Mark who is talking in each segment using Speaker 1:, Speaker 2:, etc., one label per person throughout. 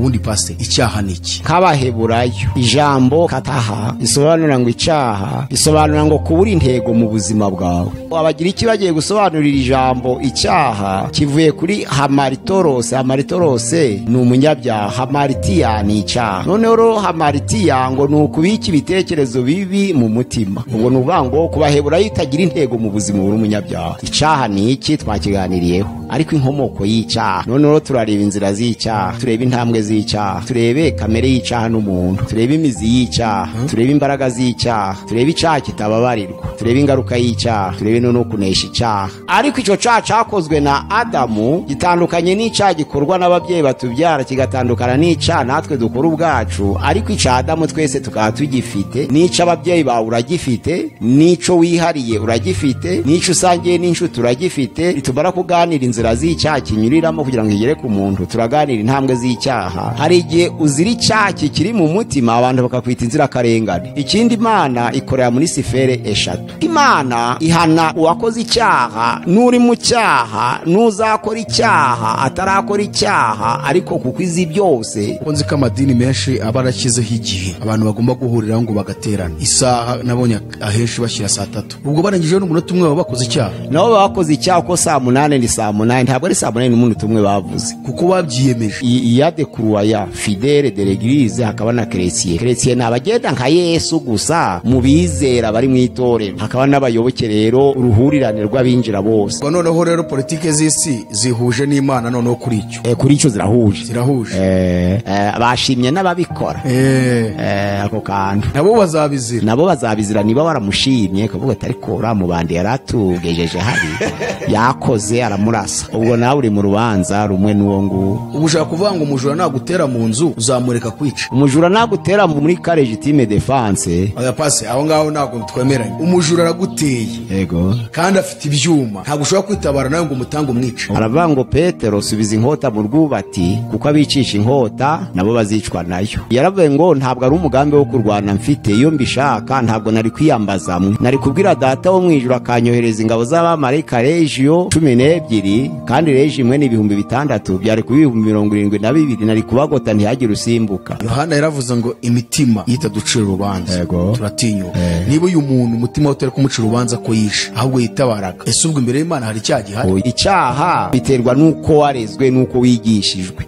Speaker 1: Ubundi pastor, icyaha ni iki?
Speaker 2: Nk'Abaheburayo, ijambo kataha risobanura ngo icyaha, risobanura ngo kubura intego mu buzima bwawe. Abagiriki bagiye gusobanurira ijambo icyaha, kivuye kuri hamartorose. Hamartorose ni umunyabyaha, hamartia ni icyaha. Noneho rero hamartia ngo ni ukubika ibitekerezo bibi mu mutima. Ubwo ni ukuvuga ngo ku Baheburayo itagira intego mu buzima buri umunyabyaha. Icyaha ni iki? Twakiganiriyeho, ariko inkomoko y'icyaha. Noneho turareba inzira z'icyaha, turebe intambwe z'icyaha, turebe kamere y'icyaha n'umuntu, turebe imizi y'icyaha, turebe imbaraga z'icyaha, turebe icyaha kitababarirwa, turebe ingaruka y'icyaha, turebe no kunesha icyaha. Ariko icyo cyaha cyakozwe na Adamu gitandukanye n'icyaha gikorwa n'ababyeyi batubyara, kigatandukana n'icyaha natwe dukora ubwacu. Ariko icya Adamu twese tukaba tugifite, n'icyo ababyeyi bawe uragifite, n'icyo wihariye uragifite, n'icyo usangiye n'inshuti uragifite. Nitumara kuganira inzira z'icyaha kinyuriramo kugira ngo igere ku muntu, turaganira intambwe z'icyaha. Hari igihe uzira icyaha kikiri mu mutima, abantu bakakwita inzirakarengane. Ikindi, Imana ikorera muri sphère eshatu. Imana ihana uwakoze icyaha, n'uri mu cyaha, n'uzakora icyaha, atarakora icyaha, ariko kuko izi byose.
Speaker 1: Nzi ko amadini menshi aba arashyizeho igihe abantu bagomba guhuriraho ngo bagaterana. Isaha nabonye ahenshi bashyira saa 3, ubwo barangije n'umunota umwe baba bakoze icyaha.
Speaker 2: Nabo bakoze icyaha, ko saa 8 ni saa 8, ntabwo ari saa 8n'umunota umwe bavuze.
Speaker 1: Kuko babyiyemeje.
Speaker 2: Il y a des croyants fidèles de l'église, hakaba na chrétien. Chrétien ni abagenda nka Yesu gusa mu bizera bari mu itorero, hakaba n'abayoboke rero, uruhurirane rw'abinjira bose.
Speaker 1: Ubwo noneho rero politike z'isi zihuje n'Imana noneho kuri icyo?
Speaker 2: Kuri icyo zirahuje.
Speaker 1: Zirahuje.
Speaker 2: Bashimye n'ababikora. Ako kantu.
Speaker 1: Nabo bazabizira.
Speaker 2: Nabo bazabizira niba waramushimye, kavuga ati ariko uriya mubandi yaratugejeje habi, yakoze aramurasa. Ubwo nawe uri mu rubanza rumwe n'uwo nguwo.
Speaker 1: Ubu ushaka kuvuga ngo umujura nagutera mu nzu uzamureka kwica?
Speaker 2: Umujura nagutera muri ka légitime défense.
Speaker 1: Oya pase, aho ngaho ntabwo twemeranya. Umujura araguteye kandi afite ibyuma, ntabwo ushobora kwitabara nawe ngo umutange umwice.
Speaker 2: Aravuga ngo Petero, subiza inkota mu rwubati, kuko abicisha inkota nabo bazicwa nayo. Yaravuye ngo ntabwo ari umugambi wo kurwana mfite, iyo mbishaka ntabwo nari kwiyambaza mwe, nari kubwira Data wo mu ijuru akanyohereza ingabo z'abamarayika legio 12, kandi legio imwe ni 6000, byari kuba 72,000, nari kubagota ntihagire usimbuka.
Speaker 1: Yohana yaravuze ngo imitima itaducira urubanza turatinyuka. Niba uyu muntu umutima we utari kumucira urubanza ko yishe, ahubwo yitabaraga, ese ubwo imbere y'Imana hari icyaha gihari?
Speaker 2: Oya, icyaha biterwa n'uko warezwe n'uko wigishijwe.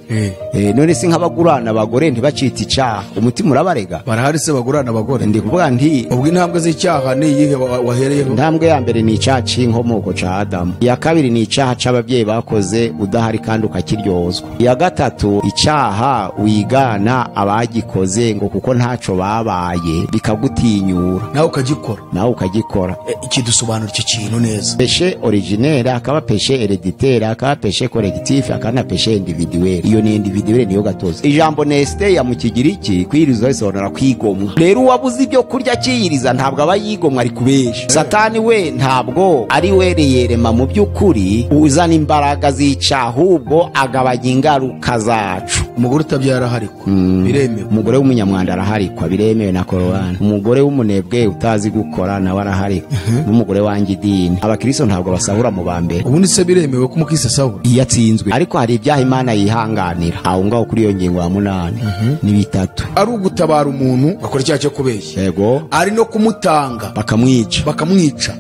Speaker 2: None se nk'abagurana abagore ntibacite icyaha, umutima urabarega?
Speaker 1: Barahari se bagurana abagore?
Speaker 2: Ndi kuvuga nti
Speaker 1: Ubwo intambwe z'icyaha ni iyihe wahereyeho?
Speaker 2: Intambwe ya mbere ni icyaha c'inkomoko ca Adamu. Iya kabiri ni icyaha c'ababyeyi bakoze udahari kandi ukakiryozwa. Iya gatatu, icyaha wigana abagikoze ngo kuko ntaco babaye, bikagutinyura.
Speaker 1: Nawe ukagikora.
Speaker 2: Nawe ukagikora.
Speaker 1: Ikidusobanura icyo kintu neza.
Speaker 2: Péché originaire, hakaba péché héréditaire, hakaba péché collectif, hakaba na péché individuel. Iyo ni individuel, niyo gatozi. Ijambo nesteia mu Kigiriki, kwiyiriza, risobanura kwigomwa. Rero uwabuze ibyo kurya akiyiriza ntabwo aba yigomwa, ari kubesha. Satani we ntabwo ari we réellement mu by'ukuri uzana imbaraga z'icyaha, ahubwo agabanya ingaruka zacu.
Speaker 1: Umugore utabyara araharikwa, biremewe?
Speaker 2: Umugore w'umunyamwanda araharikwa, biremewe na Korowani. Umugore w'umunebwe utazi gukora nawe araharikwa, n'umugore wanjye idini. Abakristo ntabwo basahura mu ba mbere.
Speaker 1: Ubundi se biremewe ko umukristo asahura?
Speaker 2: Iyo atsinzwe. Ariko hari ibyaha Imana yihanganira. Aho ngaho kuri iyo ngingo ya munani ni bitatu.
Speaker 1: Ari ugutabara umuntu bakora icyaha cyo kubeshya, ari no kumutanga
Speaker 2: bakamwica.
Speaker 1: Bakamwica.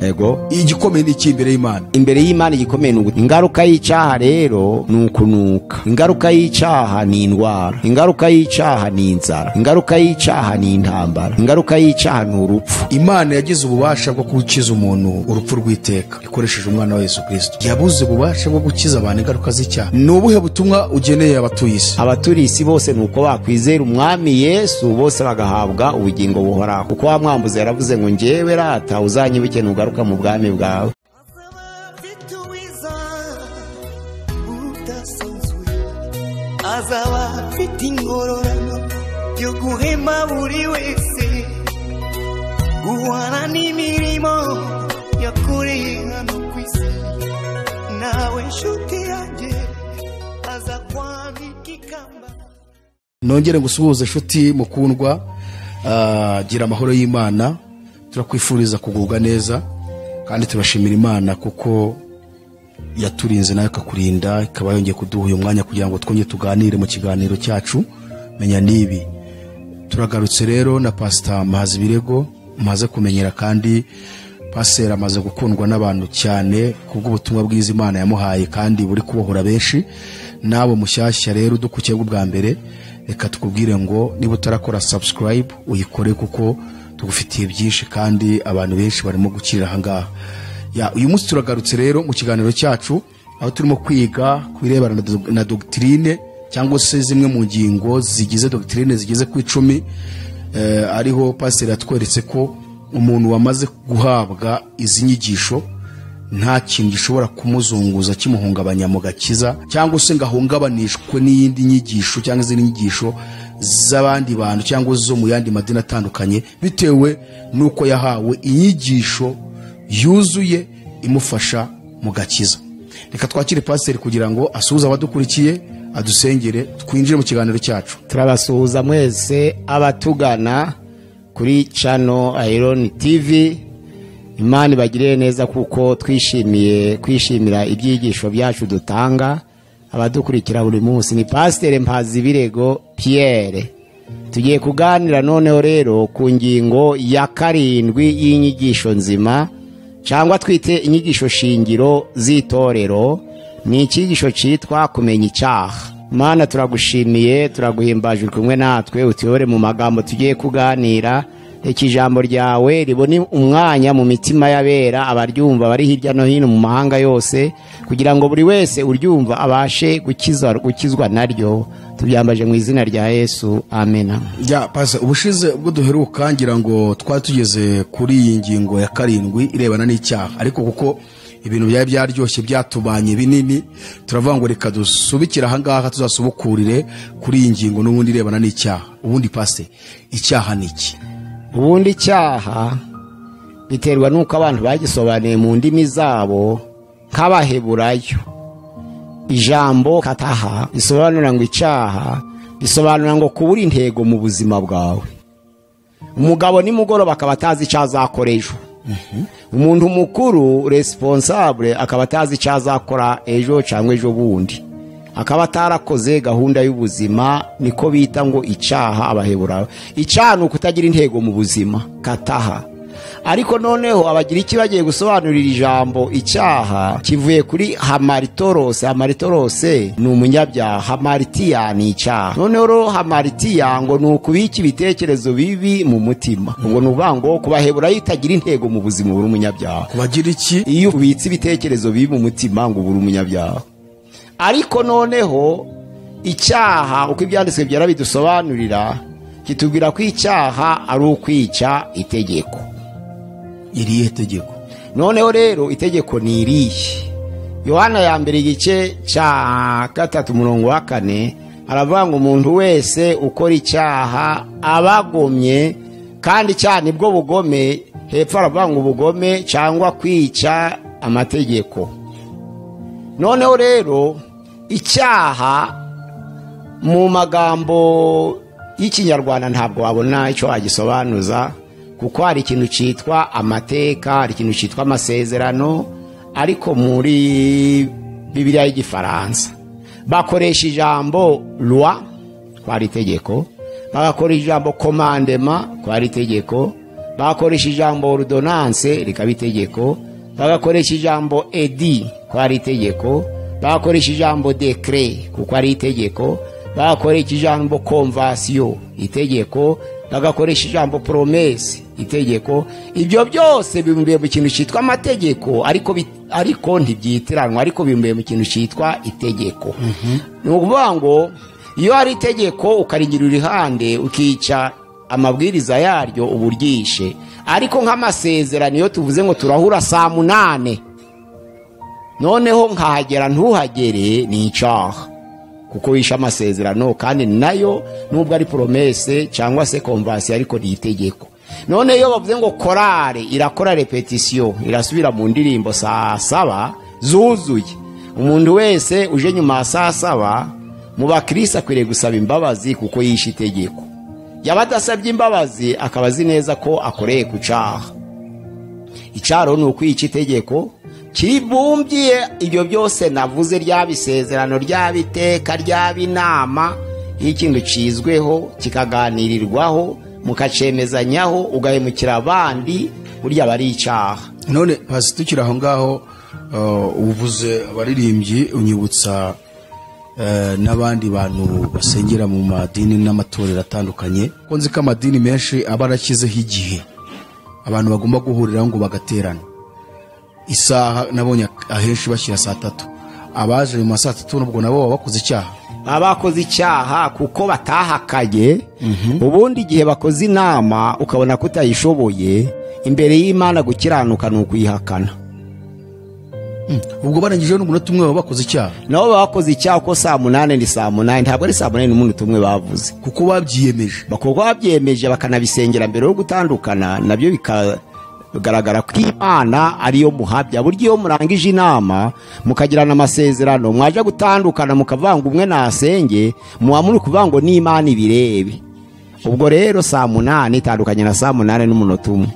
Speaker 1: Igikomeye ni iki imbere y'Imana?
Speaker 2: Imbere y'Imana igikomeye ni ingaruka y'icyaha rero ni ukunuka. Ingaruka y'icyaha ni indwara. Ingaruka y'icyaha ni inzara. Ingaruka y'icyaha ni intambara. Ingaruka y'icyaha ni urupfu.
Speaker 1: Imana yagize ububasha bwo gukiza umuntu urupfu rw'iteka ikoresheje umwana wa Yesu Kirisito, yabuze ububasha bwo gukiza abantu ingaruka z'icyaha? Ni ubuhe butumwa ugeneye abatuye isi?
Speaker 2: Abaturiye isi bose ni uko bakwizera Umwami Yesu, bose bagahabwa ubugingo buhoraho, kuko wa mwambuzi yaravuze ngo njyewe rata uzanyibuke nugaruka mu bwami bwawe.
Speaker 3: Afite ubwiza budasanzwe, azaba afite ingororano yo guhema buri wese guhana n'imirimo yakoreye hano ku isi. Nawe nshuti yanjye, aza kwambika ikamba.
Speaker 1: Nongere ngusuhuze inshuti mukundwa, gira amahoro y'Imana. Turakwifuriza kugubwa neza kandi turashimira Imana kuko yaturinze nawe ikakurinda, ikaba yongeye kuduha uyu mwanya kugira ngo twongere tuganire mu kiganiro cyacu. Menya nibi. Turagarutse rero na Pastor Mpazibirego maze kumenyera, kandi pastor amaze gukundwa n'abantu cyane kubw'ubutumwa bwiza Imana yamuhaye kandi buri kubohora benshi. Nabo mushyashya rero dukukiye bwa mbere, reka tukubwire ngo niba utarakora subscribe uyikore kuko tugufitiye byinshi kandi abantu benshi barimo gukirira aha ngaha. Uyu munsi turagarutse rero mu kiganiro cyacu aho turimo kwiga kubirebana na doctrine cyangwa se zimwe mu ngingo zigize doctrine zigeze ku 10. Ariho pastor yatweretse ko umuntu wamaze guhabwa izi nyigisho nta kintu gishobora kumuzunguza kimuhungabanya mu gakiza, cyangwa se ngahungabanishwe n'iyindi nyigisho cyangwa izindi nyigisho z'abandi bantu cyangwa zo mu yandi madini atandukanye, bitewe nuko yahawe inyigisho yuzuye imufasha mu gakiza. Reka twakire pastor kugira ngo asuhuze abadukurikiye, adusengere twinjire mu kiganiro cyacu.
Speaker 2: Turabasuhuza mwese abatugana kuri channel Iron TV. Imana ibagirire neza kuko twishimiye kwishimira ibyigisho byacu dutanga. Abadukurikira buri munsi ni Pasteur Mpazibirego Pierre. Tugiye kuganira noneho rero ku ngingo ya 7 y'inyigisho nzima, cyangwa twite inyigisho shingiro z'itorero. Ni icyigisho cyitwa kumenya icyaha. Mana turagushimiye, turaguhimbaje kumwe natwe, utuyobore mu magambo tugiye kuganira. Reka ijambo ryawe ribone umwanya mu mitima y'abera, abaryumva bari hirya no hino mu mahanga yose, kugira ngo buri wese uryumva abashe gukizwa naryo. Tubyambaje mu izina rya Yesu, amena.
Speaker 1: Ya pasa, ubushize ubwo duheruka ngira ngo twari tugeze kuri iyi ngingo ya 7 irebana n'icyaha, ariko kuko ibintu byari byaryoshye byatubanye binini, turavuga ngo reka dusubikira aha ngaha tuzasubukurire kuri iyi ngingo n'ubundi irebana n'icyaha. Ubundi pase, icyaha ni iki?
Speaker 2: Ubundi icyaha biterwa nuko abantu bagisobanuye mu ndimi zabo nk'abaheburayo. Ijambo kataha bisobanura ngo icyaha, bisobanura ngo kubura intego mu buzima bwawe. Umugabo nimugoroba akaba atazi icyo azakora ejo. Umuntu mukuru responsable akaba atazi icyo azakora ejo cyangwa ejo bundi, akaba atarakoze gahunda y'ubuzima. Niko bita ngo icyaha abaheburayo. Icyaha ni ukutagira intego mu buzima, kataha. Ariko noneho abagira iki bagiye gusobanurira ijambo icyaha kivuye kuri hamartorose. Hamartorose ni umunyabyaha, hamartia ni icyaha. Noneho ro hamartia ngo ni ukubika ibitekerezo bibi mu mutima. Ubwo ni uvuga ngo kubaheburayo itagira intego mu buzima buri umunyabyaha.
Speaker 1: Kubagira iki?
Speaker 2: Iyo ubitse ibitekerezo bibi mu mutima ngo buri umunyabyaha. Ariko noneho icyaha uko ibyanditswe byara bidusobanurira, kitubwira ko icyaha ari ukwica itegeko.
Speaker 1: Irihe tegeko?
Speaker 2: Noneho rero itegeko ni irihe? Yohana ya mbere igice cya 3 umurongo wa 4 aravuga ngo umuntu wese ukora icyaha abagomye, kandi icyaha nibwo bugome. Hepfo aravuga ngo ubugome cyangwa kwica amategeko. Noneho rero icyaha mu magambo y'Ikinyarwanda ntabwo wabona icyo wagisobanuza, kuko hari ikintu cyitwa amateka, hari ikintu cyitwa amasezerano. Ariko muri Bibiliya y'Igifaransa bakoresha ijambo loi ko ari itegeko, bagakoresha ijambo commandement ko ari itegeko, bakoresha ijambo ordonnance rikaba itegeko, bagakoresha ijambo édit ko ari itegeko, bakoresha ijambo décret kuko ari itegeko, bakoresha ijambo convention itegeko, bagakoresha ijambo promesse itegeko. Ibyo byose bibumbiye mu kintu cyitwa amategeko, ariko ntibyitiranwa, ariko bibumbiye mu kintu cyitwa itegeko. Ni ukuvuga ngo iyo ari itegeko ukarigira urihande ukica amabwiriza yaryo uburyishe. Ariko nk'amasezerano iyo tuvuze ngo turahura saa 8 noneho nkahagera ntuhagere ni icyaha, kuko wishe amasezerano, kandi nayo nubwo ari promesse cyangwa se convention ariko ni itegeko. None iyo bavuze ngo korale irakora repetition, irasubira mu ndirimbo saa 7 zuzuye, umuntu wese uje nyuma ya saa 7 mu bakristo akwiriye gusaba imbabazi kuko yishe itegeko. Yaba adasabye imbabazi akaba azi neza ko akoreye ku cyaha. Icyaha ni ukwica itegeko kiribumbiye ibyo byose navuze, ryaba isezerano, ryaba iteka, ryaba inama. Iyo ikintu cizweho kikaganirirwaho mukacemezanyaho ugahemukira abandi, burya aba ari icyaha.
Speaker 1: None pasi tukiri aho ngaho, uvuze abaririmbyi unyibutsa n'abandi bantu basengera mu madini n'amatorero atandukanye. Ko nzi ko amadini menshi aba arashyizeho igihe abantu bagomba guhurira ngo bagaterana. Isaha nabonye ahenshi bashyira saa 3, abaje mu ma saa 3 nubwo nabo baba bakoze icyaha.
Speaker 2: Baba bakoze icyaha kuko batahakaye. Ubundi igihe bakoze inama ukabona ko utayishoboye, imbere y'Imana gukiranuka ni ukuyihakana.
Speaker 1: Ubwo barangije n'umunota umwe baba bakoze icyaha.
Speaker 2: Nabo baba bakoze icyaha kuko saa 8 ni saa 8, ntabwo ari saa 8 n'umunota umwe bavuze.
Speaker 1: Kuko babyiyemeje.
Speaker 2: Kuko babyiyemeje bakanabisengera mbere yo gutandukana, nabyo bikagaragara ko Imana ariyo muhabya. Burya iyo murangije inama mukagirana amasezerano, mwaje gutandukana mukavanga umwe nasenge, muba muri kuvuga ngo n'Imana ibirebe. Ubwo rero saa 8 itandukanye na saa 8 n'umunota umwe.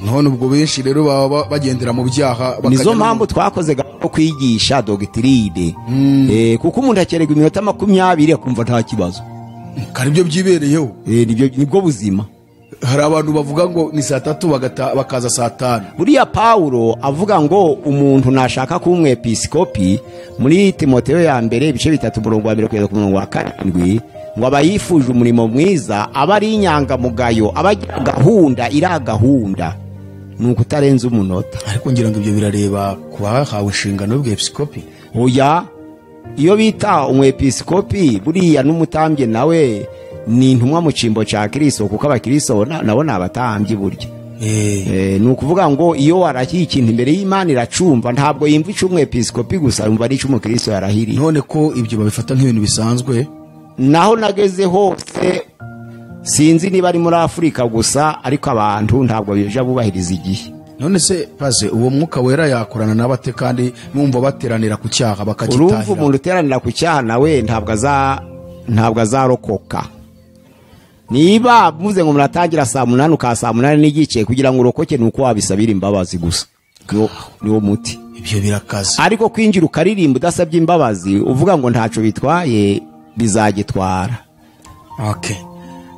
Speaker 1: None ubwo benshi rero baba bagendera mu byaha bakajya.
Speaker 2: Nizo mpamvu twakoze gahunda yo kwigisha doctrine. Kuko umuntu akererwa iminota 20 akumva nta kibazo.
Speaker 1: Kari ibyo byibereyeho.
Speaker 2: Nibwo buzima.
Speaker 1: Hari abantu bavuga ngo ni saa 3 bakaza saa 5.
Speaker 2: Buriya Paulo avuga ngo umuntu nashaka kuba umwepiskopi muri Timoteyo ya mbere ibice 3 umurongo wa 1 kugeza ku murongo wa 7, ngo aba yifuje umurimo mwiza, aba ari inyangamugayo, aba agira gahunda, ira gahunda ni ukutarenza umunota.
Speaker 1: Ariko ngira ngo ibyo birareba ku bahawe inshingano y'ubwepiskopi.
Speaker 2: Oya, iyo bita umwepiskopi buriya n'umutambyi nawe ni intumwa mu cyimbo cya Kristo, kuko abakristo nabo ni abatambyi burya. Ni ukuvuga ngo iyo warahiye ikintu imbere y'Imana iracumva, ntabwo yumva icyo umwepiskopi gusa, yumva n'icyo umukristo yarahiriye.
Speaker 1: None ko ibyo babifata nk'ibintu bisanzwe?
Speaker 2: Naho nageze hose, sinzi niba ari muri Afurika gusa, ariko abantu ntabwo bija bubahiriza igihe.
Speaker 1: None se paze uwo mwuka wera yakorana n'abate kandi numva bateranira ku cyaha bakagitahira?
Speaker 2: Urumva umuntu uteranira ku cyaha nawe ntabwo azarokoka. Niba muze ngo muratangira saa 8 uka saa 8:15 kugira ngo urokoke, nuko wabisabira imbabazi gusa. Niwo muti.
Speaker 1: Ibyo birakaze.
Speaker 2: Ariko kwinjira ukaririmba udasabye imbabazi uvuga ngo ntaco bitwaye, bizagitwara.
Speaker 1: Okay.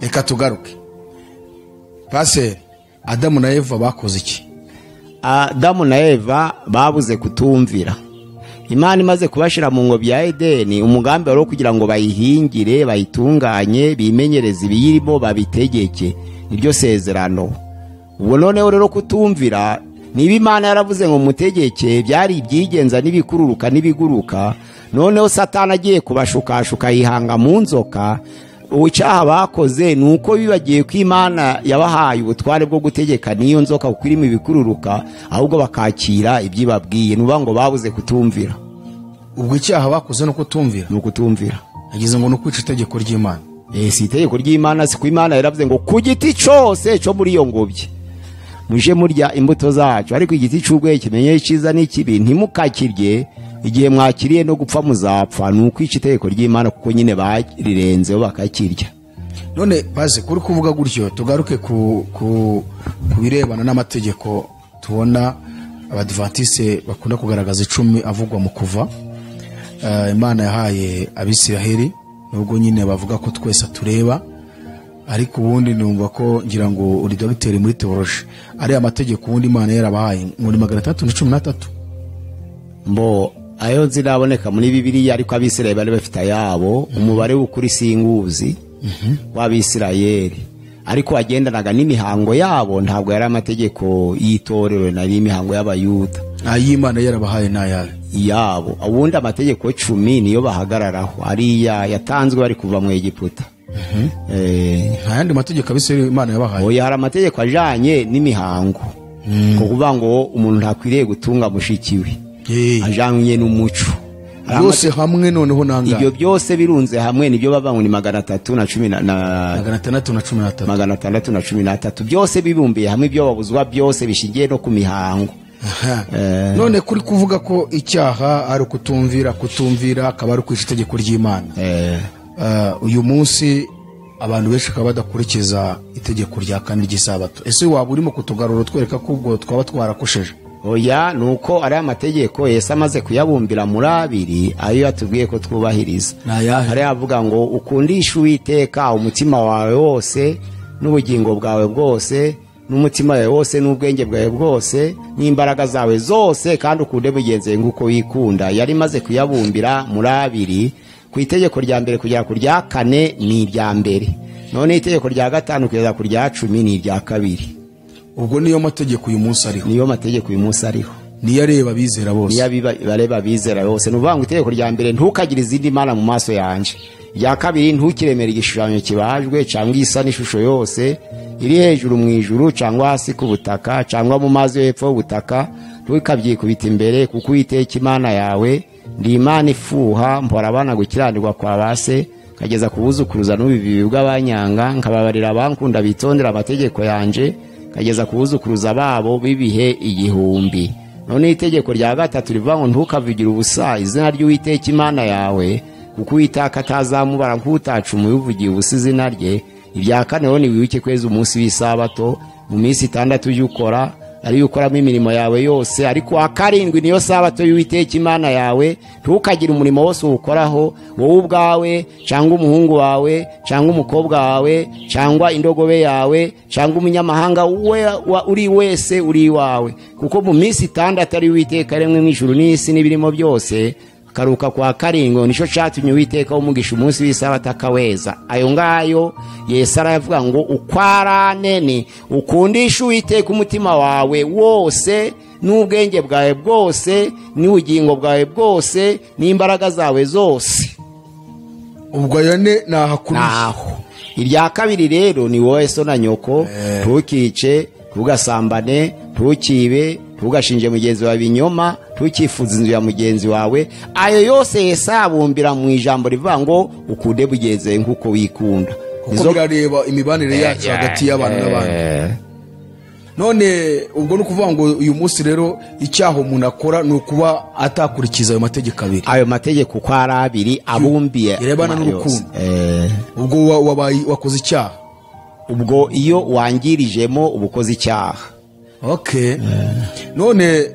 Speaker 1: Reka tugaruke. Pase Adamu na Eva bakoze iki?
Speaker 2: Adamu na Eva babuze kutumvira. Imana imaze kubashira mu ngobyi ya Edeni, umugambi wari kugira ngo bayihingire, bayitunganye, bimenyereze ibiyirimo, babitegeke. Niryo sezerano. Ubwo noneho rero kutumvira, niba Imana yaravuze ngo mutegeke, byari ibyigenza n'ibikururuka n'ibiguruka. Noneho Satani agiye kubashukashuka yihanga mu nzoka. Icyaha bakoze ni uko bibagiye ko Imana yabahaye ubutware bwo gutegeka n'iyo nzoka kuko irimo ibikururuka, ahubwo bakakira ibyibabwiye. Nuba ngo babuze kutumvira.
Speaker 1: Ubwo icyaha bakoze no kutumvira?
Speaker 2: Ni ukutumvira.
Speaker 1: Nagize ngo no kwica itegeko ry'Imana.
Speaker 2: Si itegeko ry'Imana, si ku Imana yaravuze ngo ku giti cyose cyo muri iyo ngobyi muje murya imbuto zacu, ariko igiti cy'ubwenge kimenye icyiza n'ikibi ntimukakirye, igihe mwakiriye no gupfa muzapfa. Ni ukwica itegeko ry'Imana kuko nyine barirenzeho bakakirya.
Speaker 1: None baze kuri kuvuga gutyo, tugaruke ku birebana n'amategeko. Tubona Abadventiste bakunda kugaragaza 10 avugwa mu kuva. Imana yahaye Abisiraheli, nubwo nyine bavuga ko twese tureba, ariko ubundi numva ko ngira ngo uri dogiteri muri theology, ari amategeko ubundi Imana yarabahaye muri 313.
Speaker 2: Mbo ayo nziraboneka muri Bibiliya, ariko Abisirayeli bari bafite ayabo, umubare w'ukuri singuzi w'Abisirayeli, ariko wagendanaga n'imihango yabo, ntabwo yari amategeko y'itorero, nari imihango y'Abayuda.
Speaker 1: Ay'Imana yarabahaye n'ayabe
Speaker 2: yabo. Ubundi amategeko 10 niyo bahagararaho, ariya yatanzwe bari kuva mu Egiputa.
Speaker 1: Nta yandi mategeko Abisirayeli Imana yabahaye.
Speaker 2: Oya, hari amategeko ajanye n'imihango. Kuvuga ngo umuntu ntakwiriye gutunga mushiki we, ajanye n'umuco.
Speaker 1: Byose hamwe noneho nanga.
Speaker 2: Ibyo byose birunze hamwe nibyo bava ngo ni 310 na
Speaker 1: 613.
Speaker 2: 613 byose bibumbiye hamwe, ibyo babuzwa byose bishingiye no ku mihango.
Speaker 1: None kuri kuvuga ko icyaha ari ukutumvira, kutumvira akaba ari kwica itegeko ry'Imana. Uyu munsi abantu benshi bakaba badakurikiza itegeko rya kane ry'isabato. Ese waba urimo kutugarura utwereka ko ubwo twaba twarakosheje?
Speaker 2: Oya, nuko ari amategeko Yesu amaze kuyabumbira muri abiri ayo yatubwiye ko twubahiriza. Hari avuga ngo ukundisha Uwiteka umutima wawe wose n'ubugingo bwawe bwose n'umutima wawe wose n'ubwenge bwawe bwose n'imbaraga zawe zose, kandi ukunde mugenzi wawe nk'uko wikunda. Yari maze kuyabumbira muri abiri, ku itegeko rya mbere kugera ku rya kane ni irya mbere, none itegeko rya gatanu kugeza ku rya 10 ni irya kabiri.
Speaker 1: Ubwo niyo mategeko uyu munsi ariho.
Speaker 2: Niyo mategeko uyu munsi ariho.
Speaker 1: Niyo areba abizera bose.
Speaker 2: Niyo bareba abizera bose. Nuvuga ngo itegeko rya mbere, ntukagire izindi mana mu maso yanje. Irya kabiri, ntukiremere igishushanyo kibajwe cyangwa isa n'ishusho yose iri hejuru mu ijuru cyangwa hasi ku butaka cyangwa mu mazi yo hepfo y'ubutaka, ntukabyikubita imbere, kuko Uwiteka Imana yawe ndi Imana ifuha, mpora abana gukiranirwa kwa base kageza kubuzukuruza n'ubibi bw'abanyanga, nkababarira abankunda bitondera amategeko yanje kageza kubuzukuruza babo bibihe 1000. None itegeko rya gatatu rivuga ngo ntukavugire ubusa izina ry'Uwiteka Imana yawe, kuko Uwiteka atazamubara nk'utacumuye uvugiye ubusa izina rye. Ibya kane ho ni wibuke kweza umunsi w'isabato, mu minsi 6 ujye ukora ari ukoramo imirimo yawe yose, ariko wa karindwi niyo sabato y'Uwiteka Imana yawe, ntukagire umurimo wose uwukoraho, wowe ubwawe cyangwa umuhungu wawe cyangwa umukobwa wawe cyangwa indogobe yawe cyangwa umunyamahanga uri wese uri iwawe, kuko mu minsi 6 ari Uwiteka aremwe mu ijuru n'isi n'ibirimo byose, karuka kwa karindwi. Nico cyatumye Uwiteka umugisha umunsi w'isabato akaweza. Ayo ngayo Yesu aravuga ngo ukwarane ni ukundisha Uwiteka umutima wawe wose n'ubwenge bwawe bwose n'ubugingo bwawe bwose n'imbaraga zawe zose.
Speaker 1: Ubwo ayo ne nahakurisha.
Speaker 2: Irya kabiri rero ni wowe so na nyoko, ntukice, ntugasambane, ntukibe, ntugashinje mugenzi wawe ibinyoma, ntukifuze inzu ya mugenzi wawe. Ayo yose Yesu abumbira mu ijambo rivuga ngo ukunde mugenzi wawe nk'uko wikunda.
Speaker 1: Kuko birareba imibanire yacu hagati y'abantu n'abantu. None ubwo no kuvuga ngo uyu munsi rero icyaho umuntu akora ni ukuba atakurikiza ayo mategeko abiri.
Speaker 2: Ayo mategeko uko ari abiri abumbiye
Speaker 1: irebana n'urukundo. Ubwo wabaye wakoze icyaha.
Speaker 2: Ubwo iyo wangirijemo ubukoze icyaha.
Speaker 1: Okay. None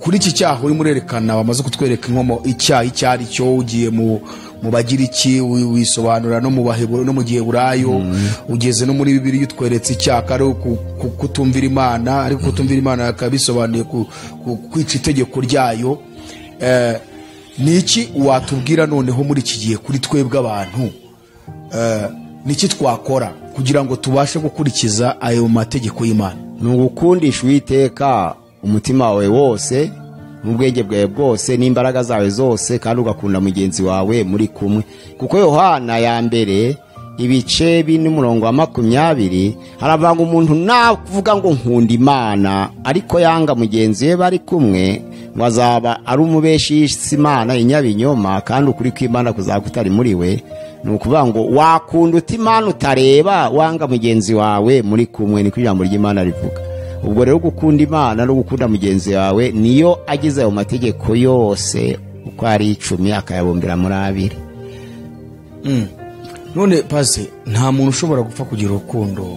Speaker 1: kuri iki cyaha uri murerekana bamaze kutwereka inkomo icyaha icyari cyo, ugiye mu Bagiriki wisobanura no mu Baheburayo no mu Giheburayo, ugeze no muri Bibiliya utweretse icyaha ari kutumvira Imana, ariko kutumvira Imana akabisobanuye kwica itegeko ryayo. Niki watubwira noneho muri iki gihe kuri twebwe abantu, niki twakora kugira ngo tubashe gukurikiza ayo mategeko y'Imana?
Speaker 2: Ni ugukundisha Uwiteka umutima wawe wose n'ubwenge bwawe bwose n'imbaraga zawe zose, kandi ugakunda mugenzi wawe muri kumwe. Kuko Yohana ya mbere ibice 4:20 haravanga umuntu navuga ngo nkunda Imana ariko yanga mugenzi we bari kumwe, ngo azaba ari umubeshi y'Imana inyabinyoma, kandi ukuri kw'Imana kuzakutari muri we. Ni ukuvuga ngo wakunda uti Imana utareba wanga mugenzi wawe muri kumwe, niko ijambo ry'Imana rivuga. Ubwo rero gukunda Imana no gukunda mugenzi wawe niyo agize ayo mategeko yose uko ari 10 akayabumbira muri abiri.
Speaker 1: None pase, nta muntu ushobora gupfa kugira urukundo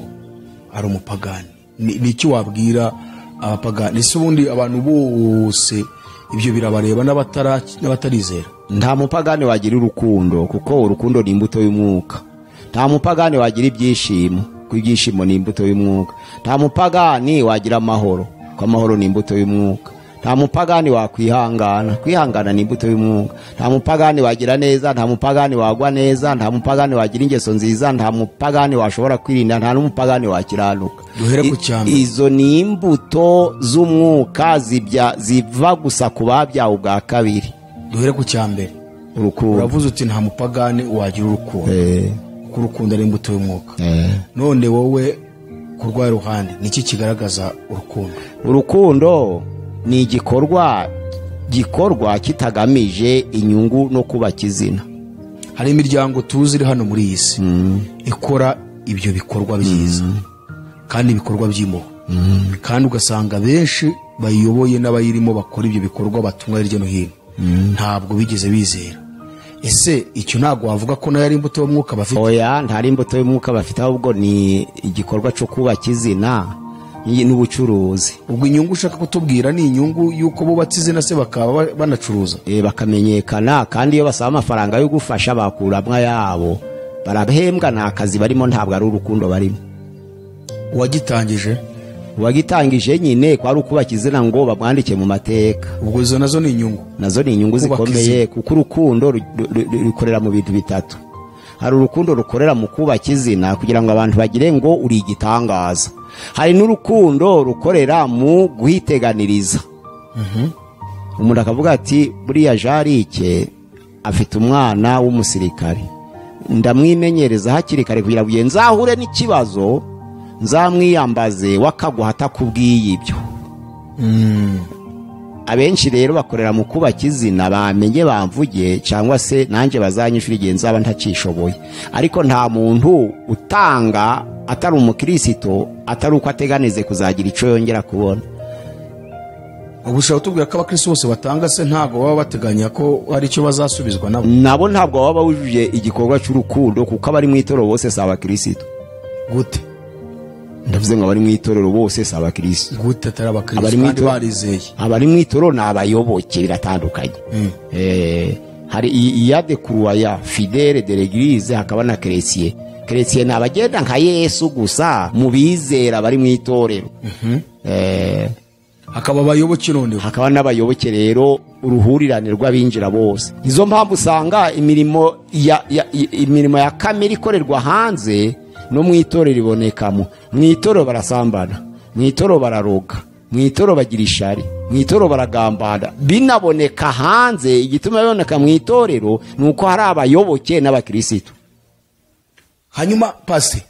Speaker 1: ari umupagani. Ni iki wabwira abapagani? Ese ubundi abantu bose ibyo birabareba n'abatarizera?
Speaker 2: Nta mupagani wagira urukundo, kuko urukundo ni imbuto y'umwuka. Nta mupagani wagira ibyishimo, kuko ibyishimo ni imbuto y'umwuka. Nta mupagani wagira amahoro, kuko amahoro ni imbuto y'umwuka. Nta mupagani wakwihangana, kwihangana ni imbuto y'umwuka. Nta mupagani wagira neza, nta mupagani wagwa neza, nta mupagani wagira ingeso nziza, nta mupagani washobora kwirinda, nta n'umupagani wakiranuka. Izo ni imbuto z'umwuka ziva gusa ku babyawe ubwa kabiri.
Speaker 1: Duhere ku cyambere,
Speaker 2: urukundo.
Speaker 1: Uravuze uti nta mupagani wagira urukundo, kuko urukundo ari imbuto y'umwuka. None wowe ku rwaye ruhande niki kigaragaza urukundo?
Speaker 2: Urukundo ni igikorwa gikorwa kitagamije inyungu no kubaka izina.
Speaker 1: Hari imiryango tuzi iri hano muri iyi si ikora ibyo bikorwa byiza kandi ibikorwa by'impuhwe, kandi ugasanga benshi bayiyoboye n'abayirimo bakora ibyo bikorwa batumwa hirya no hino, ntabwo bigeze bizera. Ese icyo ntabwo wavuga ko nayo ari imbuto y'umwuka bafite?
Speaker 2: Oya, ntari imbuto y'umwuka bafite, ahubwo ni igikorwa cyo kubaka izina. N'ubucuruzi.
Speaker 1: Ubwo inyungu ushaka kutubwira ni inyungu y'uko bubatse izina se bakaba banacuruza,
Speaker 2: bakamenyekana, kandi iyo basaba amafaranga yo gufasha bakuramwa yabo, barahembwa, nta kazi barimo, ntabwo ari urukundo barimo. Uwagitangije nyine kwari ukubaka izina ngo bamwandike mu mateka.
Speaker 1: Ubwo izo nazo ni inyungu,
Speaker 2: nazo ni inyungu zikomeye, kuko urukundo rukorera mu bintu bitatu. Hari urukundo rukorera mu kubaka izina kugira ngo abantu bagire ngo uri igitangaza. Hari n'urukundo rukorera mu guhiteganiriza. Umuntu akavuga ati buriya Jarike afite umwana w'umusirikare, ndamwimenyereza hakiri kare kugira ngo nzahure n'ikibazo nzamwiyambaze wakaguha atakubwiye ibyo. Abenshi rero bakorera mu kubaka izina, bamenye bamvuge cyangwa se nanjye bazanyishura igihe nzaba ntacishoboye. Ariko nta muntu utanga atari umukristo atari uko ateganize kuzagira ico yongera kubona.
Speaker 1: Ubu ushobora kutubwira ko abakristo bose batanga se ntabwo baba bateganya ko hari icyo bazasubizwa nabo?
Speaker 2: Nabo ntabwo baba bujuje igikorwa cy'urukundo, kuko abari mu itorero bose si abakristo.
Speaker 1: Gute?
Speaker 2: Ndavuze ngo abari mu itorero bose si abakristo.
Speaker 1: Gute atari abakristo kandi barizeye?
Speaker 2: Abari mu itorero ni abayoboke, biratandukanye. Hari iyade kuruwaya fidele de l'église, hakaba na chrétien. Chrétien ni abagenda nka Yesu gusa mu bizera bari mu itorero.
Speaker 1: Hakaba abayoboke noneho,
Speaker 2: hakaba n'abayoboke rero, uruhurirane rw'abinjira bose. Izo mpamvu usanga imirimo ya kamere ikorerwa hanze no mu itorero ibonekamo. Mu itorero barasambana, mu itorero bararoga, mu itorero bagira ishari, mu itorero baragambana. Binaboneka hanze. Igituma biboneka mu itorero ni uko hari abayoboke n'abakristo.
Speaker 1: Hanyuma pasi,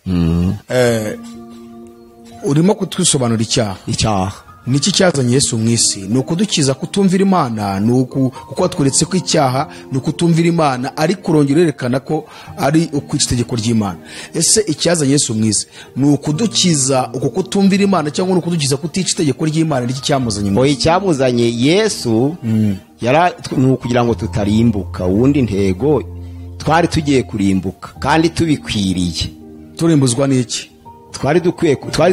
Speaker 1: urimo kutwisobanura icyaha.
Speaker 2: Icyaha
Speaker 1: niki cyazanye Yesu mu isi? Ni ukudukiza kutumvira Imana, ni kuko watweretse ko icyaha ni ukutumvira Imana, ariko urongera urerekana ko ari ukwica itegeko ry'Imana. Ese icyazanye Yesu mu isi ni ukudukiza uko kutumvira Imana, cyangwa ni ukudukiza kutica itegeko ry'Imana? Niki cyamuzanye mu
Speaker 2: isi? Icyamuzanye Yesu ni ukugira ngo tutarimbuka. Ubundi intego twari tugiye kurimbuka kandi tubikwiriye.
Speaker 1: Turimbuzwa n'iki?
Speaker 2: Twari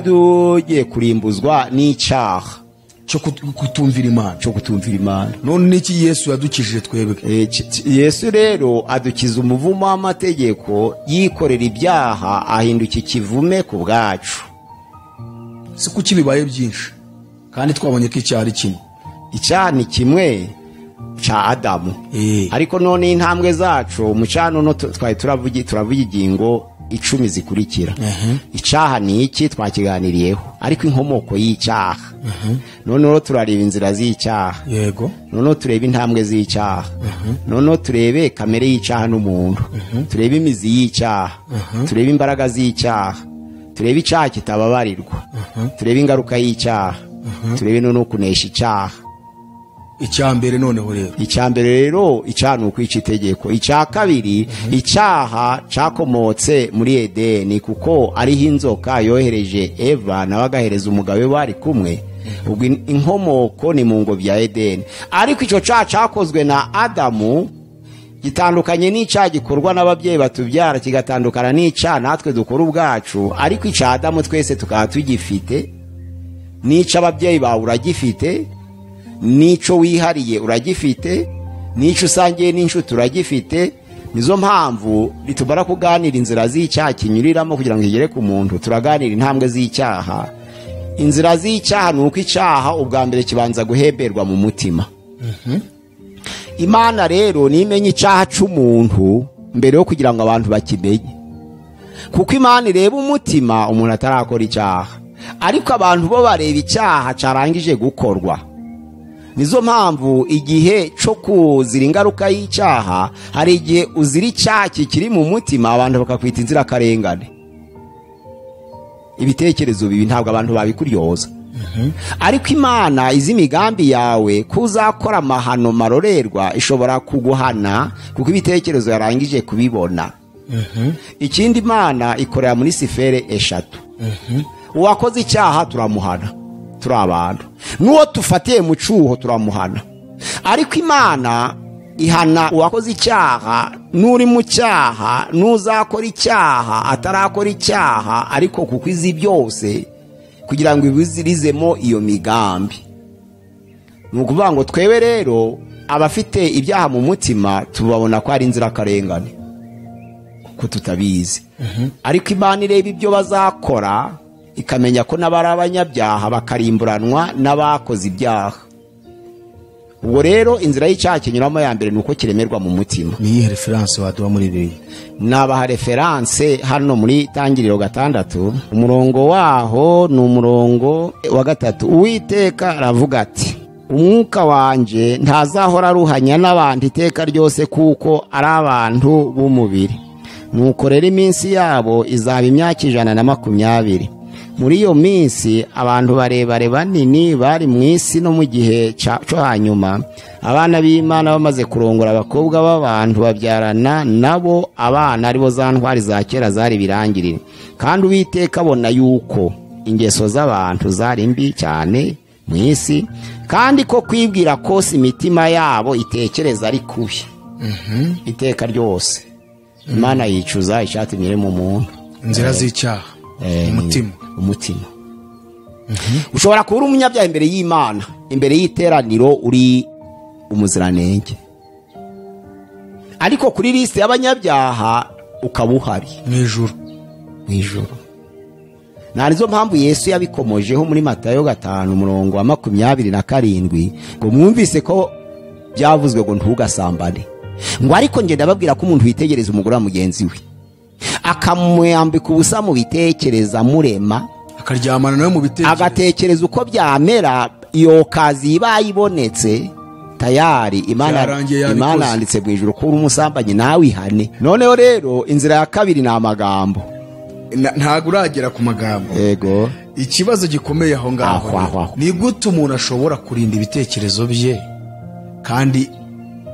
Speaker 2: tugiye kurimbuzwa n'icyaha
Speaker 1: cyo kutumvira Imana,
Speaker 2: cyo kutumvira Imana.
Speaker 1: None niki Yesu yadukijije twebwe?
Speaker 2: Yesu rero adukiza umuvumo w'amategeko, yikorera ibyaha, ahinduka ikivume ku bwacu.
Speaker 1: Si kuki bibaye byinshi kandi twabonye ko icyaha ari kimwe?
Speaker 2: Icyaha ni kimwe cya Adamu. Ariko none intambwe zacu mu cyaha twari turavuga ingingo 10 zikurikira. Icyaha ni iki twakiganiriyeho, ariko inkomoko y'icyaha. Noneho turareba inzira z'icyaha.
Speaker 1: Yego.
Speaker 2: Noneho turebe intambwe z'icyaha. Noneho turebe kamere y'icyaha n'umuntu. Turebe imizi y'icyaha. Turebe imbaraga z'icyaha. Turebe icyaha kitababarirwa. Turebe ingaruka y'icyaha. Turebe noneho kunesha icyaha.
Speaker 1: Icyambere noneho rero,
Speaker 2: icyambere rero icyaha ni ukwica itegeko. Icya kabiri, icyaha cyakomotse muri Edeni, kuko ariho inzoka yohereje Eva nawe agahereza umugabo we bari kumwe. Ubwo inkomoko ni mu ngobyi ya Edeni. Ariko icyo cyaha cyakozwe na Adamu gitandukanye n'icyaha gikorwa n'ababyeyi batubyara, kigatandukana n'icyaha natwe dukora ubwacu. Ariko icya Adamu twese tukaba tugifite, n'icyo ababyeyi bawe uragifite, nico wihariye uragifite, nico usangiye n'inshuti uragifite. Nizo mpamvu bitubara kuganira inzira z'icyaha kinyuriramo kugira ngo kigere ku muntu. Turaganira intambwe z'icyaha. Inzira z'icyaha ni uko icyaha ubwa mbere kibanza guheberwa mu mutima. Imana rero nimenye icyaha cy'umuntu mbere yo kugira ngo abantu bakimenye, kuko Imana ireba umutima umuntu atarakora icyaha, ariko abantu bo bareba icyaha cyarangije gukorwa. Nizo mpamvu igihe cyo kuzira ingaruka y'icyaha, hari igihe uzira icyaha kikiri mu mutima abantu bakakwita inzirakarengane. Ibitekerezo bibi ntabwo abantu babikuryoza. Ariko Imana izi imigambi yawe kuzakora amahano marorerwa, ishobora kuguhana kuko ibitekerezo yarangije kubibona. Ikindi, Imana ikorera muri sifere 3. Uwakoze icyaha turamuhana, turi abantu. N'uwo tufatiye mu cyuho turamuhana. Ariko Imana ihana uwakoze icyaha, n'uri mu cyaha, n'uzakora icyaha, atarakora icyaha, ariko kuko izi byose kugira ngo ibuzirizemo iyo migambi. Ni ukuvuga ngo twebwe rero abafite ibyaha mu mutima tubabona ko ari inzirakarengane kuko tutabizi. Ariko Imana ireba ibyo bazakora ikamenya ko n'abari abanyabyaha bakarimburanwa n'abakoze ibyaha. Ubwo rero inzira y'icyaha kinyuramo ya mbere ni uko kiremerwa mu mutima.
Speaker 1: Ni iyihe reference waduha muri Bibiliya?
Speaker 2: Nabaha reference hano muri Tangiriro 6, umurongo waho ni umurongo wa 3. Uwiteka aravuga ati umwuka wanje ntazahora aruhanya n'abantu iteka ryose kuko ari abantu b'umubiri. Nuko rero iminsi yabo izaba imyaka 120. Muri iyo minsi abantu barebare banini bari mu isi no mu gihe cyo hanyuma, abana b'Imana bamaze kurongora abakobwa b'abantu babyarana nabo abana aribo za ntwari za kera zari birangirire. Kandi Uwiteka abona yuko ingeso z'abantu zari mbi cyane mu isi, kandi ko kwibwira kose imitima yabo itekereza ari kubi iteka ryose. Imana yicuza icyatumye mu muntu.
Speaker 1: Inzira z'icyaha umutima.
Speaker 2: Ushobora kuba uri umunyabyaha imbere y'Imana, imbere y'iteraniro uri umuziranenge, ariko kuri liste y'abanyabyaha ukaba uhari mu ijuru. Narizo mpamvu Yesu yabikomojeho muri Matayo 5 umurongo wa 27 ngo mwumvise ko byavuzwe ngo ntugasambane, ngo ariko nge ndababwira ko umuntu witegereza umugore wa mugenzi we akamwambika ubusa mu bitekereza murema,
Speaker 1: akaryamana nawe mu bitekerezo,
Speaker 2: agatekereza uko byamera, iyo kazi ibayibonetse tayari Imana yanditse mu ijuru ko uri umusambanyi nawe ihane. Noneho rero inzira ya kabiri ni amagambo.
Speaker 1: Ntabwo uragera ku magambo.
Speaker 2: Yego.
Speaker 1: Ikibazo gikomeye aho ngaho ni gute umuntu ashobora kurinda ibitekerezo bye kandi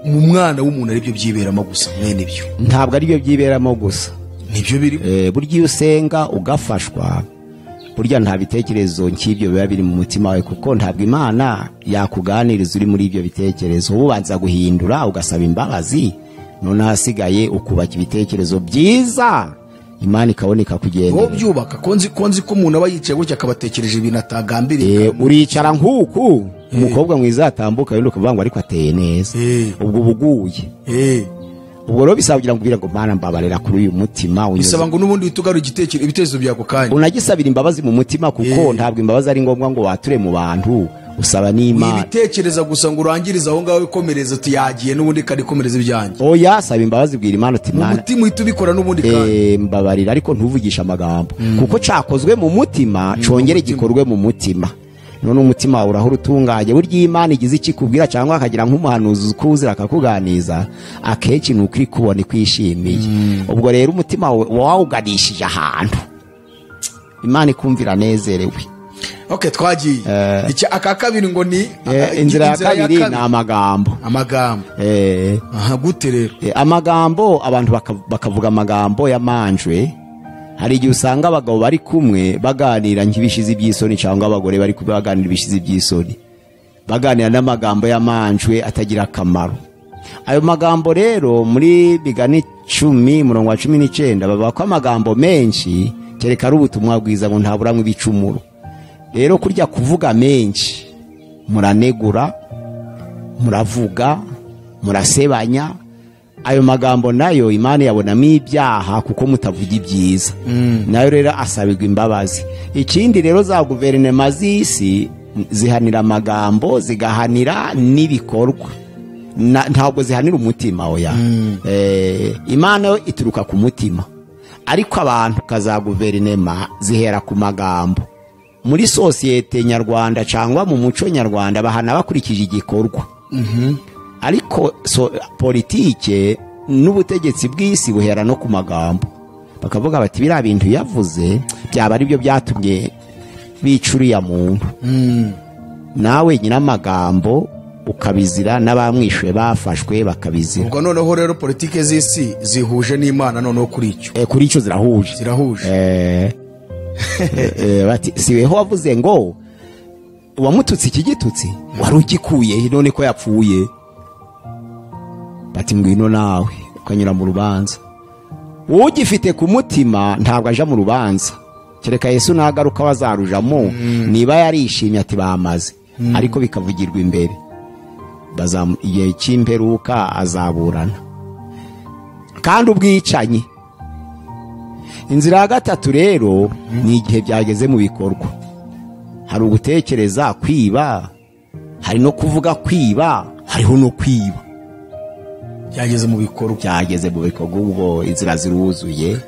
Speaker 1: mu mwana w'umuntu aribyo byiberamo gusa? Mwene ibyo
Speaker 2: ntabwo aribyo byiberamo gusa,
Speaker 1: nibyo biri.
Speaker 2: Burya iyo usenga ugafashwa, burya nta bitekerezo nk'ibyo biba biri mu mutima wawe, kuko ntabwo Imana yakuganiriza uri muri ibyo bitekerezo. Ubanza guhindura ugasaba imbabazi, none hasigaye ukubaka ibitekerezo byiza, Imana ikaboneka kugenda.
Speaker 1: Wowe byubaka ko nzi ko umuntu aba yicaye gutya akabatekereje ibintu atagambiriye.
Speaker 2: Uricara nk'uku umukobwa mwiza atambuka yenda ukavuga ngo ariko ateye neza, ubwo buguye. Ubwo rero bisaba kugira ngo ubwire ngo Mana mbabarira kuri uyu mutima,
Speaker 1: bisaba ngo n'ubundi witugarure ibitekerezo byako kanya,
Speaker 2: unagisabira imbabazi mu mutima, kuko ntabwo imbabazi ari ngombwa ngo wature mu bantu, usaba n'Imana.
Speaker 1: Ibitekereza gusa ngo urangirize aho ngaho ikomereza uti yagiye n'ubundi karikomereza ibyanjye.
Speaker 2: Oya, saba imbabazi, bwira Imana uti Mana,
Speaker 1: umutima uhita ubikora n'ubundi kandi
Speaker 2: mbabarira, ariko ntuvugisha amagambo, kuko cakozwe mu mutima congere gikorwe mu mutima. None umutima wawe urahora utunganye. Burya Imana igize ikikubwira cyangwa akagira nk'umuhanuzi ukuzira akakuganiza, akenshi ni ukuri kubona ikwishimiye. Ubwo rero umutima wawe wawuganishije ahantu Imana ikumvira anezerewe.
Speaker 1: Okay, twagiye. Aka kabiri ngo ni
Speaker 2: inzira ya kabiri ni amagambo.
Speaker 1: Amagambo. Aha gute rero?
Speaker 2: Amagambo abantu bakavuga amagambo yamanjwe. Hari igihe usanga abagabo bari kumwe baganira nk'ibishizi by'isoni, cyangwa abagore bari kumwe baganira ibishizi by'isoni, baganira n'amagambo yamanjwe atagira akamaro. Ayo magambo rero muri Migani 10 umurongo wa 19 bavuga ko amagambo menshi kereka ari ubutumwa bwiza ngo ntaburamwe ibicumuro. Rero kurya kuvuga menshi, muranegura, muravuga, murasebanya, ayo magambo nayo Imana yabonamo ibyaha kuko mutavuga ibyiza. Nayo rero asabirwa imbabazi. Ikindi rero za guverinoma z'isi zihanira amagambo, zigahanira n'ibikorwa, ntabwo zihanira umutima. Oya, Imana yo ituruka ku mutima, ariko abantu kaza guverinoma zihera ku magambo. Muri sosiyete nyarwanda cyangwa mu muco nyarwanda bahana bakurikije igikorwa. Ariko politike n'ubutegetsi bw'isi buhera no ku magambo, bakavuga bati biriya bintu yavuze byaba ari byo byatumye bicuriya muntu. Nawe nyina amagambo ukabizira, n'abamwishe bafashwe bakabizira.
Speaker 1: Ubwo noneho rero politike z'isi zihuje n'Imana noneho kuri icyo.
Speaker 2: Kuri icyo zirahuje.
Speaker 1: Zirahuje.
Speaker 2: Bati siweho wavuze ngo uwamututse iki gitutsi wari ugikuye none ko yapfuye, bati ngwino nawe ukanyura mu rubanza. Ugifite ku mutima ntabwo aja mu rubanza, Kereka Yesu nagaruka bazarujamo, niba yarishimye ati bamaze, ariko bikavugirwa imbere. Igihe cy'imperuka azaburana. Kandi ubwicanyi. Inzira ya gatatu rero ni igihe byageze mu bikorwa. Hari ugutekereza kwiba, hari no kuvuga kwiba, hariho no kwiba.
Speaker 1: Byageze mu bikorwa.
Speaker 2: Byageze mu bikorwa, ubwo inzira ziruzuye,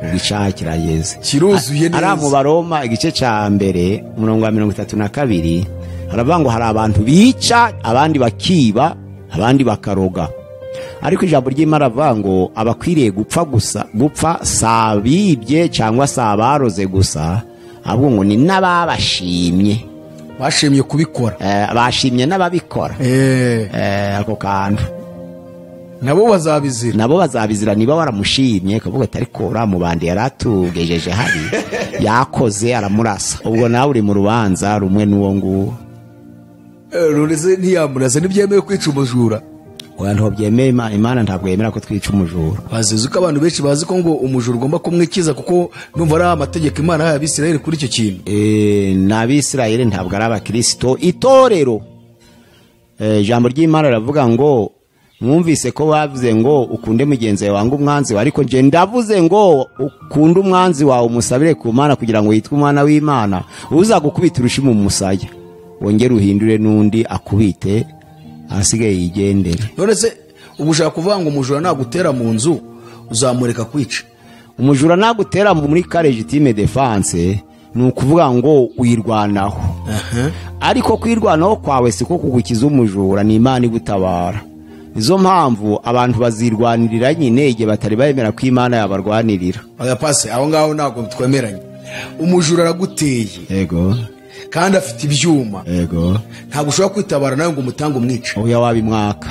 Speaker 2: ubwo kirageze.
Speaker 1: Kiruzuye neza.
Speaker 2: Ari mu Baroma igice cya mbere umurongo wa 32 haravuga ngo hari abantu bica, abandi bakiba, abandi bakaroga. Ariko ijambo ry'Imana rivuga ngo abakwiriye gupfa gusa, gupfa sabibye cyangwa sabaroze gusa, ahubwo ngo ni n'ababashimye.
Speaker 1: Bashimye kubikora.
Speaker 2: Bashimye n'ababikora. Ako kantu.
Speaker 1: Nabo bazabizira.
Speaker 2: Nabo bazabizira niba waramushimye kavuga ati ariko uramubandi yaratugejeje hari yakoze aramurasa. Ubwo nawe uri mu rubanza rumwe n'uwo nguwo.
Speaker 1: Rureze ntiyamurasa, ntibyemewe kwica umujura.
Speaker 2: Oya, ntabwo byemeye. Imana ntabwo yemera ko twica umujura.
Speaker 1: Bazizi ko abantu benshi bazi ko ngo umujura ugomba kumwikiza, kuko numva ari amategeko Imana yahaye Abisirayeli kuri icyo kintu.
Speaker 2: N'Abisirayeli ntabwo ari abakristo. Itorero, ijambo ry'Imana riravuga ngo mwumvise ko bavuze ngo ukunde mugenzi wawe wange umwanzi wawe, ariko nje ndavuze ngo ukunde umwanzi wawe umusabire ku Mana kugira ngo yitwe umwana w'Imana. Uzagukubita urushi mu musaya, wongere uhindure n'undi akubite, asigaye yigendere.
Speaker 1: None se ubu ushaka kuvuga ngo umujura nagutera mu nzu uzamureka kwica?
Speaker 2: Umujura nagutera muri ka legitime defense ni ukuvuga ngo uyirwanaho. Ariko kwirwanaho kwawe siko kugukiza umujura, ni Imana igutabara. Izo mpamvu abantu bazirwanirira nyine igihe batari bayemera ko Imana yabarwanirira.
Speaker 1: Oya pase, aho ngaho ntabwo twemeranye. Umujura araguteye.
Speaker 2: Yego.
Speaker 1: Kandi afite ibyuma.
Speaker 2: Yego.
Speaker 1: Ntabwo ushobora kwitabara nawe ngo umutange umwice.
Speaker 2: Oya, wabimwaka.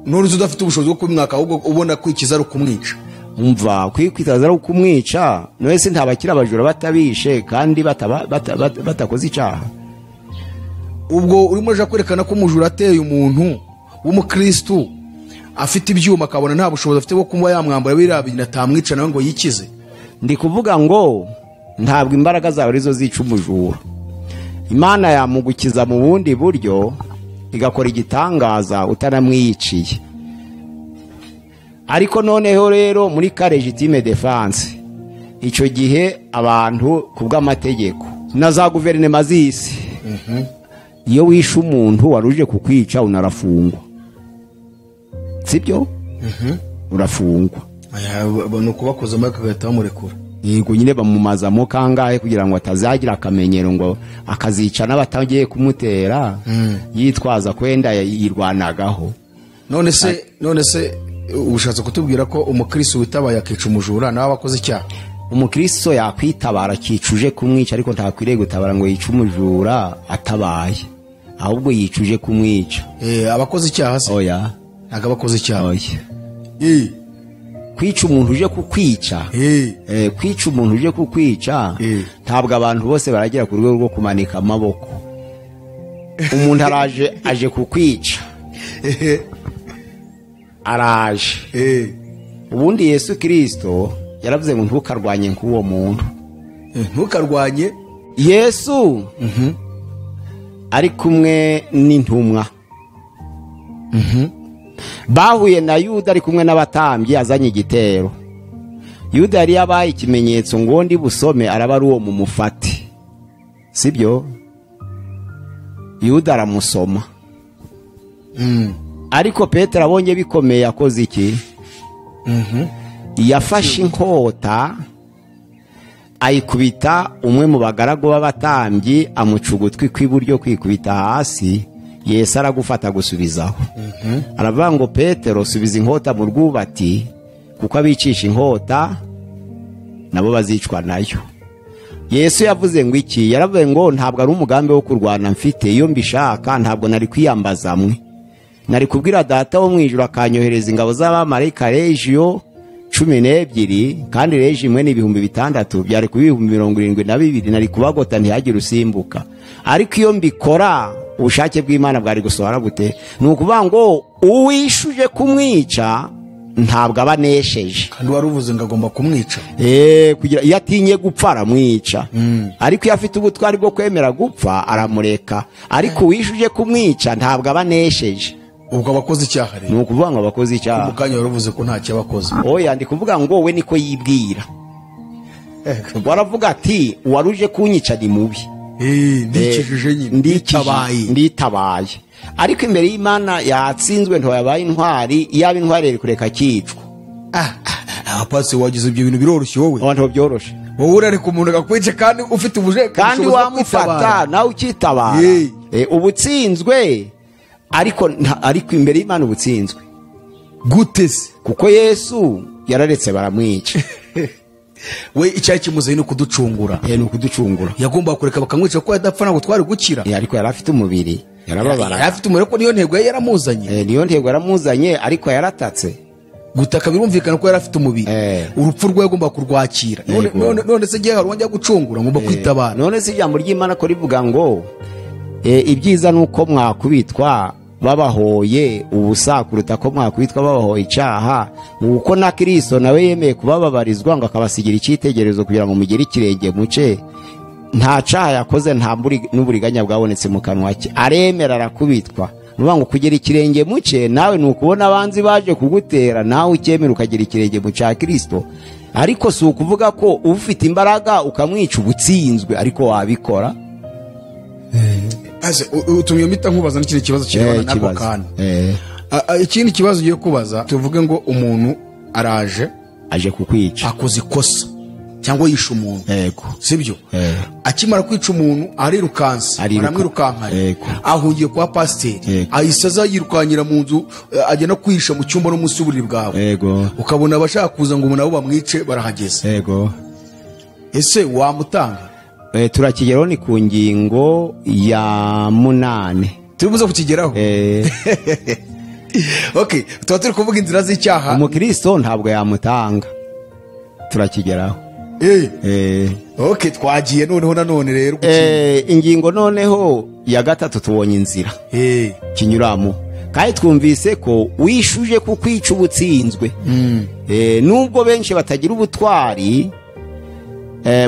Speaker 1: Nuruzi udafite ubushobozi bwo kumwaka, ahubwo ubona kwikiza ari ukumwica.
Speaker 2: Umva, kwitaza ari ukumwica, none se ntabakira abajura batabishe kandi batakoze icyaha.
Speaker 1: Ubwo urimo uje kwerekana ko umujura ateye umuntu w'umukristo afite ibyuma akabona nta bushobozi afite bwo kuba yamwambara biriya bintu atamwica nawe ngo yikize.
Speaker 2: Ndi kuvuga ngo ntabwo imbaraga zawe arizo zica umujura. Imana yamugukiza mu bundi buryo igakora igitangaza utaramwiyiciye. Ariko noneho rero muri ka legitime defense, icyo gihe abantu kubw'amategeko na za guverinoma z'isi, iyo wishe umuntu waruje kukwica unarafungwa. Sibyo? Urafungwa.
Speaker 1: Ni ukubakoza amaboko bagahita bamurekura.
Speaker 2: Yego nyine bamumazamo kangahe kugira ngo atazagira akamenyero ngo akazica n'abatagiye kumutera, yitwaza kwenda yirwanagaho.
Speaker 1: None se ushatse kutubwira ko umukristo witabaye akica umujura nawe abakoze icyaha?
Speaker 2: Umukristo yakwitabara akicuje kumwica, ariko ntakwiriye gutabara ngo yice umujura atabaye, ahubwo yicuje kumwica.
Speaker 1: Abakoze icyaha se?
Speaker 2: Oya,
Speaker 1: ntabwo abakoze icyaha.
Speaker 2: Oya. Kwica umuntu uje kukwica, kwica umuntu uje kukwica, ntabwo abantu bose baragera ku rwego rwo kumanika amaboko. Umuntu araje aje kukwica, araje. Ubundi Yesu Kristo yaravuze ngo ntukarwanye nk'uwo muntu.
Speaker 1: Ntukarwanye.
Speaker 2: Yesu ari kumwe n'intumwa. Bahuye na Yuda ari kumwe n'abatambyi azanye igitero. Yuda yari yabaye ikimenyetso ngo ndi busome araba ari uwo mumufate. Sibyo? Yuda aramusoma. Ariko Petero abonye bikomeye yakoze iki? Yafashe inkota ayikubita umwe mu bagaragu b'abatambyi, amuca ugutwi kw'iburyo kwikubita hasi. Yesu aragufata gusubizaho. Aravuga ngo Petero subiza inkota mu rwubati, kuko abicisha inkota nabo bazicwa nayo. Yesu yavuze ngo iki? Yaravuze ngo ntabwo ari umugambi wo kurwana mfite, iyo mbishaka ntabwo nari kwiyambaza mwe. Nari kubwira data wo mu ijuru akanyohereza ingabo z'abamarayika legio 12, kandi legio imwe ni 6000, byari kuba 72,000, nari kubagota ntihagire usimbuka. Ariko iyo mbikora ubushake bw'Imana bwari gusohora gute? Ni ukuvuga ngo uwishuje kumwica ntabwo aba anesheje.
Speaker 1: Kandi wari uvuze ngo agomba kumwica.
Speaker 2: Kugira iyo atinye gupfa aramwica. Ariko iyo afite ubutwari bwo kwemera gupfa aramureka. Ariko uwishuje kumwica ntabwo aba anesheje.
Speaker 1: Ubwo abakoze icyaha rero.
Speaker 2: Ni ukuvuga ngo abakoze icyaha.
Speaker 1: Mu kanya wari uvuze ko nta cyabakoze.
Speaker 2: Oya, ndi kuvuga ngo we niko yibwira. Waravuga ati waruje kunyica ni mubi.
Speaker 1: Ndikijije nyine.
Speaker 2: Nditabaye. Ariko imbere y'Imana yatsinzwe ntiwabaye intwari, yaba intwari iri kureka akicwa.
Speaker 1: Apasi wagize ibyo bintu biroroshye wowe.
Speaker 2: Abantu byoroshe.
Speaker 1: Wowe urareka umuntu akakwica kandi ufite ubuje
Speaker 2: kandi wamufata nawe ukitabara. Ubutsinzwe ariko imbere y'Imana ubutsinzwe.
Speaker 1: Gute se?
Speaker 2: Kuko Yesu yararetse baramwica.
Speaker 1: We icyayi kimuzanye no kuducungura.
Speaker 2: Ni ukuducungura.
Speaker 1: Yagomba kureka bakamwica kuko yadapfa ntabwo twari gukira.
Speaker 2: Ariko yari afite umubiri. Yarababara.
Speaker 1: Yari afite umubiri ko niyo ntego yari yaramuzanye.
Speaker 2: Niyo ntego yaramuzanye ariko yaratatse.
Speaker 1: Gutaka birumvikana ko yari afite umubiri. Urupfu rwe yagomba kurwakira. None se gihe hari uwajya gucungura ngomba kwitabara.
Speaker 2: None se ijambo ry'Imana ko rivuga ngo ibyiza nuko mwakubitwa babahoye ubusa kuruta ko mwakubitwa babahoye icyaha, uko na Kristo nawe yemeye kubababarizwa ngo akabasigira icyitegererezo kugira ngo mugere ikirenge muce. Nta cyaha yakoze, nta n'uburiganya bwabonetse mu kanwa ke, aremera arakubitwa. Nuvuga ngo kugera ikirenge muce nawe ni ukubona abanzi baje kugutera nawe ukemera ukagera ikirenge mu cya Kristo. Ariko si ukuvuga ko ufite imbaraga ukamwica ubutsinzwe, ariko wabikora.
Speaker 1: Utumye mpita nkubaza n'ikindi kibazo kirebana n'ako kantu. Ikindi kibazo ugiye kubaza, tuvuge ngo umuntu araje
Speaker 2: aje kukwica,
Speaker 1: akoze ikosa cyangwa yishe umuntu. Sibyo? Akimara kwica umuntu arirukanse, baramwirukankanye, ahungiye kwa pasiteri, ahise aza yirukanyira mu nzu, ajya no kwihisha mu cyumba no munsi y'uburiri bwawe. Ukabona abashaka kuza ngo umuntu nabo bamwice barahageze. Ese wamutanga?
Speaker 2: Turakigeraho ni ku ngingo ya 8.
Speaker 1: Turibuze kukigeraho. Okay, tuba turi kuvuga inzira z'icyaha.
Speaker 2: Umukristo ntabwo yamutanga. Turakigeraho.
Speaker 1: Okay, twagiye noneho nanone rero.
Speaker 2: Ingingo noneho ya 3 tubonye inzira kinyuramo. Kandi twumvise ko wishuje kukwica ubutsinzwe. Nubwo benshi batagira ubutwari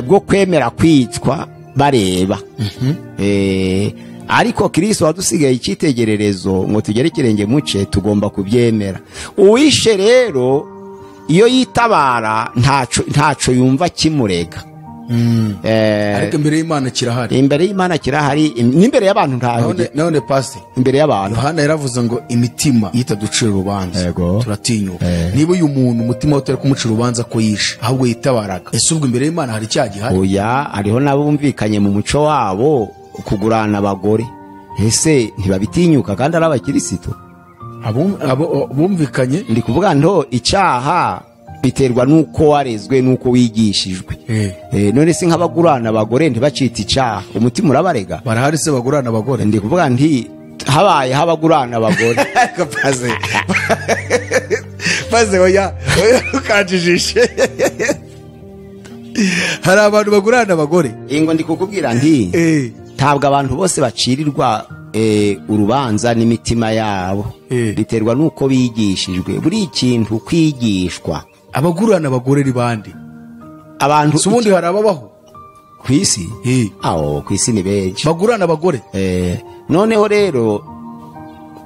Speaker 2: bwo kwemera kwicwa bareba. Ariko Kristo wadusigaye icyitegererezo ngo tugere ikirenge muce, tugomba kubyemera. Uwishe rero iyo yitabara ntaco yumva kimurega.
Speaker 1: Ariko imbere y'Imana kirahari.
Speaker 2: Imbere y'Imana kirahari, n'imbere y'abantu ntaho.
Speaker 1: None pastor,
Speaker 2: imbere y'abantu
Speaker 1: Yohana yaravuze ngo imitima yitaducira urubanza turatinyuka. Niba uyu muntu umutima we utari kumucira urubanza ko yishe ahubwo yitabaraga, ese ubwo imbere y'Imana hari icyaha gihari?
Speaker 2: Oya, hariho n'abumvikanye mu muco wabo kugurana abagore. Ese ntibabitinyuka kandi ari abakirisito?
Speaker 1: Abo bumvikanye,
Speaker 2: ndi kuvuga nto icyaha biterwa nuko warezwe nuko wigishijwe. None se nk'abagurana abagore ntibacita icyaha, umutima urabarega?
Speaker 1: Barahari se bagurana abagore?
Speaker 2: Ndi kuvuga nti habaye habagurana abagore.
Speaker 1: Paze oya ukanjijishe. Hari abantu bagurana abagore.
Speaker 2: Ingo ndi kukubwira nti ntabwo abantu bose bacirirwa urubanza n'imitima yabo. Biterwa nuko bigishijwe. Buri ikintu kwigishwa.
Speaker 1: Abagurana abagore ni bande?
Speaker 2: Abantu
Speaker 1: ubundi hari ababaho
Speaker 2: ku isi? Aho ku isi ni benshi
Speaker 1: bagurana abagore.
Speaker 2: Noneho rero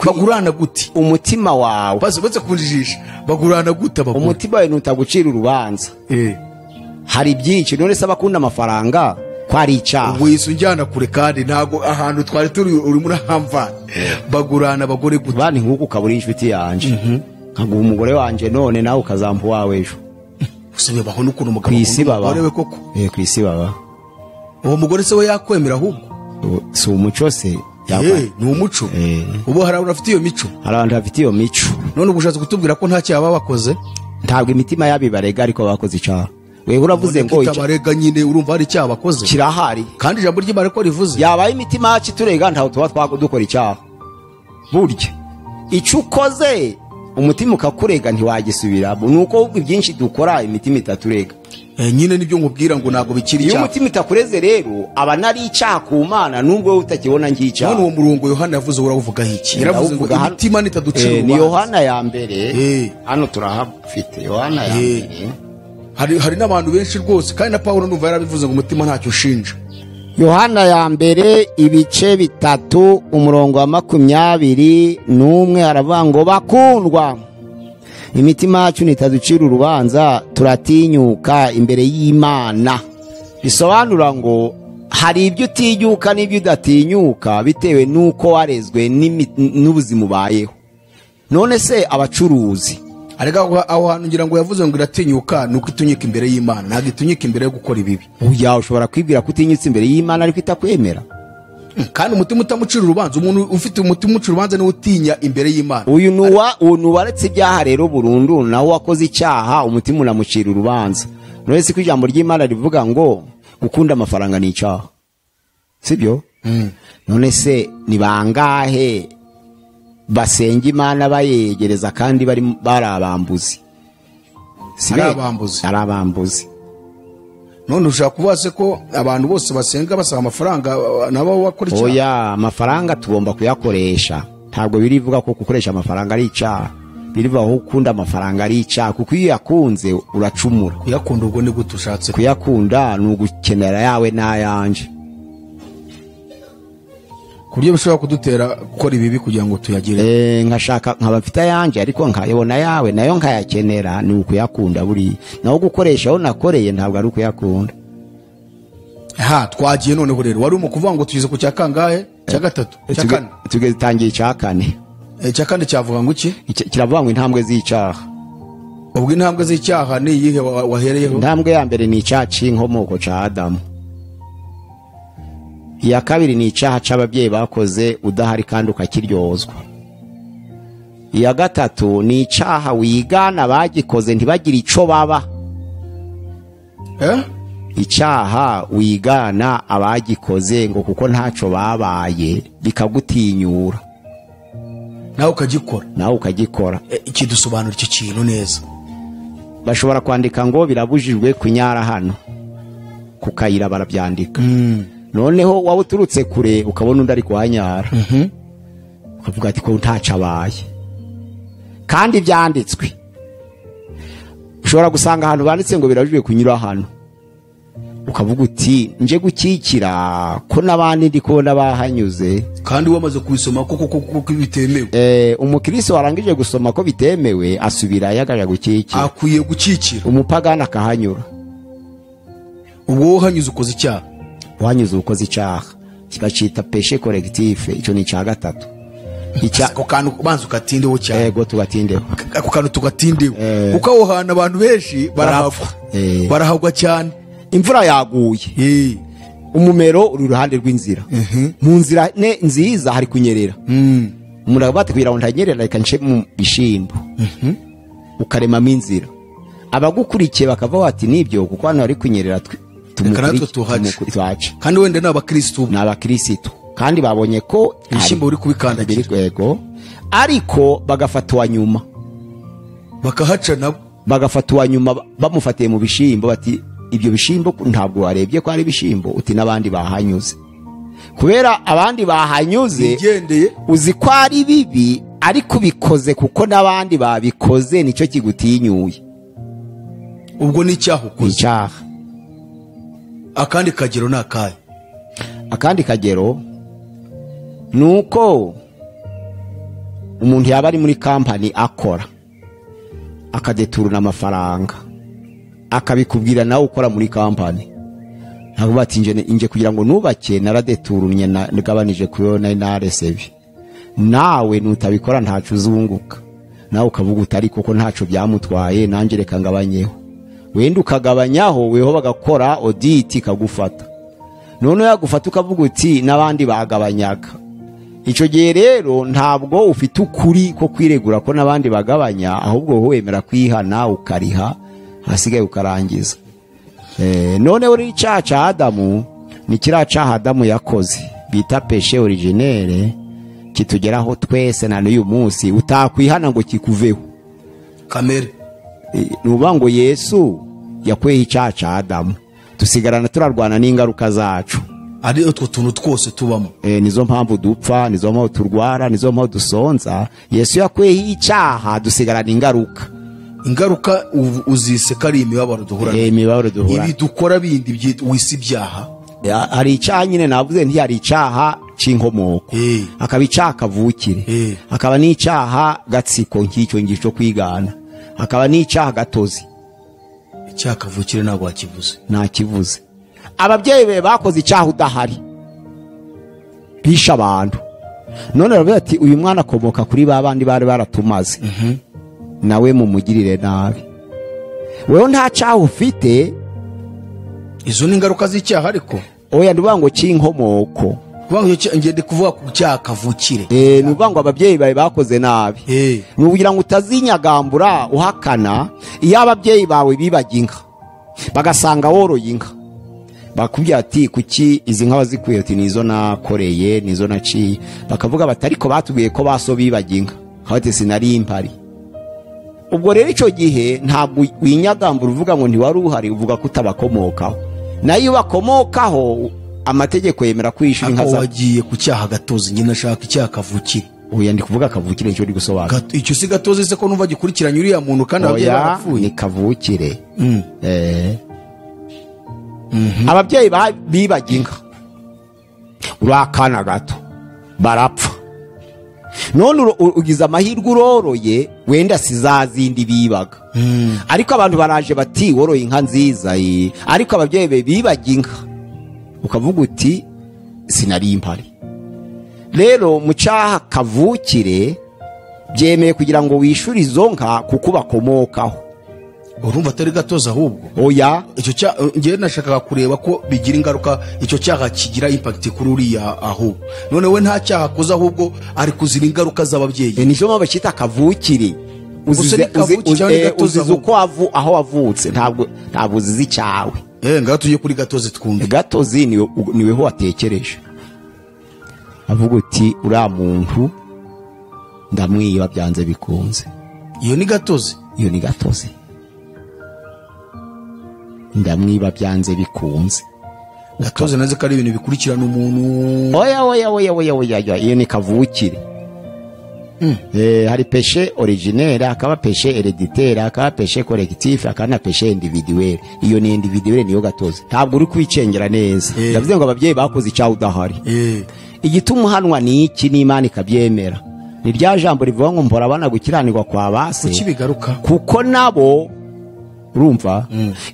Speaker 1: bagurana gute?
Speaker 2: Umutima wawe
Speaker 1: baze kunjijisha, bagurana gute abagore?
Speaker 2: Umutima wawe nutagucira urubanza. Hari byinshi. None se abakunda amafaranga ko ari icyaha?
Speaker 1: Ubwo Yesu njyana kure kandi ntago ahantu twari turi uri muri hamva. Bagurana abagore gute?
Speaker 2: Bani nkuko ukabura inshuti yanje. Nkaguha umugore wanje none nawe ukazampa uwawe ejo.
Speaker 1: Usebe baho n'ukuntu umugabo umugore we koko.
Speaker 2: Ku isi baba.
Speaker 1: Uwo mugore se we yakwemera ahubwo?
Speaker 2: Si umuco se?
Speaker 1: Ni umuco. Ubu hari abantu bafite iyo mico.
Speaker 2: Hari abantu bafite iyo mico.
Speaker 1: None ubu ushatse kutubwira ko nta cyaha bakoze?
Speaker 2: Ntabwo imitima yabo ibarega ariko bakoze icyaha. Wewe uravuze ngo
Speaker 1: itabarega nyine, urumva hari icyaha bakoze?
Speaker 2: Kirahari.
Speaker 1: Kandi ijambo ry'Imana ko rivuze.
Speaker 2: Yabaye imitima yacu iturega ntaho tuba dukora icyaha. Burya icyo ukoze Umutima ukakurega ntiwagisubiramo. Nuko ibyinshi dukora imitima itaturega.
Speaker 1: Nyine nibyo nkubwira ngo ntabwo bikiri
Speaker 2: icyaha. Iyo umutima itakureze rero aba nari icyaha ku Mana nubwo wowe utakibona nk'icyaha.
Speaker 1: None uwo murongo Yohana yavuze urawuvuga iki? Yaravuze ngo imitima nitaducira urubanza.
Speaker 2: Ni Yohana ya mbere. Hano turahafite Yohana ya mbere.
Speaker 1: Hari n'abantu benshi rwose kandi na Paulo ndumva yarabivuze ngo umutima ntacyo ushinja.
Speaker 2: Yohana ya mbere ibice 3 umurongo wa 21 haravuga ngo bakundwa, imitima yacu nitaducira urubanza turatinyuka imbere y'Imana. Bisobanura ngo hari ibyo utinyuka n'ibyo udatinyuka bitewe n'uko warezwe n'ubuzima ubayeho. None se abacuruzi
Speaker 1: arega aho hantu ngira ngo yavuze ngo iratinyuka nuko itunyika imbere y'Imana, ntabwo itunyika imbere yo gukora ibibi.
Speaker 2: Oya, ushobora kwibwira ko utinyutse imbere y'Imana ariko itakwemera.
Speaker 1: Kandi umutima utamucira urubanza, umuntu ufite umutima umucira urubanza niwe utinya imbere y'Imana.
Speaker 2: Uyu nuwaretse ibyaha rero burundu, nawe wakoze icyaha umutima unamucira urubanza. None se ko ijambo ry'Imana rivuga ngo gukunda amafaranga ni icyaha, sibyo? None se ni bangahe basenga Imana bayegereza kandi bari abambuzi?
Speaker 1: Ari abambuzi. None ushaka kubaza ko abantu bose basenga basaba amafaranga nabo bakora icyaha?
Speaker 2: Oya, amafaranga tugomba kuyakoresha. Ntabwo birivuga ko gukoresha amafaranga ari icyaha. Birivuga ko ukunda amafaranga ari icyaha, kuko iyo uyakunze uracumura.
Speaker 1: Kuyakunda ubwo ni gute ushatse?
Speaker 2: Kuyakunda ni ugukenera yawe n'ayanje,
Speaker 1: ku buryo bishobora kudutera gukora ibibi kugira ngo tuyagire.
Speaker 2: Nkashaka nkaba mfite ayanje ariko nkayabona yawe nayo nkayakenera, ni ukuyakunda buri. Naho gukoresha aho nakoreye ntabwo ari ukuyakunda.
Speaker 1: Ha, twagiye noneho rero wari umukuvuga ngo tugeze ku cya kangahe? Cya gatatu, cya kane.
Speaker 2: Tugeze tangiye icya kane.
Speaker 1: Icya kane cyavuga ngo iki?
Speaker 2: Kiravuga ngo intambwe z'icyaha.
Speaker 1: Ubwo intambwe z'icyaha ni iyihe wahereyeho?
Speaker 2: Intambwe ya mbere ni icyaha cy'inkomoko cya Adamu. Iya kabiri ni icyaha cy'ababyeyi bakoze udahari kandi ukakiryozwa. Iya gatatu ni icyaha wigana bagikoze ntibagire ico baba. Icyaha wigana abagikoze ngo kuko ntaco babaye bikagutinyura
Speaker 1: nawe ukagikora.
Speaker 2: Nawe ukagikora.
Speaker 1: Ikidusobanura icyo kintu neza.
Speaker 2: Bashobora kwandika ngo birabujijwe kunyara hano ku kayira, barabyandika. Noneho waba uturutse kure ukabona undi ari kuhanyara, ukavuga ati ko ntaco abaye, kandi byanditswe. Ushobora gusanga ahantu banditse ngo birabujijwe kunyura hano, ukavuga uti nje gukikira ko n'abandi ndi kubona bahanyuze,
Speaker 1: kandi wamaze kubisoma koko bitemewe.
Speaker 2: Umukristo warangije gusoma ko bitemewe asubira yagaja gukikira,
Speaker 1: akwiye gukikira.
Speaker 2: Umupagani akahanyura.
Speaker 1: Ubwo uhanyuze ukoze icyaha.
Speaker 2: Wanyuze ukoze icyaha kibacita péché collectif. Icyo ni icya gatatu.
Speaker 1: Ako kantu banza ukatindeho cyane.
Speaker 2: Yego, tugatindeho.
Speaker 1: Ako kantu tugatindeho kuko aho hantu abantu benshi barahagwa. Barahagwa cyane.
Speaker 2: Imvura yaguye, umumero uri iruhande rw'inzira. Mu nzira nziza hari kunyerera. Umuntu akavuga kugira ngo ntanyerera reka nce mu bishimbo, ukaremamo inzira. Abagukurikiye bakava bati nibyo kuko hano hari kunyerera
Speaker 1: tuhace. Kandi wenda ni abakristo.
Speaker 2: Ni abakristo kandi babonye ko
Speaker 1: ibishyimbo uri kubikandagira.
Speaker 2: Yego, ariko bagafata uwa nyuma
Speaker 1: bakahaca nabo,
Speaker 2: bagafata uwa nyuma bamufatiye mu bishimbo bati ibyo bishimbo ntabwo warebye ko ari ibishimbo, uti n'abandi bahanyuze. Kubera abandi bahanyuze uzi ko ari bibi ariko ubikoze kuko n'abandi babikoze, nicyo kigutinyuye.
Speaker 1: Ubwo ni icyaha ukoze.
Speaker 2: Icyaha.
Speaker 1: Akandi kagero ni akahe?
Speaker 2: Akandi kagero nuko umuntu yaba ari muri kampani akora akadeturuna amafaranga akabikubwira nawe ukora muri kampani, ntabwo bati nje kugira ngo nubake naradeturunye nagabanije kuri yo na RSB, nawe nutabikora ntacu uzunguka, nawe ukavuga utari kuko ntaco byamutwaye nanjye reka ngabanyeho. Wenda ukagabanyaho weho bagakora audit ikagufata. None yagufata ukavuga uti n'abandi bagabanyaga. Icyo gihe rero ntabwo ufite ukuri ko kwiregura ko n'abandi bagabanya, ahubwo wowe wemera kwihana ukariha hasigaye ukarangiza. None uri icyaha cya Adamu ni kiriya cyaha Adamu yakoze bita péché originelle, Kitugeraho twese na n'uyu munsi utakwihana ngo kikuveho.
Speaker 1: Kamere.
Speaker 2: Nuvuga ngo Yesu yakweho icyaha cya Adamu, dusigarana turarwana n'ingaruka zacu.
Speaker 1: Ari utwo tuntu twose tubamo.
Speaker 2: Nizo mpamvu dupfa, nizo mpamvu turwara, nizo mpamvu dusonza. Yesu yakweho icyaha dusigarana ingaruka.
Speaker 1: Ingaruka uzise ko ari imibabaro duhura.
Speaker 2: Imibabaro duhura.
Speaker 1: Ibi dukora bindi wisi ibyaha.
Speaker 2: Hari icyaha nyine navuze nti hari icyaha cy'inkomoko, hakaba icyaha kavukire, hakaba n'icyaha gatsiko nk'icyo ngicyo kwigana, hakaba n'icyaha gatozi.
Speaker 1: Icyaha kavukire ntabwo wakivuze.
Speaker 2: Ntakivuze. Ababyeyi be bakoze icyaha udahari, bisha abantu. None baravuga ati uyu mwana akomoka kuri ba bandi bari baratumaze, nawe mumugirire nabi. Wewe nta cyaha ufite.
Speaker 1: Izo ni ingaruka z'icyaha ariko.
Speaker 2: Oya, ndavuga ngo cy'inkomoko.
Speaker 1: Ngende kuvuga ku cyaha kavukire.
Speaker 2: Nuvuga ngo ababyeyi bawe bakoze nabi. Nugira ngo utazinyagambura uhakana. Iyo ababyeyi bawe bibaga inka bagasanga woroye inka, bakubwira ati kuki izi nka wazikuye? Ati nizo nakoreye, nizo naciye. Bakavuga bati ariko batubwiye ko baso bibaga inka. Bati sinari impari. Ubwo rero icyo gihe ntabwo winyagambura uvuga ngo ntiwari uhari, uvuga ko utabakomokaho. Nayo iyo bakomokaho amategeko yemera kwishyura inka
Speaker 1: za. Wagiye ku cyaha gatozi, nyine nashaka icyaha kavukire.
Speaker 2: Oya, ndi kuvuga kavukire icyo uri gusobanura.
Speaker 1: Icyo si gatozi se ko numva gikurikiranye uriya muntu kandi ababyeyi barapfuye?
Speaker 2: Ni kavukire. Ababyeyi bibaga inka urakana gato barapfa. None ugize amahirwe uroroye, wenda si za zindi bibaga. Ariko abantu baraje bati woroye inka nziza, ariko ababyeyi be bibaga inka. Ukavuga uti sinari impari. Rero mu cyaha kavukire byemeye kugira ngo wishyure izo nka kuko bakomokaho.
Speaker 1: Urumva atari gatozi ahubwo.
Speaker 2: Oya,
Speaker 1: icyo cyaha ngewe nashakaga kureba ko bigira ingaruka, icyo cyaha kigira impact kuri uriya ahubwo. None we nta cyaha akoze ahubwo ari kuzira ingaruka z'ababyeyi.
Speaker 2: Nizo mpamvu cyita kavukire. Uzize uko aho wavutse, ntabwo uzize icyawe.
Speaker 1: Ngaho tujye kuri gatozi twumve.
Speaker 2: Gatozi niweho watekereje. Avuga uti uriya muntu ndamwiba byanze bikunze.
Speaker 1: Iyo ni gatozi.
Speaker 2: Iyo ni gatozi. Ndamwiba byanze bikunze.
Speaker 1: Gatozi naze ko ari ibintu bikurikirana umuntu.
Speaker 2: Oya oya oya oya oya, iyo ni kavukire. Hari péché originaire, hakaba péché héréditaire, hakaba péché collectif, hakaba na péché individuel. Iyo ni individuel, niyo gatozi. Ntabwo uri kwicengera neza. Ndavuze ngo ababyeyi bakoze icyaha udahari. Igituma uhanwa ni iki n'Imana ikabyemera? Ni rya jambo rivuga ngo mpora abana gukiranirwa kwa base.
Speaker 1: Kuki bigaruka?
Speaker 2: Kuko nabo urumva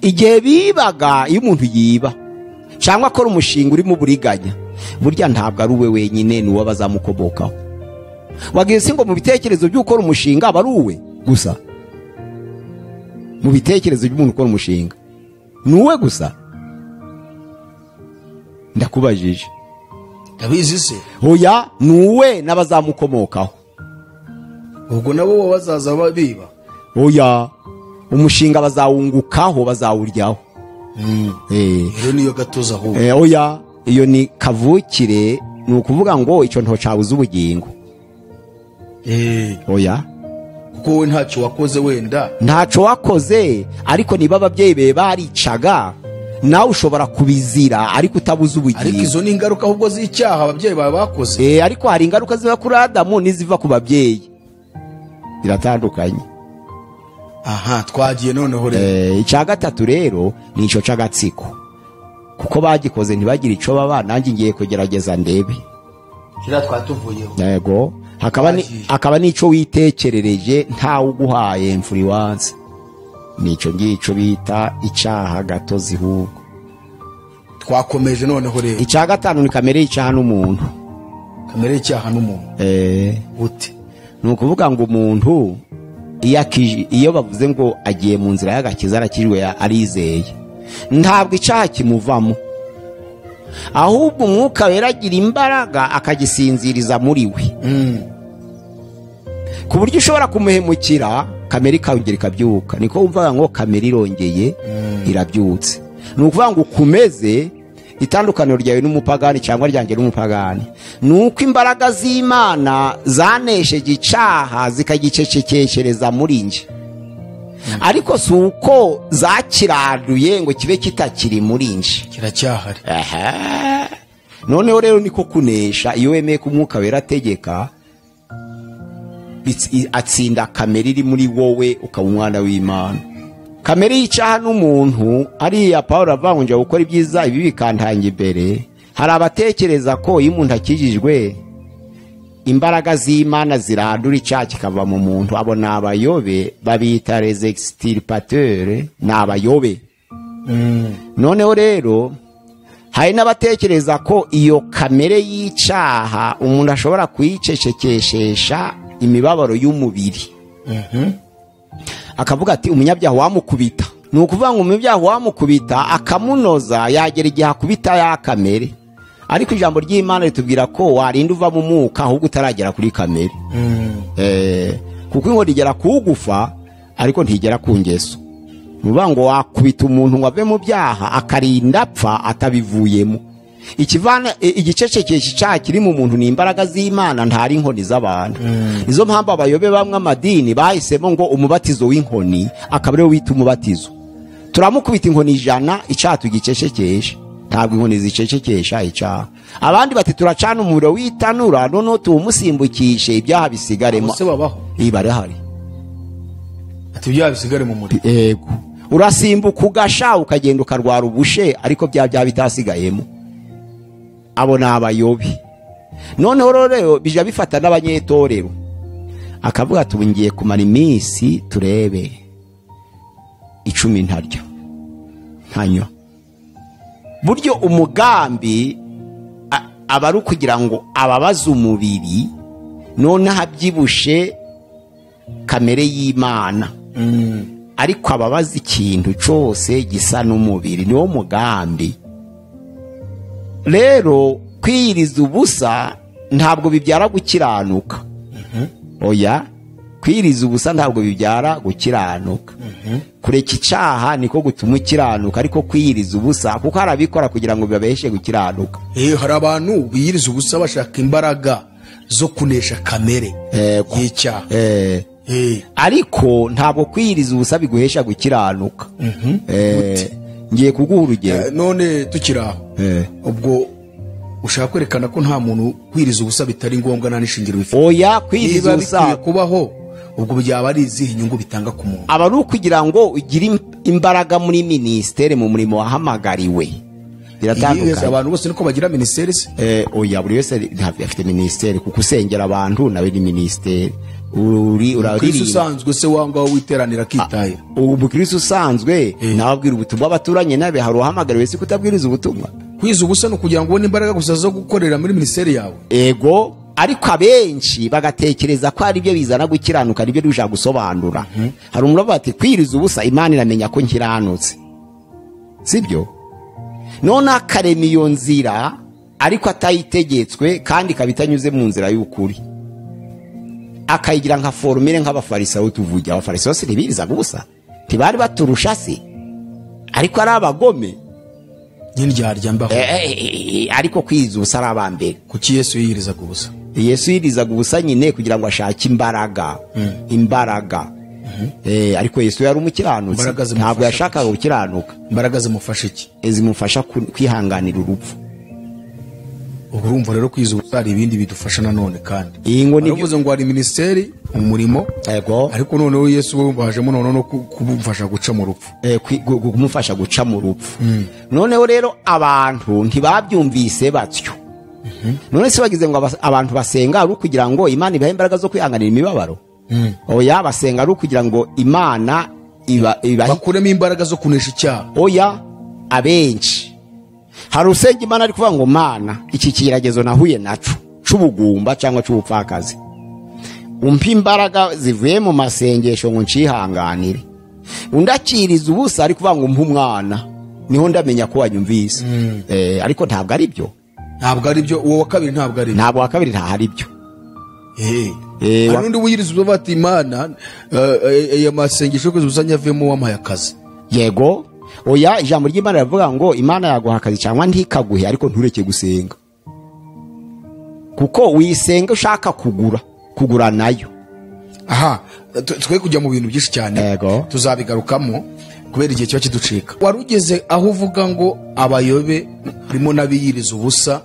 Speaker 2: igihe bibaga, iyo umuntu yiba cyangwa akora umushinga urimo uburiganya, burya ntabwo ari uwe wenyine, ni uwo bazamukomokaho. Wagize se ngo mu bitekerezo by'ukora umushinga aba ari uwe gusa? Mu bitekerezo by'umuntu ukora umushinga ni uwe gusa? Ndakubajije.
Speaker 1: Ndabizi se.
Speaker 2: Oya, ni uwe n'abazamukomokaho.
Speaker 1: Ubwo nabo bazaza biba.
Speaker 2: Oya, umushinga bazawungukaho, bazawuryaho.
Speaker 1: Iyo niyo gatozi ahubwo.
Speaker 2: Oya, iyo ni kavukire. Ni ukuvuga ngo icyo nto cyabuze ubugingo. Oya,
Speaker 1: kuko wowe ntacyo wakoze wenda.
Speaker 2: Ntacyo wakoze, ariko niba ababyeyi be baricaga nawe ushobora kubizira ariko utabuze ubugingo.
Speaker 1: Ariko izo ni ingaruka ahubwo z'icyaha ababyeyi bawe bakoze.
Speaker 2: Ariko hari ingaruka ziva kuri Adamu n'iziva ku babyeyi, biratandukanye.
Speaker 1: Aha twagiye noneho rero.
Speaker 2: Icya gatatu rero ni icyo cy'agatsiko, kuko bagikoze ntibagire icyo baba. Nanjye ngiye kugerageza ndebe.
Speaker 1: Kira twatuvuyeho.
Speaker 2: Yego, hakaba n'icyo witekerereje ntawe uguhaye influence. Nicyo ngicyo bita icyaha gatozi ahubwo.
Speaker 1: Twakomeje noneho rero.
Speaker 2: Icya gatanu ni kamere y'icyaha n'umuntu.
Speaker 1: Kamere y'icyaha n'umuntu. Gute?
Speaker 2: Ni ukuvuga ngo umuntu iyo bavuze ngo agiye mu nzira y'agakiza arakijwe arizeye, ntabwo icyaha kimuvamo, ahubwo umwuka wera agira imbaraga akagisinziriza muri we, ku buryo ushobora kumuhemukira kamere ikongera ikabyuka. Niko wumvaga ngo kamere irongeye irabyutse. Ni ukuvuga ngo ukomeze Itandukaniro ryawe n'umupagani cyangwa ryanjye n'umupagani ni uko imbaraga z'Imana zanesheje icyaha zikagicecekeshereza muri nje, ariko si uko zakiraduye ngo kibe kitakiri muri nje,
Speaker 1: kiracyahari.
Speaker 2: Noneho rero niko kunesha. Iyo wemeye ko Umwuka Wera ategeka, atsinda kamere iri muri wowe, ukaba umwana w'Imana. Kamere y'icyaha n'umuntu, ariya Pawulo avuga ngo njya gukora ibyiza ibi bikantanga imbere. Hari abatekereza ko iyo umuntu akijijwe imbaraga z'Imana zirandura icyaha kikava mu muntu. Abo ni abayobe, babita les extirpateurs, ni abayobe. Noneho rero hari n'abatekereza ko iyo kamere y'icyaha umuntu ashobora kuyicecekeshesha imibabaro y'umubiri. Akavuga ati umunyabyaha wamukubita. Ni ukuvuga ngo umunyabyaha wamukubita akamunoza, yagera igihe akubita ya kamere. Ariko ijambo ry'Imana ritubwira ko warinda uva mu mwuka ahubwo utaragera kuri kamere. Kuko inkoni igera kugufa ariko ntigera ku ngeso. Ni ukuvuga ngo wakubita umuntu ngo ave mu byaha akarinda apfa atabivuyemo. Ikivana igicecekesha icyaha kiri mu muntu ni imbaraga z'Imana, ntari inkoni z'abantu. Nizo mpamvu abayobe bamwe amadini bahisemo ngo umubatizo w'inkoni akaba ariwo wita umubatizo. Turamukubita inkoni 100 icyaha tugicecekesha. Ntabwo inkoni zicecekesha icyaha. Abandi bati turacana umuriro w'itanura noneho tuwumusimbukishe ibyaha bisigaremo. Barahari.
Speaker 1: Ati ibyaha bisigare mu muriro.
Speaker 2: Yego. Urasimbuka ugasha ukagenda ukarwara ubushe, ariko bya bitasigayemo. Abo ni abayobi. Noneho rero bija bifata n'abanyetorero. Akavuga ati ngiye kumara iminsi turebe 10 ntarya ntanywa. Buryo umugambi aba ari ukugira ngo ababaze umubiri, noneho abyibushe kamere y'Imana. Ariko ababaza ikintu cyose gisa n'umubiri, niwo mugambi. Rero kwiyiriza ubusa ntabwo bibyara gukiranuka. Oya, kwiyiriza ubusa ntabwo bibyara gukiranuka. Kureka icyaha niko gutuma ukiranuka, ariko kwiyiriza ubusa kuko harabikora kugira ngo bibabeshe gukiranuka.
Speaker 1: Hari abantu biyiriza ubusa bashaka imbaraga zo kunesha kamere y'icyaha.
Speaker 2: Ariko ntabwo kwiyiriza ubusa biguhesha gukiranuka. Ngiye kuguha urugero.
Speaker 1: None tukiraho ubwo ushaka kwerekana ko nta muntu kwiriza ubusa bitari ngombwa nta n'ishingiro bifite.
Speaker 2: Oya, kwiriza ubusa
Speaker 1: kubaho ubwo byaba ari izihe inyungu bitanga ku muntu?
Speaker 2: Aba ari ukugira ngo ugire imbaraga muri ministere, mu murimo wahamagariwe. Biratandukanye.
Speaker 1: Abantu bose niko bagira ministere se?
Speaker 2: Oya, buri wese afite ministere, kuko usengera abantu nawe ni ministere. Uri uraririmba
Speaker 1: usanzwe se wanga witeranira akitaye.
Speaker 2: Umukristo usanzwe nawe abwira ubutumwa abaturanye nabe, hari uhamagariwe se kutabwiriza ubutumwa?
Speaker 1: Kwiza ubusa no kugira ngo ubone imbaraga gusa zo gukorera muri ministere yawe.
Speaker 2: Ego, ariko abenshi bagatekereza ko ari byo bizana gukiranuka, ari byo dushaka gusobanura. Hari umuntu avuga ati kwiriza ubusa Imana iramenya ko nkiranutse. Sibyo? None akarema iyo nzira ariko atayitegetswe kandi ikaba itanyuze mu nzira y'ukuri. Akayigira nka formule nk'abafarisayo tuvuge. Abafarisayo se ntibirizaga ubusa, ntibari baturusha se, ariko ari abagome
Speaker 1: n'indyarya mbaho.
Speaker 2: Ariko kwiriza ubusa ari abambere.
Speaker 1: Kuki Yesu yiyirizaga ubusa?
Speaker 2: Yesu yirizaga ubusa nyine kugira ngo ashake imbaraga. Imbaraga. Ariko Yesu yari umukiranutsi, ntabwo yashakaga gukiranuka.
Speaker 1: Imbaraga zimufasha iki?
Speaker 2: Zimufasha kwihanganira urupfu.
Speaker 1: Urumva rero kwiza ubusa hari ibindi bidufasha nanone kandi. Uvuze ngo hari ministeri umurimo, ariko noneho Yesu we bajemo noneho no kumufasha guca mu rupfu.
Speaker 2: Kumufasha guca mu rupfu. Noneho rero abantu ntibabyumvise batyo. None se bagize ngo abantu basenga ari kugira ngo Imana ibahe imbaraga zo kwihanganira imibabaro? Oya, basenga ari kugira ngo Imana ibahe
Speaker 1: bakuremo imbaraga zo kunesha icyaha.
Speaker 2: Oya, abenshi hari usenga Imana ari kuvuga ngo Mana iki kigeragezo nahuye naco c'ubugumba cyangwa c'ubupfakazi, umpe imbaraga zivuye mu masengesho ngo ncihanganire. Undakiriza ubusa ari kuvuga ngo umpe umwana, niho ndamenya ko wanyumvise. Ariko ntabwo ari byo.
Speaker 1: Ntabwo ari byo. Uwo wa kabiri ntabwo ari byo.
Speaker 2: Ntabwo wa kabiri ntahari byo.
Speaker 1: Hari undi wiyiriza ubusa bati Imana aya masengesho yo kwiza ubusa nyavemo wampaye akazi.
Speaker 2: Yego, Oya, ijambo ry'Imana rivuga ngo Imana yaguha akazi cyangwa ntikaguhe, ariko ntureke gusenga, kuko wisenga ushaka kugura nayo.
Speaker 1: Aha twe kujya mu bintu byinshi cyane tuzabigarukamo kubera igihe cyo kiducika. Warugeze aho uvuga ngo abayobe harimo n'abiyiriza ubusa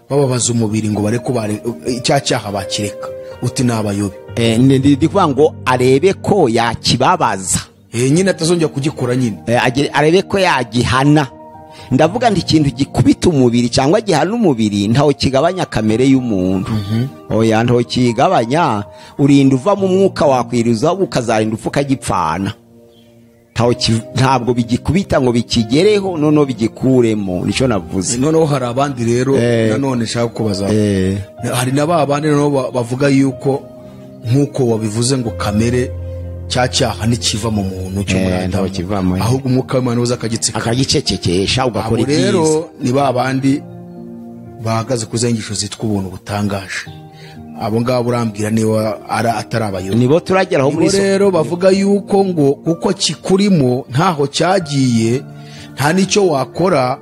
Speaker 1: bababaza umubiri ngo bareko icyaha bakireka, uti n'abayobe.
Speaker 2: Ndi kuvuga ngo arebe ko yakibabaza,
Speaker 1: nyine atazongera kugikora, nyine
Speaker 2: arebe ko yagihana. Ndavuga nti ikintu gikubita umubiri cyangwa gihana umubiri ntaho kigabanya kamere y'umuntu. Oya, ntaho kigabanya, urinda uva mu mwuka wakwiriza ukazarinda upfa ukagipfana. Ntabwo bigikubita ngo bikigereho noneho bigikuremo, nicyo navuze.
Speaker 1: Noneho hari abandi rero nanone nshaka kubaza, hari na ba bandi noneho bavuga yuko nkuko wabivuze ngo kamere cyaha ntikiva mu muntu cyo muri Adamu, ahubwo umwuka w'Imana uza akagitsika
Speaker 2: akagicecekesha ugakora ibyiza.
Speaker 1: Rero ni ba bandi bahagaze ku zengisho zitwa ubuntu butangaje, abo ngabo urambwira niba atari abayobe.
Speaker 2: Nibo turageraho muri
Speaker 1: so. Rero bavuga yuko ngo kuko kikurimo ntaho cyagiye, nta nicyo wakora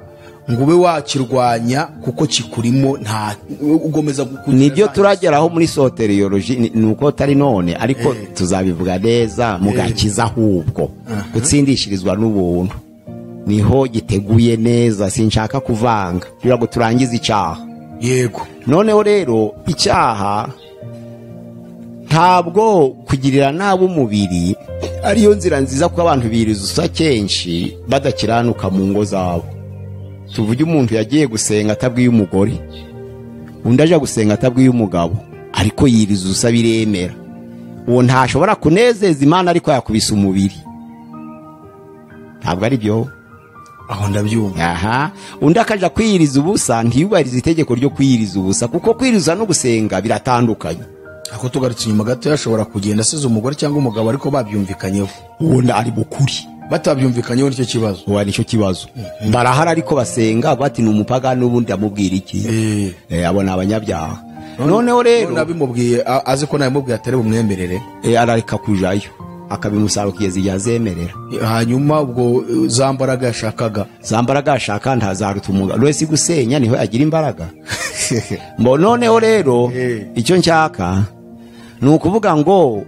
Speaker 1: ngo ube wakirwanya kuko kikurimo, nta ugomeza gukunda.
Speaker 2: Nibyo turageraho muri soteriology, nuko tari none ariko tuzabivuga neza mugakiza, ahubwo gutsindishirizwa n'ubuntu niho giteguye neza. Sinshaka kuvanga kugira ngo turangize icyaha.
Speaker 1: Yego.
Speaker 2: Noneho rero icyaha ntabwo kugirira nabi umubiri ariyo nzira nziza, kuko abantu biriza usa kenshi badakiranuka mu ngo zabo. Tuvuge umuntu yagiye gusenga atabwiye umugore, undi aje gusenga atabwiye umugabo, ariko yiriza usa biremera. Uwo ntashobora kunezeza Imana ariko yakubise umubiri, ntabwo ari byo.
Speaker 1: Aho ndabyumva.
Speaker 2: Aha, undi akaja kwiyiriza ubusa ntiyubahirize itegeko ryo kwiyiriza ubusa, kuko kwiriza no gusenga biratandukanye.
Speaker 1: Ako tugarutse inyuma gato, yashobora kugenda asize umugore cyangwa umugabo ariko babyumvikanyeho,
Speaker 2: ubundi ari bukuri.
Speaker 1: Batabyumvikanyeho nicyo kibazo.
Speaker 2: Uwa nicyo kibazo. Barahara ariko basenga bati ni umupagani, ubundi amubwira iki? Abo ni abanyabyaha. Noneho rero
Speaker 1: nabimubwiye azi ko nabimubwiye atari bumwemerere,
Speaker 2: arareka kujayo akabimusaba kugeza igihe azemerera.
Speaker 1: Hanyuma ubwo za mbaraga yashakaga,
Speaker 2: za mbaraga yashaka ntazaruta umugabo wese gusenya, niho agira imbaraga. Mbo noneho rero icyo nshaka ni ukuvuga ngo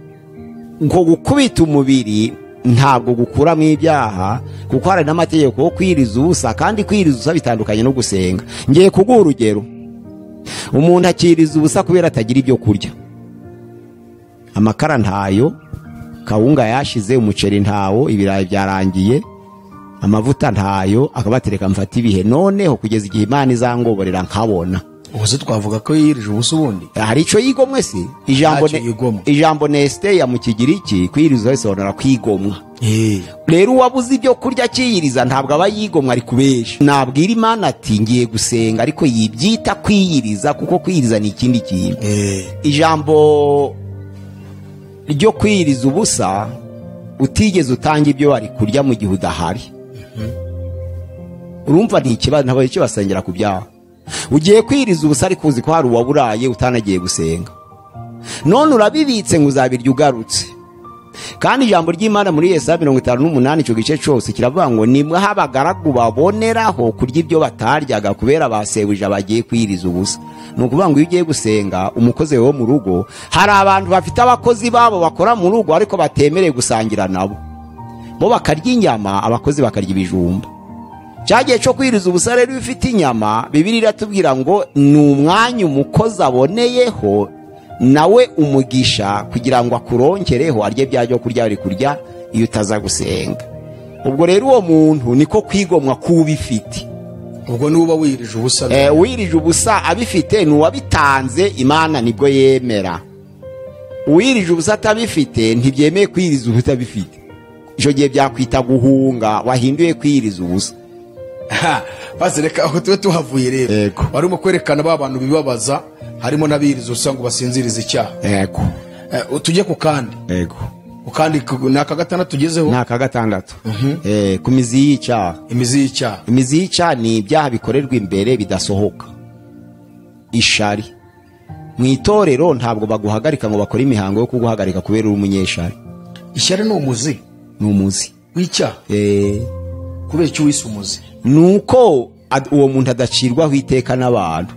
Speaker 2: gukubita umubiri ntabwo gukuramo ibyaha, kuko hari n'amategeko yo kwiriza ubusa, kandi kwiriza ubusa bitandukanye no gusenga. Ngiye kuguha urugero, umuntu akiriza ubusa kubera atagira ibyo kurya, amakara ntayo, kawunga yashize, umuceri ntawo, ibirayi byarangiye, amavuta ntayo, akabatereka mfata ibihe noneho kugeza igihe Imana izangoborera nkabona.
Speaker 1: Ubu twavuga ko yirije ubusa ubundi
Speaker 2: hari icyo yigomwe se? Ijambo nesteya mu Kigiriki kwiriza bisobanura kwigomwa. Rero uwabuze ibyo kurya akiyiriza ntabwo aba yigomwa, ari kubesha. Nabwira Imana ati ngiye gusenga, ariko yibyita kwiyiriza, kuko kwiyiriza ni ikindi kintu. Ijambo ryo kwiyiriza ubusa utigeze utanga ibyo wari kurya mu gihe udahari, urumva ni ikibazo, ntabwo icyo basengera ku byaha. Ugiye kwiriza ubusa ariko uzi ko hari uwaburaye utanagiye gusenga, none urabibitse ngo uzabirya ugarutse. Kandi ijambo ry'Imana muri Yesaya 58 icyo gice cyose kiravuga ngo nimwe abagaragu baboneraho kurya ibyo bataryaga kubera basebuje bagiye kwiriza ubusa. Ni ukuvuga ngo iyo ugiye gusenga umukozi wo mu rugo, hari abantu bafite abakozi babo bakora mu rugo ariko batemereye gusangira nabo, bo bakarya inyama abakozi bakarya ibijumba. Cyagiye cyo kwiriza ubusa rero bifite inyama, Bibiliya iratubwira ngo ni umwanya umukozi aboneyeho nawe umugisha kugira ngo akuronkereho arye byajyo kurya ari kurya iyo utaza gusenga. Ubwo rero uwo muntu niko kwigomwa kubifite.
Speaker 1: Ubwo nuba wirije ubusa,
Speaker 2: wirije ubusa abifite ni uwabitanze, Imana nibwo yemera. Uwirije ubusa atabifite ntibyemeye kwiriza ubusa abifite. Icyo gihe byakwita guhunga, wahinduye kwiriza ubusa.
Speaker 1: Basi reka aho tube tuhavuye rero. Barimo kwerekana ba bantu bibabaza, harimo n'abiriza ubusa ngo basinzirize icyaha.
Speaker 2: Yego.
Speaker 1: Tujye ku kandi.
Speaker 2: Yego.
Speaker 1: Kandi ni aka gatandatu tugezeho.
Speaker 2: Ni aka gatandatu. Ku mizi y'icyaha.
Speaker 1: Imizi y'icyaha.
Speaker 2: Imizi y'icyaha ni ibyaha bikorerwa imbere bidasohoka. Ishari. Mu itorero ntabwo baguhagarika ngo bakore imihango yo kuguhagarika kubera uri umunyeshari.
Speaker 1: Ishyari ni umuzi.
Speaker 2: Ni umuzi
Speaker 1: w'icyaha. Kubera icyo wise umuzi?
Speaker 2: Nuko uwo muntu adacirwaho iteka n'abantu.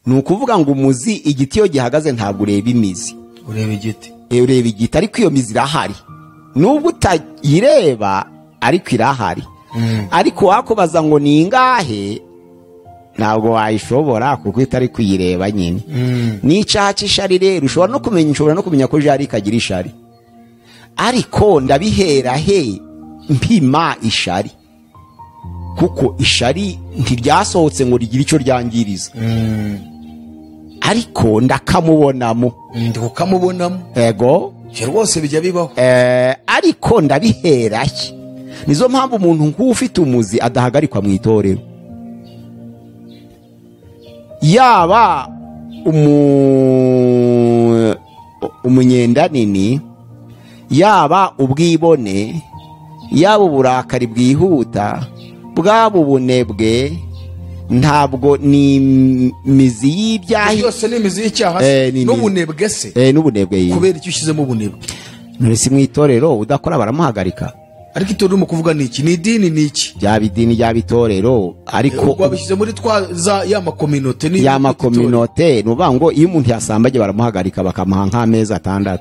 Speaker 2: Ni ukuvuga ngo umuzi, igiti iyo gihagaze ntabwo ureba imizi,
Speaker 1: ureba igiti.
Speaker 2: Ureba igiti, ariko iyo mizi irahari nubwo utayireba, ariko irahari. Ariko wakubaza ngo ni ingahe, ntabwo wayishobora kuko itari kuyireba nyine. N'icyaha cy'ishari rero ushobora no kumenya, ushobora no kumenya ko jari kagira ishari, ariko ndabihera he mpima ishari? Kuko ishari ntiryasohotse ngo rigire icyo ryangiriza, ariko ndakamubonamo.
Speaker 1: Ndikukamubonamo.
Speaker 2: Ego
Speaker 1: rwose bijya bibaho.
Speaker 2: Ariko ndabihera he? Nizo mpamvu umuntu nk'ufite umuzi adahagarikwa mu itorero, yaba umunyendanini, yaba ubwibone, yaba uburakari bwihuta, bwaba ubunebwe, ntabwo ni imizi y'ibyaha.
Speaker 1: Yose ni imizi y'icyaha n'ubunebwe se.
Speaker 2: N'ubunebwe.
Speaker 1: Kubera icyo ushyizemo ubunebwe?
Speaker 2: None si mu itorero udakora baramuhagarika?
Speaker 1: Ariko itorero mu kuvuga ni iki? Ni idini ni iki?
Speaker 2: Byaba idini, byaba itorero, ariko
Speaker 1: ubwo bishyize muri twa za ya makominote ni
Speaker 2: ya makominote. Nuvuga ngo iyo umuntu yasambaye baramuhagarika bakamuha nk'amezi 6.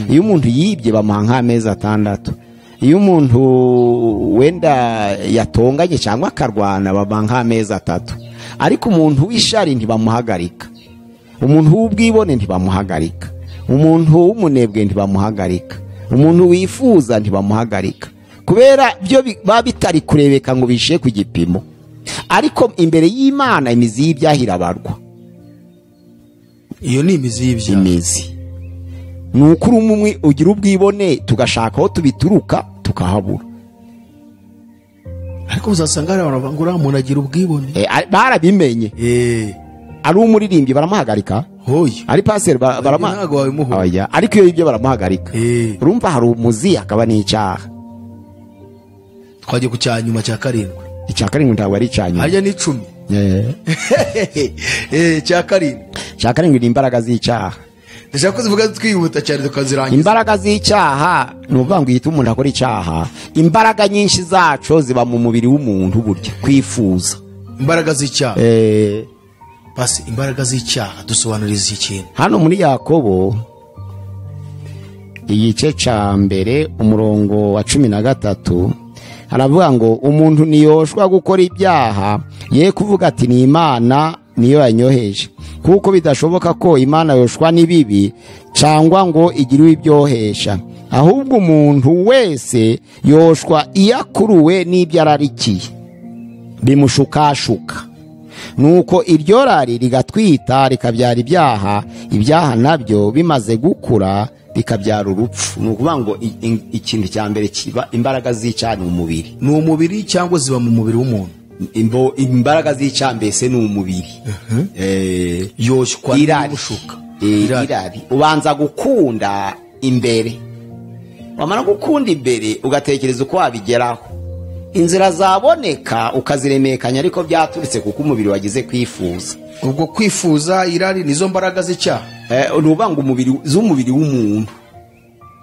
Speaker 2: Iyo umuntu yibye bamuha nk'amezi 6. Iyo umuntu wenda yatonganye cyangwa akarwana bamuha nk'amezi 3. Ariko umuntu w'ishari ntibamuhagarika, umuntu w'ubwibone ntibamuhagarika, umuntu w'umunebwe ntibamuhagarika, umuntu wifuza ntibamuhagarika, kubera byo biba bitari kurebeka ngo bishe ku gipimo. Ariko imbere y'Imana imizi y'ibyaha irabarwa.
Speaker 1: Iyo ni imizi y'ibyaha.
Speaker 2: Imizi ni ukuri umwe ugira ubwibone, tugashaka aho tubituruka tukahabura.
Speaker 1: Ariko uzasanga hari abantu ngo uriya muntu agira ubwibone.
Speaker 2: Barabimenye. Ari umuririmbyi baramuhagarika, ari paseri baramuhagarika, ariko iyo ibyo baramuhagarika. Urumva hari umuzi akaba n'icyaha.
Speaker 1: Twagiye ku cya nyuma cya 7.
Speaker 2: Icya 7 ntabwo ari icya nyuma.
Speaker 1: Harya ni 10. Cya 7.
Speaker 2: Cya 7 ni imbaraga z'icyaha.
Speaker 1: Ndashaka ko zivuga twihuta cyane tukazirangiza.
Speaker 2: Imbaraga z'icyaha ni ukuvuga ngo ihita umuntu akora icyaha, imbaraga nyinshi zaco ziba mu mubiri w'umuntu burya kwifuza.
Speaker 1: Imbaraga z'icyaha. Basi imbaraga z'icyaha dusobanuriza ikintu.
Speaker 2: Hano muri Yakobo igice cya 1 umurongo wa 13 haravuga ngo umuntu niyoshwa gukora ibyaha ye kuvuga ati ni Imana niyo yanyoheje, kuko bidashoboka ko Imana yoshwa n'ibibi cyangwa ngo igiriwe ibyohesha, ahubwo umuntu wese yoshwa iyakuruwe n'ibyo ararikiye bimushukashuka. Nuko iryo rari rigatwita rikabyara ibyaha, ibyaha nabyo bimaze gukura bikabyara urupfu. Ni ukuvuga ngo ikintu cya mbere kiba imbaraga z'icyaha ni umubiri.
Speaker 1: Ni umubiri cyangwa ziba mu mubiri w'umuntu?
Speaker 2: Imbaraga z'icyaha mbese ni umubiri.
Speaker 1: Yoshywa n'ubushuka.
Speaker 2: Irari. Ubanza gukunda imbere, wamara gukunda imbere ugatekereza uko wabigeraho, inzira zaboneka ukaziremekanya, ariko byaturutse kuko umubiri wagize kwifuza.
Speaker 1: Ubwo kwifuza, irari nizo mbaraga z'icyaha.
Speaker 2: Nuvuga ngo umubiri z'umubiri w'umuntu,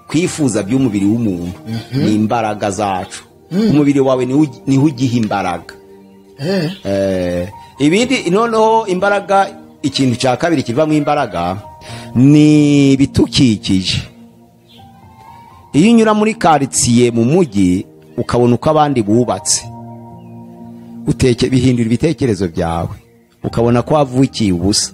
Speaker 2: kwifuza by'umubiri w'umuntu ni imbaraga zacu. Umubiri wawe niho ugiha imbaraga. Ibindi noneho imbaraga, ikintu cya 2 kivamo imbaraga ni ibitukikije. Iyo unyura muri quartier mu mujyi ukabona uko abandi bubatse, bihindura ibitekerezo byawe, ukabona ko wavukiye ubusa,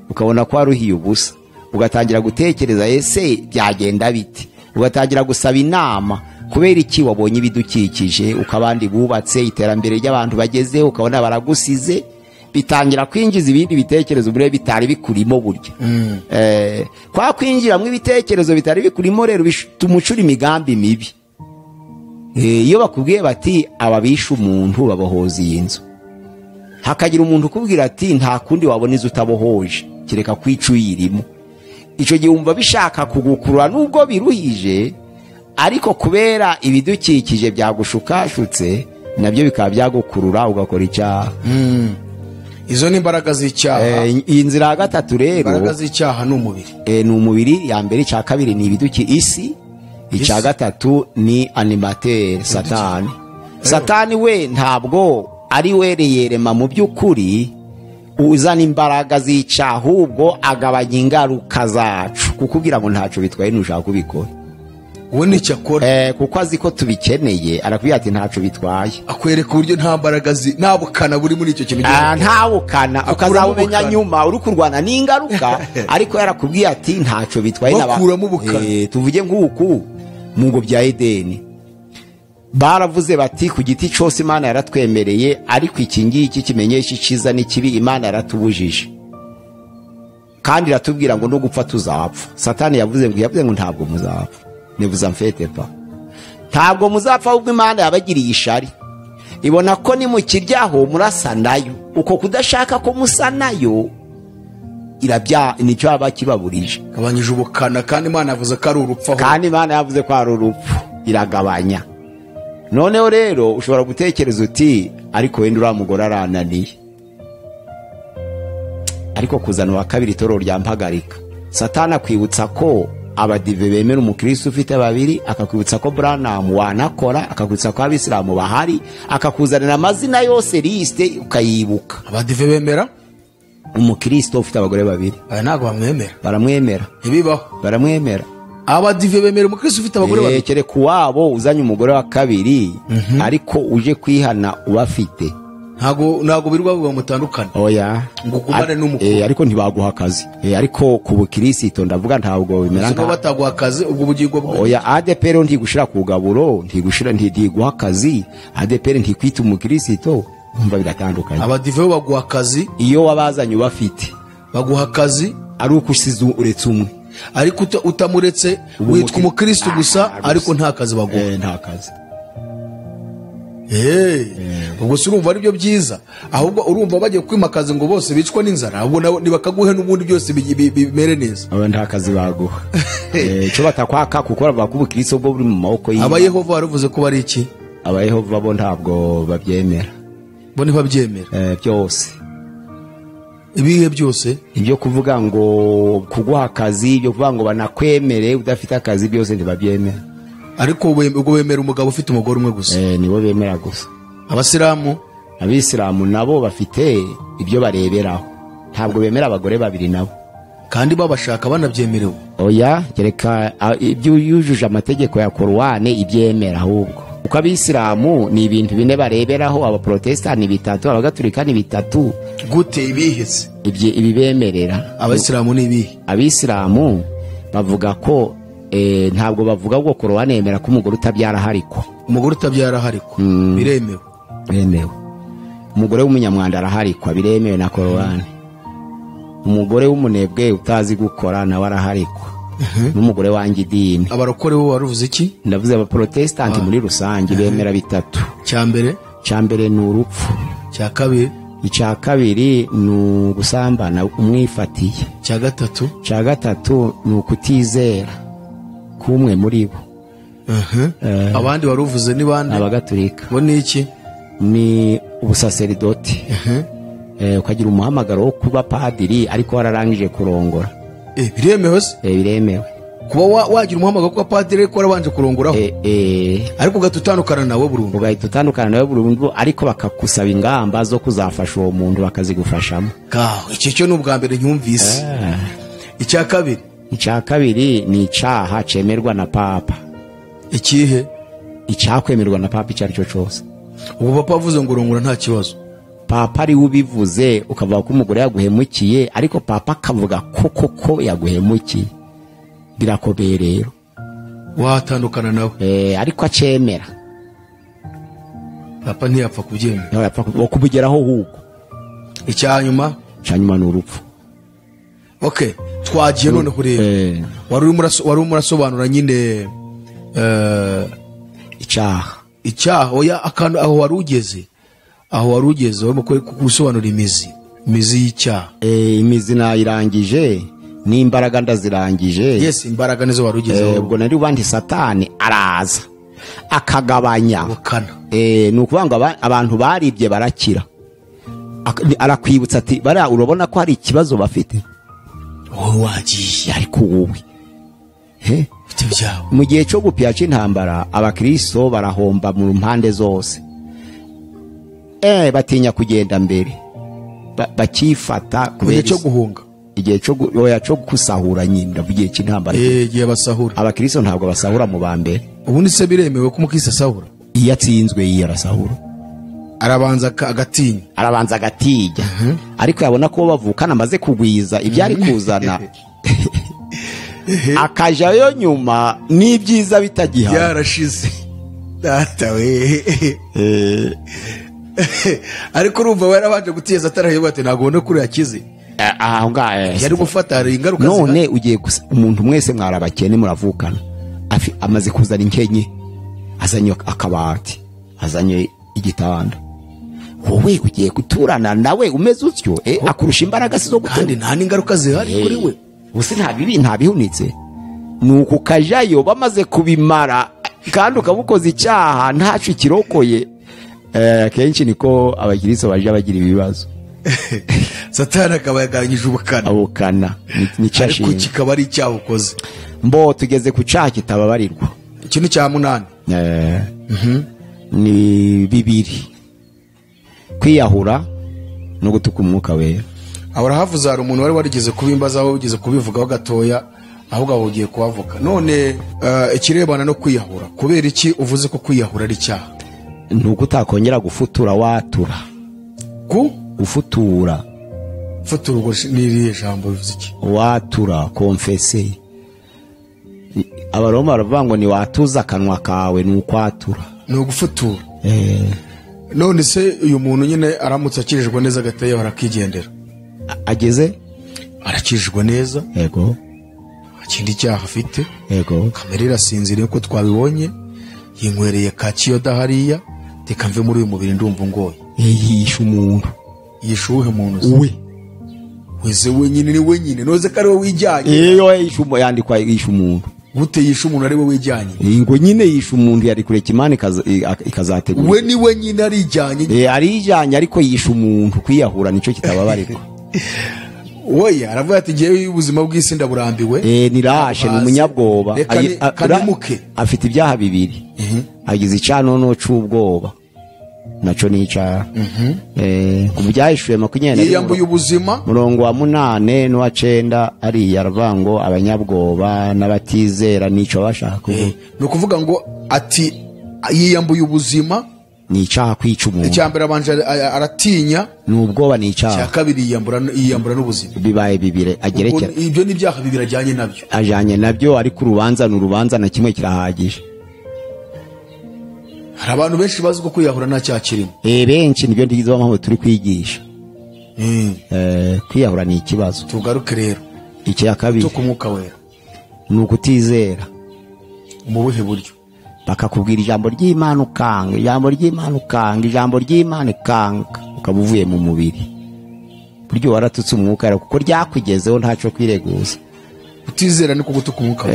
Speaker 2: ukabona ko waruhiye ubusa, ugatangira gutekereza ese byagenda bite, ugatangira gusaba inama kubera iki wabonye ibidukikije, uko abandi bubatse, iterambere ry'abantu bageze, ukabona baragusize, bitangira kwinjiza ibindi bitekerezo bure bitari bikurimo burya. Kwa kwinjira mu ibitekerezo bitari bikurimo rero bitumucura imigambi mibi. Iyo bakubwiye bati ababisha umuntu babohoza iyi nzu, hakagira umuntu ukubwira ati nta kundi wabona izo utabohoje kereka kwica uyirimo, icyo gihe wumva bishaka kugukurura nubwo biruhije, ariko kubera ibidukikije byagushukashutse nabyo bikaba byagukurura ugakora icyaha.
Speaker 1: Izo ni imbaraga z'icyaha.
Speaker 2: Iyi nzira ya 3 rero,
Speaker 1: imbaraga z'icyaha ni umubiri.
Speaker 2: Ni umubiri ya mbere. Icya 2 ni ibiduki isi. Icya gatatu ni animateur, Satani. Satani we ntabwo ari we reyerema mu by'ukuri uzana imbaraga z'icyaha, ahubwo agabanya ingaruka zacu, kukubwira ngo ntacyo bitwaye nushaka kubikora.
Speaker 1: We nicyo akora,
Speaker 2: kuko azi ko tubikeneye, arakubwira ati ntacyo bitwaye,
Speaker 1: akwereka uburyo nta mbaraga nta bukana buri muri icyo kintu,
Speaker 2: nta bukana ukazabumenya nyuma uri kurwana n'ingaruka, ariko yarakubwiye ati ntacyo bitwaye,
Speaker 1: bakuramo ubukana.
Speaker 2: Tuvuge nk'uku mu ngo bya Edeni baravuze bati ku giti cyose Imana yaratwemereye, ariko iki ngiki kimenyesha icyiza n'ikibi Imana yaratubujije, kandi iratubwira ngo no gupfa tuzapfa. Satani yavuze ngo ntabwo muzapfa, ne vous en faites pas, ntabwo muzapfa, ahubwo Imana yabagiriye ishari, ibona ko nimukiryaho murasa nayo, uko kudashaka ko musa nayo irabya nicyo aba kibaburije,
Speaker 1: gabanyije ubukana. Kandi Imana yavuze ko ari urupfu,
Speaker 2: kandi Imana yavuze ko ari urupfu, iragabanya. Noneho rero ushobora gutekereza uti ariko wenda uriya mugore arananiye, ariko kuzana uwa kabiri itorero ryampagarika. Satani akwibutsa ko abadive bemera umukristo ufite babiri, akakwibutsa ko Branham wanakora, akakwibutsa ko abisilamu bahari, akakuzanira amazina yose liste ukayibuka.
Speaker 1: Abadive bemera
Speaker 2: umukristo ufite abagore babiri?
Speaker 1: Aya ntabwo bamwemera.
Speaker 2: Baramwemera.
Speaker 1: Ntibibaho.
Speaker 2: Baramwemera.
Speaker 1: Abadive bemera umukristo ufite abagore babiri?
Speaker 2: Kereka uwabo uzanye umugore wa kabiri, ariko uje kwihana ubafite.
Speaker 1: Ntago birirwa bavuga mutandukane.
Speaker 2: Oya.
Speaker 1: Ngo ugumane n'umukuru.
Speaker 2: Ariko ntibaguha akazi. Ariko ku bukirisito ndavuga ntabwo bimera
Speaker 1: nka bataguha akazi ubwo bugingo bwo.
Speaker 2: Oya, ADPR ntigushira ku gaburo, ntigushira ntiguha akazi. ADPR ntikwita umukirisito, umva biratandukanye.
Speaker 1: Abadive bo baguha akazi
Speaker 2: iyo wabazanye ubafite.
Speaker 1: Baguha akazi
Speaker 2: ari uko usize uretse umwe.
Speaker 1: Ariko utamuretse witwa umukristo gusa, ariko nta kazi baguha.
Speaker 2: Nta kazi.
Speaker 1: Ubwo se urumva ari byo byiza, ahubwo urumva bagiye kwimakaza ngo bose bicwa n'inzara, ahubwo nabo nibakaguhe n'ubundi byose bimere neza.
Speaker 2: Abo nta kazi baguha. Cyo batakwaka kuko bavuga ko ubukristo bwo buri mu maboko y'Imana.
Speaker 1: Aba Yehova baravuze ko bari iki?
Speaker 2: Aba Yehova bo ntabwo babyemera.
Speaker 1: Bo ntibabyemera.
Speaker 2: Byose.
Speaker 1: Ibihe byose,
Speaker 2: ibyo kuvuga ngo kuguha akazi, ibyo kuvuga ngo banakwemere udafite akazi, byose ntibabyemera.
Speaker 1: Ariko ubwo bemera umugabo ufite umugore umwe gusa.
Speaker 2: Nibo bemera gusa.
Speaker 1: Abasilamu,
Speaker 2: abisilamu nabo bafite ibyo bareberaho, ntabwo bemera abagore babiri nabo,
Speaker 1: kandi babashaka banabyemerewe.
Speaker 2: Oya, kereka ibyo yujuje amategeko ya Korwane ibyemera ahubwo. Uko abisilamu ni ibintu bine bareberaho, abaprotestani bitatu, abagatulika ni bitatu.
Speaker 1: Gute ibiheze?
Speaker 2: Ibyo ibibemerera.
Speaker 1: Abisilamu ni ibihe?
Speaker 2: Abisilamu bavuga ko ntabwo bavuga ngo Korwane yemera ko umugore utabyara hariko.
Speaker 1: Umugore utabyara hariko biremewe.
Speaker 2: Biremewe. Umugore w'umunyamwanda araharikwa, biremewe na Korwane. Umugore w'umunebwe utazi gukora nawe araharikwa. N'umugore wanjye idini.
Speaker 1: Abarokore bo baruvuze iki?
Speaker 2: Ndavuze abaprotestanti muri rusange bemera bitatu. Cya mbere ni urupfu.
Speaker 1: Cya kabiri?
Speaker 2: Icya kabiri ni ugusambana umwifatiye.
Speaker 1: Cya gatatu?
Speaker 2: Cya gatatu ni ukutizera kumwe muri bo.
Speaker 1: Abandi baruvuze ni bande?
Speaker 2: Abagatulika.
Speaker 1: Bo ni iki?
Speaker 2: Ni ubusaseridoti. Ukagira umuhamagaro wo kuba padiri ariko wararangije kurongora.
Speaker 1: Biremewe se?
Speaker 2: Biremewe.
Speaker 1: Kuba wagira umuhamagaro wo kuba padiri ariko warabanje kurongoraho. Ariko ugahita utandukana nawe burundu.
Speaker 2: Ugahita utandukana nawe burundu, ariko bakakusaba ingamba zo kuzafasha uwo muntu bakazigufashamo.
Speaker 1: Kaho, icyo cyo n'ubwa mbere nyumvise. Icya kabiri?
Speaker 2: Icya kabiri ni icyaha cemerwa na papa.
Speaker 1: Ikihe?
Speaker 2: Icyakwemerwa na papa icyo ari cyo cyose.
Speaker 1: Ubwo papa avuze ngo urongora nta kibazo.
Speaker 2: Papa ari ubivuze ukavuga ko umugore yaguhemukiye, ariko papa akavuga ko koko yaguhemukiye, birakomeye rero.
Speaker 1: Watandukana nawe.
Speaker 2: Ariko acemera.
Speaker 1: Papa ntiyapfa kubyemera.
Speaker 2: Ntiyapfa kubugeraho ahubwo.
Speaker 1: Icyanyuma?
Speaker 2: Icyanyuma ni urupfu.
Speaker 1: Okay, twagiye none kureba. Wari umurasobanura nyine
Speaker 2: icyaha.
Speaker 1: Icyaha oya, akantu aho wari ugeze. Aho wari ugeze warimo gusobanura imizi y'icyaha.
Speaker 2: Imizi nayirangije, n'imbaraga ndazirangije.
Speaker 1: Yes, imbaraga nizo wari ugezeho.
Speaker 2: Ubwo nari ubandi Satani araza akagabanya
Speaker 1: ubukana.
Speaker 2: Ni ukuvuga ngo abantu baribye barakira. Arakwibutsa ati bara urabona ko hari ikibazo bafite. Wowe wagiye ariko wowe. Mu gihe cyo gupya cy'intambara abakristo barahomba mu mpande zose. Batinya kugenda mbere, bakifata
Speaker 1: mu gihe cyo guhunga,
Speaker 2: igihe cyo oya cyo gusahura nyine, mu gihe cy'intambara.
Speaker 1: Igihe basahura
Speaker 2: abakristo ntabwo basahura mu bambere.
Speaker 1: Ubundi se biremewe ko umukristo asahura?
Speaker 2: Iyo atsinzwe yarasahura,
Speaker 1: arabanza agatinya,
Speaker 2: arabanza agatinya. Ariko yabona ko bavukana amaze kugwiza ibyari kuzana akajayo nyuma n'ibyiza bitagihari,
Speaker 1: yarashize data we. Ariko urumva warabanje gutiyeza atarahebwa ati ntabwo ubona kuri yakize
Speaker 2: aho ngaho
Speaker 1: yari gufata hari ingaruka.
Speaker 2: None ugiye umuntu mwese mwarabakene muravukana, amaze kuzana inkenye, azanye akabati, azanye igitanda, wowe ugiye guturana nawe umeze utyo, akurusha imbaraga zo
Speaker 1: gutura, kandi nta n'ingaruka zihari kuri we.
Speaker 2: Ubuse nta bibi nta bihunitse, nuko ukajayo bamaze kubimara kandi ukabukoza icyaha ntacu kirokoye. Kenshi niko abakristo baje bagira ibibazo.
Speaker 1: Satani akaba yagabanyije ubukana,
Speaker 2: ubukana
Speaker 1: ariko kikaba ari icyaha ukoze.
Speaker 2: Mbo tugeze ku cyaha kitababarirwa.
Speaker 1: Ikintu cya 8
Speaker 2: ni bibiri: kwiyahura no gutuka umwuka wera.
Speaker 1: Ahora havuze hari umuntu wari warigeze kubimbaza, aho ugeze kubivugaho gatoya, ahubwo aho ugiye kuhavuga. None ikirebana no kwiyahura, kubera iki uvuze ko kwiyahura ari icyaha?
Speaker 2: Nuko utakongera gufutura watura.
Speaker 1: Ku
Speaker 2: gufutura,
Speaker 1: futura ubwo ni irihe jambo bivuze iki?
Speaker 2: Watura, confesse. Abaroma baravuga ngo ni watuza akanwa kawe, ni ukwatura,
Speaker 1: ni ugufutura. None se uyu muntu nyine aramutse akirijwe neza agateye barakigendera,
Speaker 2: ageze
Speaker 1: arakijwe neza,
Speaker 2: yego,
Speaker 1: ikindi cyaha afite,
Speaker 2: yego,
Speaker 1: kamere irasinziriye ko twabibonye, yinywereye ka kiyoda hariya, reka mve muri uyu mubiri ndumva ngoye.
Speaker 2: Yishe umuntu.
Speaker 1: Yishe uwuhe muntu?
Speaker 2: We
Speaker 1: wese wenyine ni wenyine, noze ko ari we wijyanye.
Speaker 2: Iyo yishe umuntu yandikwa yishe umuntu.
Speaker 1: Gute yishe umuntu ari we wijyanye?
Speaker 2: Ngo nyine yishe umuntu yari kureka Imana ikazategura.
Speaker 1: We ni wenyine arijyanye.
Speaker 2: Arijyanye ariko yishe umuntu, kwiyahura nicyo kitababarirwa.
Speaker 1: Oya aravuga ati ngewe ubuzima bw'isi ndaburambiwe.
Speaker 2: Ni rashe, ni umunyabwoba. Afite ibyaha bibiri. Agize icanono c'ubwoba naco ni icyaha. Ku byahishuwe 21
Speaker 1: yiyambuye ubuzima,
Speaker 2: murongo wa 8 n'uwa 9 ariya aravuga ngo abanyabwoba n'abatizera nico bashaka kuvuga.
Speaker 1: Ni ukuvuga ngo ati yiyambuye ubuzima
Speaker 2: ni icyaha kwica umuntu.
Speaker 1: Icya mbere abanje aratinya,
Speaker 2: ni ubwoba, ni icyaha.
Speaker 1: Icya kabiri yiyambura n'ubuzima.
Speaker 2: Bibaye bibiri agerekera.
Speaker 1: Ibyo ni ibyaha bibiri ajyanye nabyo.
Speaker 2: Ajyanye nabyo, ariko urubanza ni urubanza na kimwe kirahagije.
Speaker 1: Hari abantu benshi bazi ko kwiyahura nta cyaha kirimo.
Speaker 2: Benshi nibyo ndigize mpamvu turi kwigisha. Kwiyahura ni ikibazo.
Speaker 1: Tugaruke rero.
Speaker 2: Icya kabiri
Speaker 1: cyo kumwuka wera
Speaker 2: ni ukutizera.
Speaker 1: Mu buhe buryo?
Speaker 2: Bakakubwira ijambo ry'Imana ukanga, ijambo ry'Imana ukanga, ijambo ry'Imana ukanga, ukaba uvuye mu mubiri. Buryo waratutse umwuka kuko ryakugezeho ntaco kwireguza.
Speaker 1: Kutizera ni kugutuka umwuka.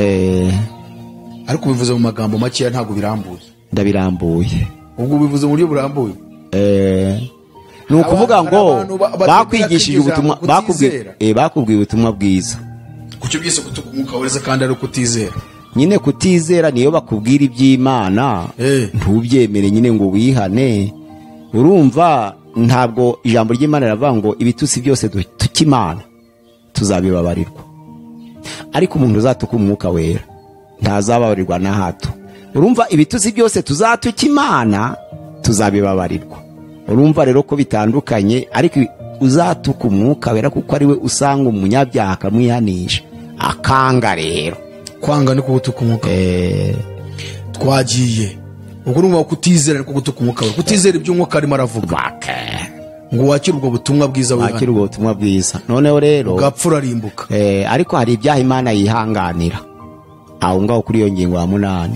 Speaker 1: Ariko bivuze mu magambo make ntabwo birambuye.
Speaker 2: Ndabirambuye.
Speaker 1: Ubwo bivuze mu buryo burambuye.
Speaker 2: Ni ukuvuga ngo bakwigishije ubutumwa, bakubwiye ubutumwa bwiza.
Speaker 1: Kucyo byise gutuka umwuka wereza kandi ari kutizera.
Speaker 2: Nyine kutizera niyo bakubwira iby'Imana ntubyemere nyine ngo wihane. Urumva ntabwo ijambo ry'Imana riravuga ngo ibitutsi byose tukimana tuzabibabarirwa, ariko umuntu uzatuka umwuka wera ntazababarirwa na hato. Urumva ibitutsi byose tuzatuka Imana tuzabibabarirwa. Urumva rero ko bitandukanye, ariko uzatuka umwuka wera kuko ari we usanga umunyabyaha akamwihanisha akanga. Rero
Speaker 1: kwanga ni kugutuka umwuka. Twagiye ubwo urumva kutizera ni kugutuka umwuka wera, kutizera ibyo umwuka arimo aravuga ngo wakire ubwo butumwa bwiza,
Speaker 2: wakire ubwo butumwa bwiza. Noneho rero
Speaker 1: ugapfa urarimbuka.
Speaker 2: Ariko hari ibyaha Imana yihanganira aho ngaho kuri iyo ngingo ya 8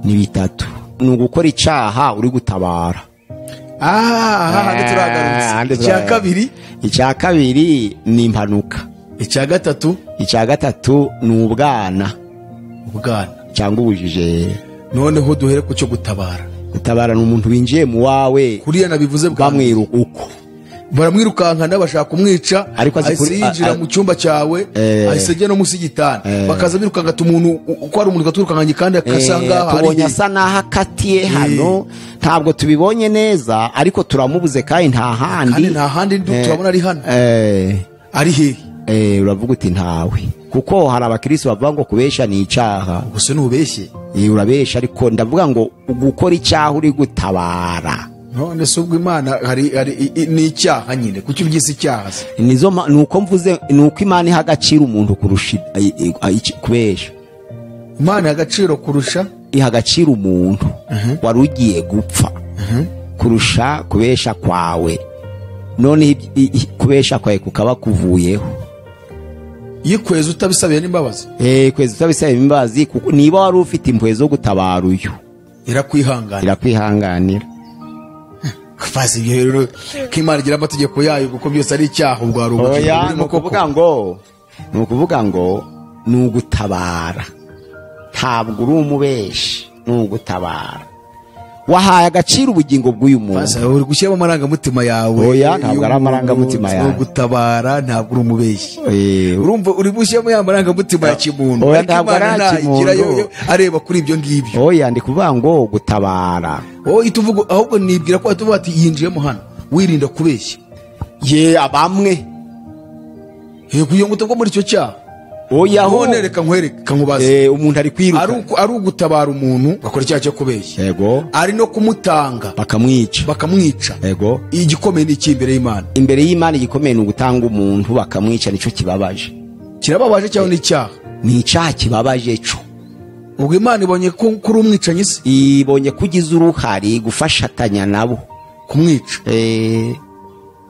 Speaker 2: ni bitatu. Ni ugukora icyaha uri gutabara.
Speaker 1: Turagarutse. Icya kabiri,
Speaker 2: icya kabiri ni impanuka.
Speaker 1: Icya gatatu,
Speaker 2: icya gatatu ni ubwana.
Speaker 1: Ubwana
Speaker 2: cyangwa ubujije.
Speaker 1: Noneho duhere ku cyo gutabara.
Speaker 2: Gutabara ni umuntu winjiye mu wawe,
Speaker 1: kuriya nabivuze
Speaker 2: bamwiruka uko.
Speaker 1: Baramwirukankana bashaka kumwica, ahise yinjira mu cyumba cyawe, ahise ajya no munsi y'igitanda. Bakaza birukanka umuntu uko ari umuntu gaturukankanye kandi akasanga
Speaker 2: tubonye asa naho akatiye hano, ntabwo tubibonye neza ariko turamubuze kandi nta handi,
Speaker 1: kandi nta handi turabona ari hano. Ari he?
Speaker 2: Uravuga uti ntawe, kuko hari abakristo bavuga ngo kubesha ni icyaha.
Speaker 1: Gusa ntubeshye,
Speaker 2: urabesha, ariko ndavuga ngo gukora icyaha uri gutabara.
Speaker 1: None se ubwo Imana hari ni icyaha nyine, kuki ubyise icyaha se?
Speaker 2: Nizo nuko mvuze nuko Imana iha agaciro umuntu kurusha kubesha.
Speaker 1: Imana iha agaciro kurusha,
Speaker 2: iha agaciro umuntu wari ugiye gupfa kurusha kubesha kwawe. None kubesha kwawe kukaba kuvuyeho.
Speaker 1: Yikweza utabisabiye n'imbabazi.
Speaker 2: Kweza utabisabiye imbabazi, kuko niba wari ufite impuhwe zo gutabara uyu,
Speaker 1: irakwihanganira. Fazi rero ko Imana igira amategeko yayo, kuko byose ari icyaha ubwo ari
Speaker 2: ubugingo. Ni ukuvuga ngo ni ugutabara, ntabwo uri umubeshi, ni ugutabara. Wahaye agaciro ubugingo bw'uyu muntu.
Speaker 1: Uri gushyiramo amarangamutima yawe.
Speaker 2: Oya, ntabwo ari amarangamutima yawe.
Speaker 1: Ni ugutabara, ntabwo uri umubeshi. Urumva uri gushyiramo ya marangamutima ya kimuntu.
Speaker 2: Oya, ntabwo ari kimuntu.
Speaker 1: Areba kuri ibyo ngibyo.
Speaker 2: Oya, ndi kuvuga ngo gutabara.
Speaker 1: Oya, ituvuga ahubwo nibwira ko atuvuga ati yinjiyemo hano, wirinda kubeshya.
Speaker 2: Ye abamwe.
Speaker 1: Kugira ngo utagwa muri icyo cyaha.
Speaker 2: Oya,
Speaker 1: none reka nkwereke nkubaze.
Speaker 2: Umuntu ari kwiruka.
Speaker 1: Ari ugutabara umuntu bakora icyaha cyo kubeshya.
Speaker 2: Yego.
Speaker 1: Ari no kumutanga
Speaker 2: bakamwica. Yego.
Speaker 1: Igikomeye ni iki imbere y'Imana?
Speaker 2: Imbere y'Imana igikomeye ni ugutanga umuntu bakamwica, nicyo kibabaje.
Speaker 1: Kirababaje cyangwa ni icyaha?
Speaker 2: Ni icyaha kibabaje cyo.
Speaker 1: Ubwo Imana ibonye ko kuri umwicanyi se?
Speaker 2: Ibonye kugize uruhari gufashatanya nabo
Speaker 1: kumwica.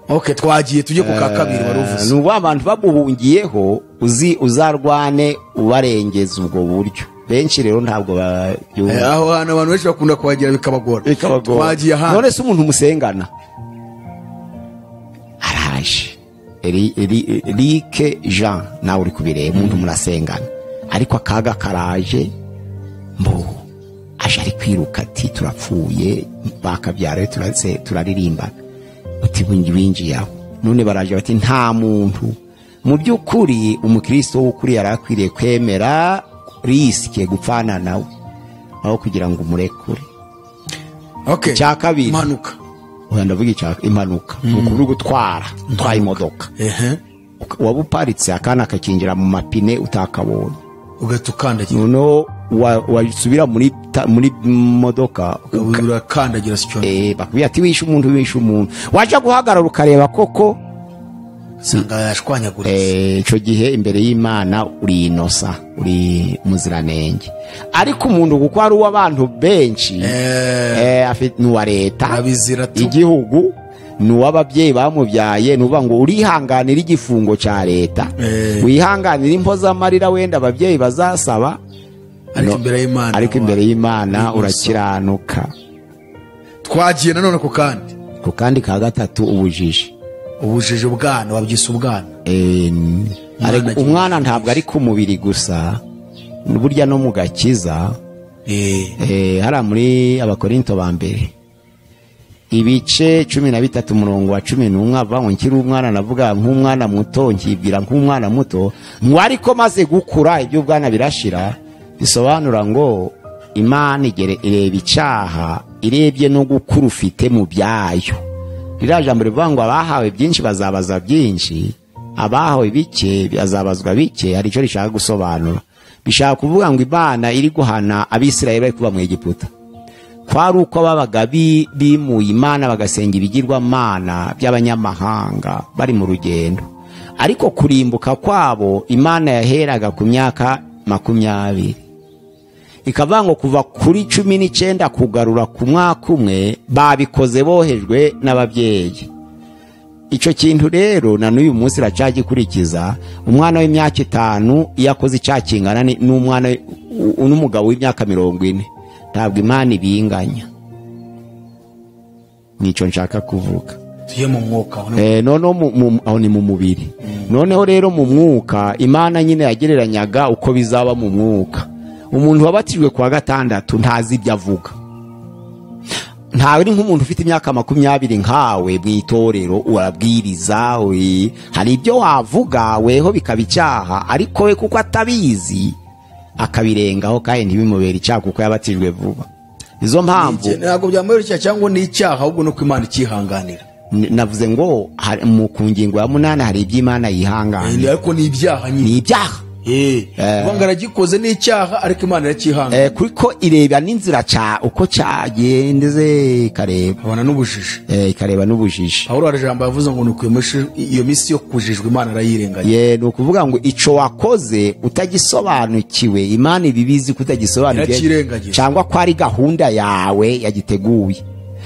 Speaker 1: Okay, twagiye tujye ku ka kabiri wari uvuze.
Speaker 2: Nubu abantu baguhungiyeho uzi uzarwane ubarengeza ubwo buryo. Benshi rero ntabwo babyumva.
Speaker 1: Aho hantu abantu benshi bakunda kuhagera bikabagora. Twagiye hano.
Speaker 2: None se umuntu musengana araje. Eric Jean nawe uri kubireba, umuntu murasengana ariko akaga karaje, mbo aje ari kwiruka ati turapfuye, bakabyara turaririmbana. Uti winjiye aho. None baraje bati nta muntu. Mu by'ukuri umukristo w'ukuri yarakwiriye kwemera riske gupfana nawe aho kugira ngo umurekure.
Speaker 1: Okay.
Speaker 2: Cya kabiri,
Speaker 1: impanuka.
Speaker 2: Oya, ndavuga icya impanuka. Ukuri gutwara, utwaye imodoka. Waba uparitse akana kakinjira mu mapine utakabonye,
Speaker 1: ugatukandagira.
Speaker 2: Noneho wasubira muri modoka
Speaker 1: urakandagira sicyo.
Speaker 2: Bakubwira ati wishe umuntu, waje guhagarara ukareba koko
Speaker 1: sanga yashwanyaguritse.
Speaker 2: Ico gihe imbere y'Imana uri inosa, uri muziranenge. Ariko umuntu kuko ari uw'abantu benshi, afite n'uwa leta, igihugu, n'uw'ababyeyi bamubyaye, nuvuga ngo urihanganira igifungo cya leta, wihanganira impozamarira wenda ababyeyi bazasaba,
Speaker 1: ariko
Speaker 2: imbere y'Imana urakiranuka.
Speaker 1: Twagiye nanone ku kandi
Speaker 2: ka gatatu, ubujiji.
Speaker 1: Ubujiji ubwana wabyise ubwana.
Speaker 2: Ariko umwana ntabwo ari ku mubiri gusa, burya no mu gakiza. Hari muri Abakorinto ba mbere ibice 13 umurongo wa 11 avuga ngo nkiri umwana navuga nk'umwana muto, nkibwira nk'umwana muto, ngo ariko maze gukura ibyo ubwana birashira. Bisobanura ngo Imana ireba icyaha irebye no gukura ufite mu byayo. Ririya jambo rivuga ngo abahawe byinshi bazabaza byinshi, abahawe bike bazabazwa bike, hari icyo rishaka gusobanura. Bishaka kuvuga ngo Imana iri guhana Abisirayeli bari kuba mu Egiputa. Kwari uko babaga bimuye Imana bagasenga ibigirwamana by'abanyamahanga bari mu rugendo. Ariko kurimbuka kwabo Imana yaheraga ku myaka 20. Ikavuga ngo kuva kuri 19 kugarura ku mwaka umwe babikoze bohejwe n'ababyeyi. Icyo kintu rero na n'uyu munsi iracagikurikiza. Umwana w'imyaka 5 iyo akoze icyaha kingana n'umwana n'umugabo w'imyaka 40, ntabwo Imana ibinganya. Nicyo nshaka kuvuga.
Speaker 1: Tuye mu mwuka.
Speaker 2: Noneho aho ni mu mubiri. Noneho rero mu mwuka Imana nyine yagereranyaga uko bizaba mu mwuka. Umuntu wabatijwe kwa gatandatu ntazi ibyo avuga. Ntawe ari nk'umuntu ufite imyaka 20 nkawe mu itorero urabwiriza, hari ibyo wavuga weho bikaba icyaha, ariko we kuko atabizi akabirengaho kandi ntibimubere icyaha kuko yabatijwe vuba. Izo mpamvu
Speaker 1: ntabwo byamubera icyaha cyangwa ni icyaha, ahubwo no kwimana ikihanganira.
Speaker 2: Navuze ngo mu ku ngingo ya 8 hari iby'Imana yihanganira,
Speaker 1: ariko ni ibyaha nyine,
Speaker 2: ni ibyaha.
Speaker 1: Ubwo aragikoze ni icyaha, ariko Imana iracyihangana,
Speaker 2: kuko ireba n'inzira ca uko cyagendeze, ikareba
Speaker 1: abona n'ubujiji,
Speaker 2: ikareba n'ubujiji.
Speaker 1: Pawulo hari ijambo yavuze ngo nuko iyo misi yo kujijwa Imana arayirenganya.
Speaker 2: Ni ukuvuga ngo ico wakoze utagisobanukiwe, Imana ibibizi kutagisobanukiwe, cyangwa ko ari gahunda yawe yagiteguye.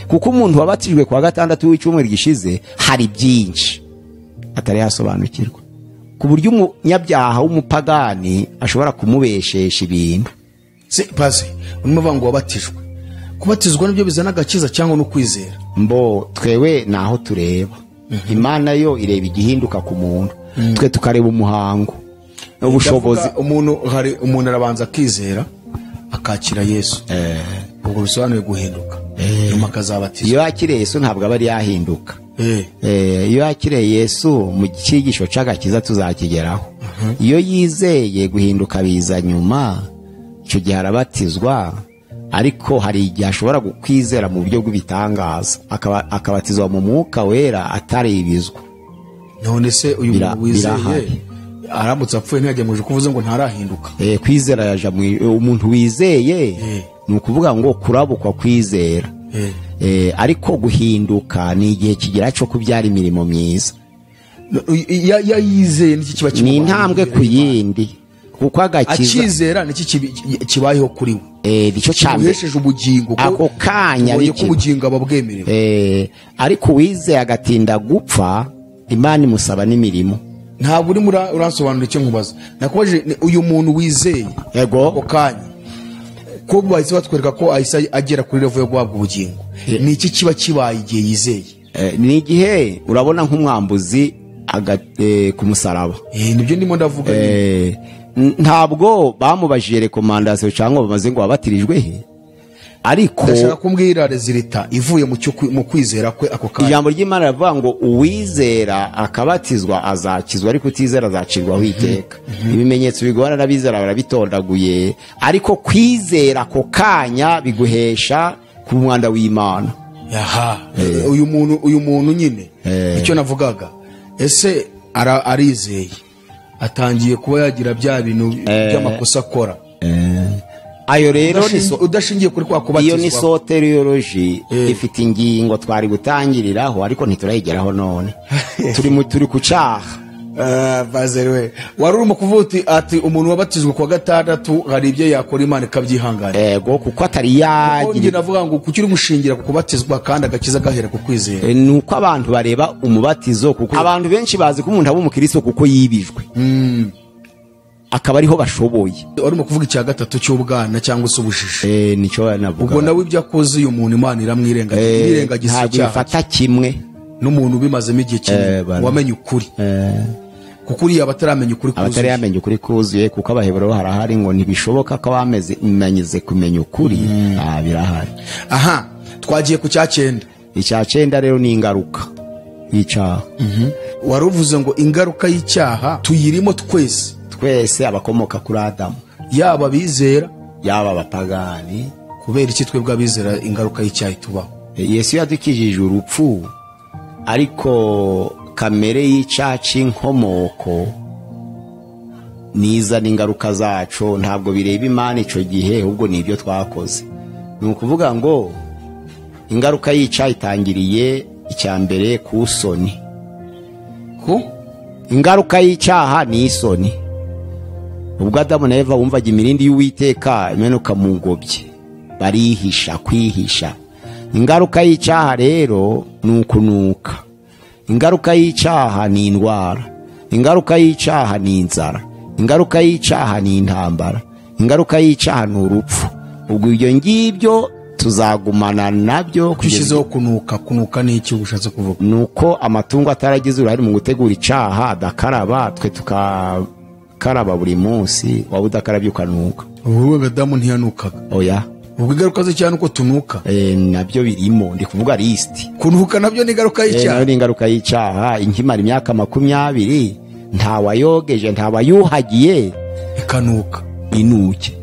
Speaker 2: Kuko umuntu wabatijwe kwa gatandatu w'icyumweru gishize hari byinshi atari yasobanukirwa, ku buryo umunyabyaha w'umupagani ashobora kumubeshesha ibintu.
Speaker 1: Se pasi urimo ngo wabatijwe, kubatizwa nibyo bizana agakiza cyangwa no kwizera?
Speaker 2: Mbo twewe naho tureba, Imana yo ireba igihinduka ku muntu, twe tukareba umuhango ubushobozi.
Speaker 1: Umuntu hari umuntu arabanza akizera akakira Yesu, ubwo bisobanuye guhinduka, nyuma akazabatizwa.
Speaker 2: Iyo yakiriye Yesu ntabwo aba ari yahinduka. Iyo yakiriye Yesu mu cyigisho c'agakiza tuzakigeraho. Iyo yizeye guhinduka biza nyuma, icyo gihe arabatizwa, ariko hari igihe ashobora gukwizera mu buryo bw'ibitangaza akabatizwa mu mwuka wera ataribizwa.
Speaker 1: None se uyu muntu wizeye aramutse apfuye ntiyajya mu ijuru, kuvuze ngo ntarahinduka?
Speaker 2: Kwizera yaja umuntu wizeye ni ukuvuga ngo kurabukwa kwizera. Ariko guhinduka ni igihe kigira cyo kubyara imirimo myiza.
Speaker 1: Yizeye niki kiba
Speaker 2: ni intambwe ku yindi, kuko agakiza
Speaker 1: akizera niki kibayeho kuri we,
Speaker 2: nicyo
Speaker 1: cyamesheje ubugingo
Speaker 2: ako kanya,
Speaker 1: biki ubugingo ababwemerewe.
Speaker 2: Ariko wizeye agatinda gupfa, Imana imusaba n'imirimo.
Speaker 1: Ntabwo uri uransobanura icyo nkubaza. Nakubaje uyu muntu wizeye ako kanya, ko bahise batwereka ko ahise agera kuri level yo guhabwa ubugingo, ni iki kiba kibaye igihe yizeye?
Speaker 2: Ni igihe urabona nk'umwambuzi ku musaraba.
Speaker 1: Nibyo ndimo ndavuga.
Speaker 2: Ntabwo bamubajije recommandation cyangwa bamaze ngo wabatirijwe he, ariko
Speaker 1: ndashaka kumbwira resulta ivuye mu kwizera kwe ako kanya.
Speaker 2: Ijambo ry'Imana rivuga ngo uwizera akabatizwa azakizwa, ariko utizera azacirwaho iteka. Ibimenyetso bigorana n'abizera barabitondaguye, ariko kwizera ako kanya biguhesha ku mwanda w'Imana.
Speaker 1: Aha uyu muntu nyine icyo navugaga, ese arizeye atangiye kuba yagira bya bintu by'amakosa akora.
Speaker 2: Ayo rero
Speaker 1: udashingiye kuri kwa kubatizwa,
Speaker 2: iyo ni soteriology ifite ingingo twari gutangiriraho, ariko ntiturayigeraho none. Turi ku cyaha.
Speaker 1: Bazerwe wari urimo kuvuga ati umuntu wabatijwe kwa gatandatu hari ibyo yakora Imana ikabyihanganira.
Speaker 2: Yego, kuko atari yagira.
Speaker 1: Navuga ngo kuki uri gushingira ku kubatizwa kandi agakiza gahera ku kwizera?
Speaker 2: Nuko abantu bareba umubatizo, kuko abantu benshi bazi ko umuntu aba umukristo kuko yibijwe, akaba ariho bashoboye.
Speaker 1: Urimo kuvuga icya gatatu cy'ubwana cyangwa se ubujiji.
Speaker 2: Nicyo navuga.
Speaker 1: Ubwo nawe ibyo akoze uyu muntu Imana iramwirengagiza,
Speaker 2: ntabwo ifata kimwe
Speaker 1: n'umuntu ubimazemo igihe kinini wamenye ukuri. Kuko uriya bataramenya ukuri kuzuye,
Speaker 2: abataramenye ukuri kuzuye, kuko abaheburayo harahari ngo ntibishoboka ko bameze kumenya ukuri. Birahari.
Speaker 1: Aha twagiye ku cya 9.
Speaker 2: Icya 9 rero ni ingaruka y'icyaha.
Speaker 1: Wari uvuze ngo ingaruka y'icyaha tuyirimo twese,
Speaker 2: twese abakomoka kuri Adamu,
Speaker 1: yaba abizera
Speaker 2: yaba abapagani.
Speaker 1: Kubera iki twebwe abizera ingaruka y'icyaha itubaho?
Speaker 2: Yesu yadukijije urupfu, ariko kamere y'icyaha c'inkomoko niza n'ingaruka zaco ntabwo bireba Imana ico gihe, ahubwo ni ibyo twakoze. Ni ukuvuga ngo ingaruka y'icyaha itangiriye icya mbere ku soni.
Speaker 1: Ku
Speaker 2: ingaruka y'icyaha ni isoni. Ubwo Adamu na Eva bumvaga imirindi y'Uwiteka imenuka mu ngobyi, barihisha, kwihisha. Ingaruka y'icyaha rero ni ukunuka. Ingaruka y'icyaha ni indwara. Ingaruka y'icyaha ni inzara. Ingaruka y'icyaha ni intambara. Ingaruka y'icyaha ni urupfu. Ubwo ibyo ngibyo tuzagumana nabyo.
Speaker 1: Kwishizeho kunuka, kunuka ni iki ushatse kuvuga?
Speaker 2: Nuko amatungo ataragize uruhare mu gutegura icyaha adakaraba, twe tukakaraba buri munsi, waba udakarabye ukanuka.
Speaker 1: Ubwo Adamu ntiyanukaga.
Speaker 2: Oya.
Speaker 1: Ubwo ingaruka z'icyaha nuko tunuka.
Speaker 2: Nabyo birimo, ndi kuvuga list.
Speaker 1: Kunuka nabyo ni ingaruka y'icyaha.
Speaker 2: Nayo ni ingaruka y'icyaha. Inkimara imyaka 20 ntawayogeje, ntawayuhagiye,
Speaker 1: ikanuka.
Speaker 2: Inuke.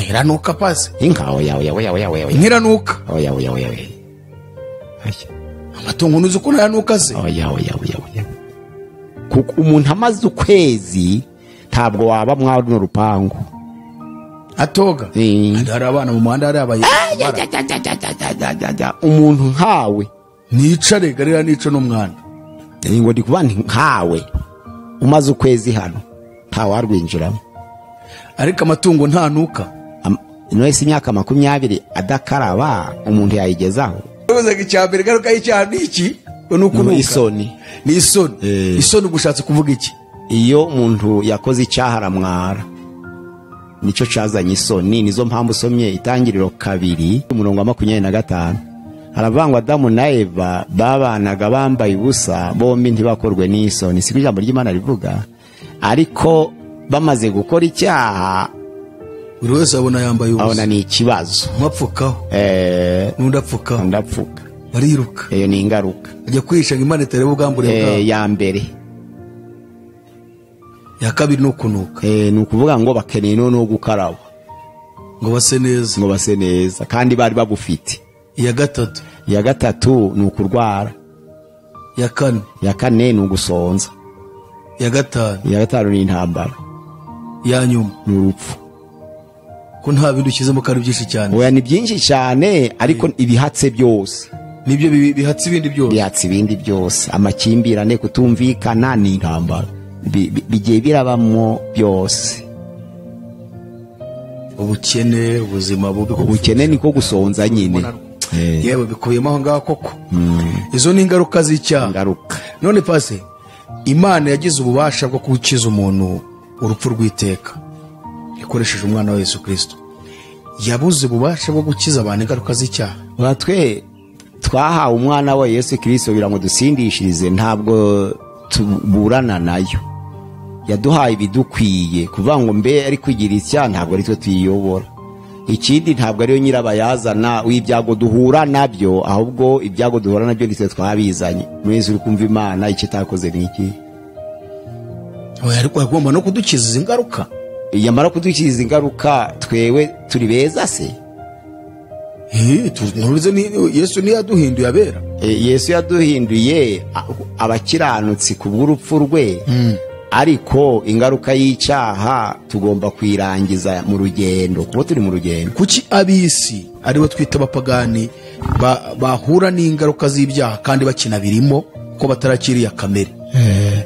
Speaker 1: Iranuka pasi.
Speaker 2: Inka oya oya oya oya oya.
Speaker 1: Nkiranuka.
Speaker 2: Oya oya oya oya.
Speaker 1: Amatungo nuzi ukuntu yanuka se?
Speaker 2: Oya oya oya oya. Kuko umuntu amaze ukwezi ntabwo waba mwa runo rupangu.
Speaker 1: Atoga. Hari abana mu muhanda, hari abaye.
Speaker 2: Umuntu nkawe
Speaker 1: nicare garira nico n'umwana.
Speaker 2: Ngo ndi kuba nkawe umaze ukwezi hano ntawarwinjiramo.
Speaker 1: Ariko amatungo ntanuka.
Speaker 2: Ino imyaka 20 adakaraba umuntu yayigezaho.
Speaker 1: Ubuze icyambere garuka y'icyaha ni iki? Nukunuka.
Speaker 2: Isoni.
Speaker 1: Ni isoni. Isoni gushatse kuvuga iki?
Speaker 2: Iyo umuntu yakoze icyaha aramwara. Nico cazanye isoni. Nizo mpamvu usomye Itangiriro 2 umurongo wa 25 haravangwa Adamu na Eva babanaga bambaye ubusa bombi ntibakorwe n'isoni. Siko ijambo ry'Imana rivuga. Ariko bamaze gukora icyaha
Speaker 1: buri wese abona yambaye ubusa,
Speaker 2: abona ni ikibazo,
Speaker 1: umapfukaho n'undi apfukaho,
Speaker 2: ndapfuka,
Speaker 1: bariruka.
Speaker 2: Iyo ni ingaruka.
Speaker 1: Ajya kwihisha ngo Imana itareba ubwambure bwabo.
Speaker 2: Ya mbere.
Speaker 1: Ya kabiri no kunuka.
Speaker 2: Ni ukuvuga ngo bakeneye no gukaraba
Speaker 1: ngo base neza,
Speaker 2: ngo base neza kandi bari babufite.
Speaker 1: Ya gatatu.
Speaker 2: Ya gatatu ni ukurwara.
Speaker 1: Ya kane.
Speaker 2: Ya kane ni ugusonza.
Speaker 1: Ya gatanu.
Speaker 2: Ya gatanu ni intambara.
Speaker 1: Ya nyuma
Speaker 2: ni urupfu.
Speaker 1: Ko nta bintu ukizemo kandi byinshi cyane.
Speaker 2: Oya ni byinshi cyane ariko ibihatse byose
Speaker 1: nibyo bihatse ibindi byose.
Speaker 2: Bihatse ibindi byose. Amakimbirane, kutumvikana ni intambara. Bigiye birabamo byose.
Speaker 1: Ubukene, ubuzima bubi.
Speaker 2: Ubukene niko gusonza nyine.
Speaker 1: Yewe bikubiyemo aho ngaho koko. Izo ni ingaruka z'icyaha.
Speaker 2: Ingaruka.
Speaker 1: None pase Imana yagize ububasha bwo gukiza umuntu urupfu rw'iteka ikoresheje umwana wa Yesu Kristo. Yabuze ububasha bwo gukiza abantu ingaruka z'icyaha.
Speaker 2: Batwe twahawe umwana wa Yesu Kristo kugira ngo dusindishirize, ntabwo tuburana nayo. Yaduhaye ibidukwiye. Kuvuga ngo mbe ari kugira icyaha ntabwo ari twe tuyiyobora. Ikindi ntabwo ariyo nyirabayazana w'ibyago duhura nabyo, ahubwo ibyago duhura nabyo nitwe twabizanye. Mwese uri kumva Imana icyo itakoze ni iki?
Speaker 1: Oya ariko agomba no kudukiza ingaruka.
Speaker 2: Yamara kudukiza ingaruka twewe turi beza se?
Speaker 1: Tuzi ni Yesu ni yaduhinduye abera.
Speaker 2: Yesu yaduhinduye abakiranutsi kubw'urupfu rwe. Ariko ingaruka y'icyaha tugomba kwirangiza mu rugendo, kuko turi mu rugendo.
Speaker 1: Kuki abisi aribo twita abapagani bahura n'ingaruka z'ibyaha kandi bakina birimo ko batarakiriya kamere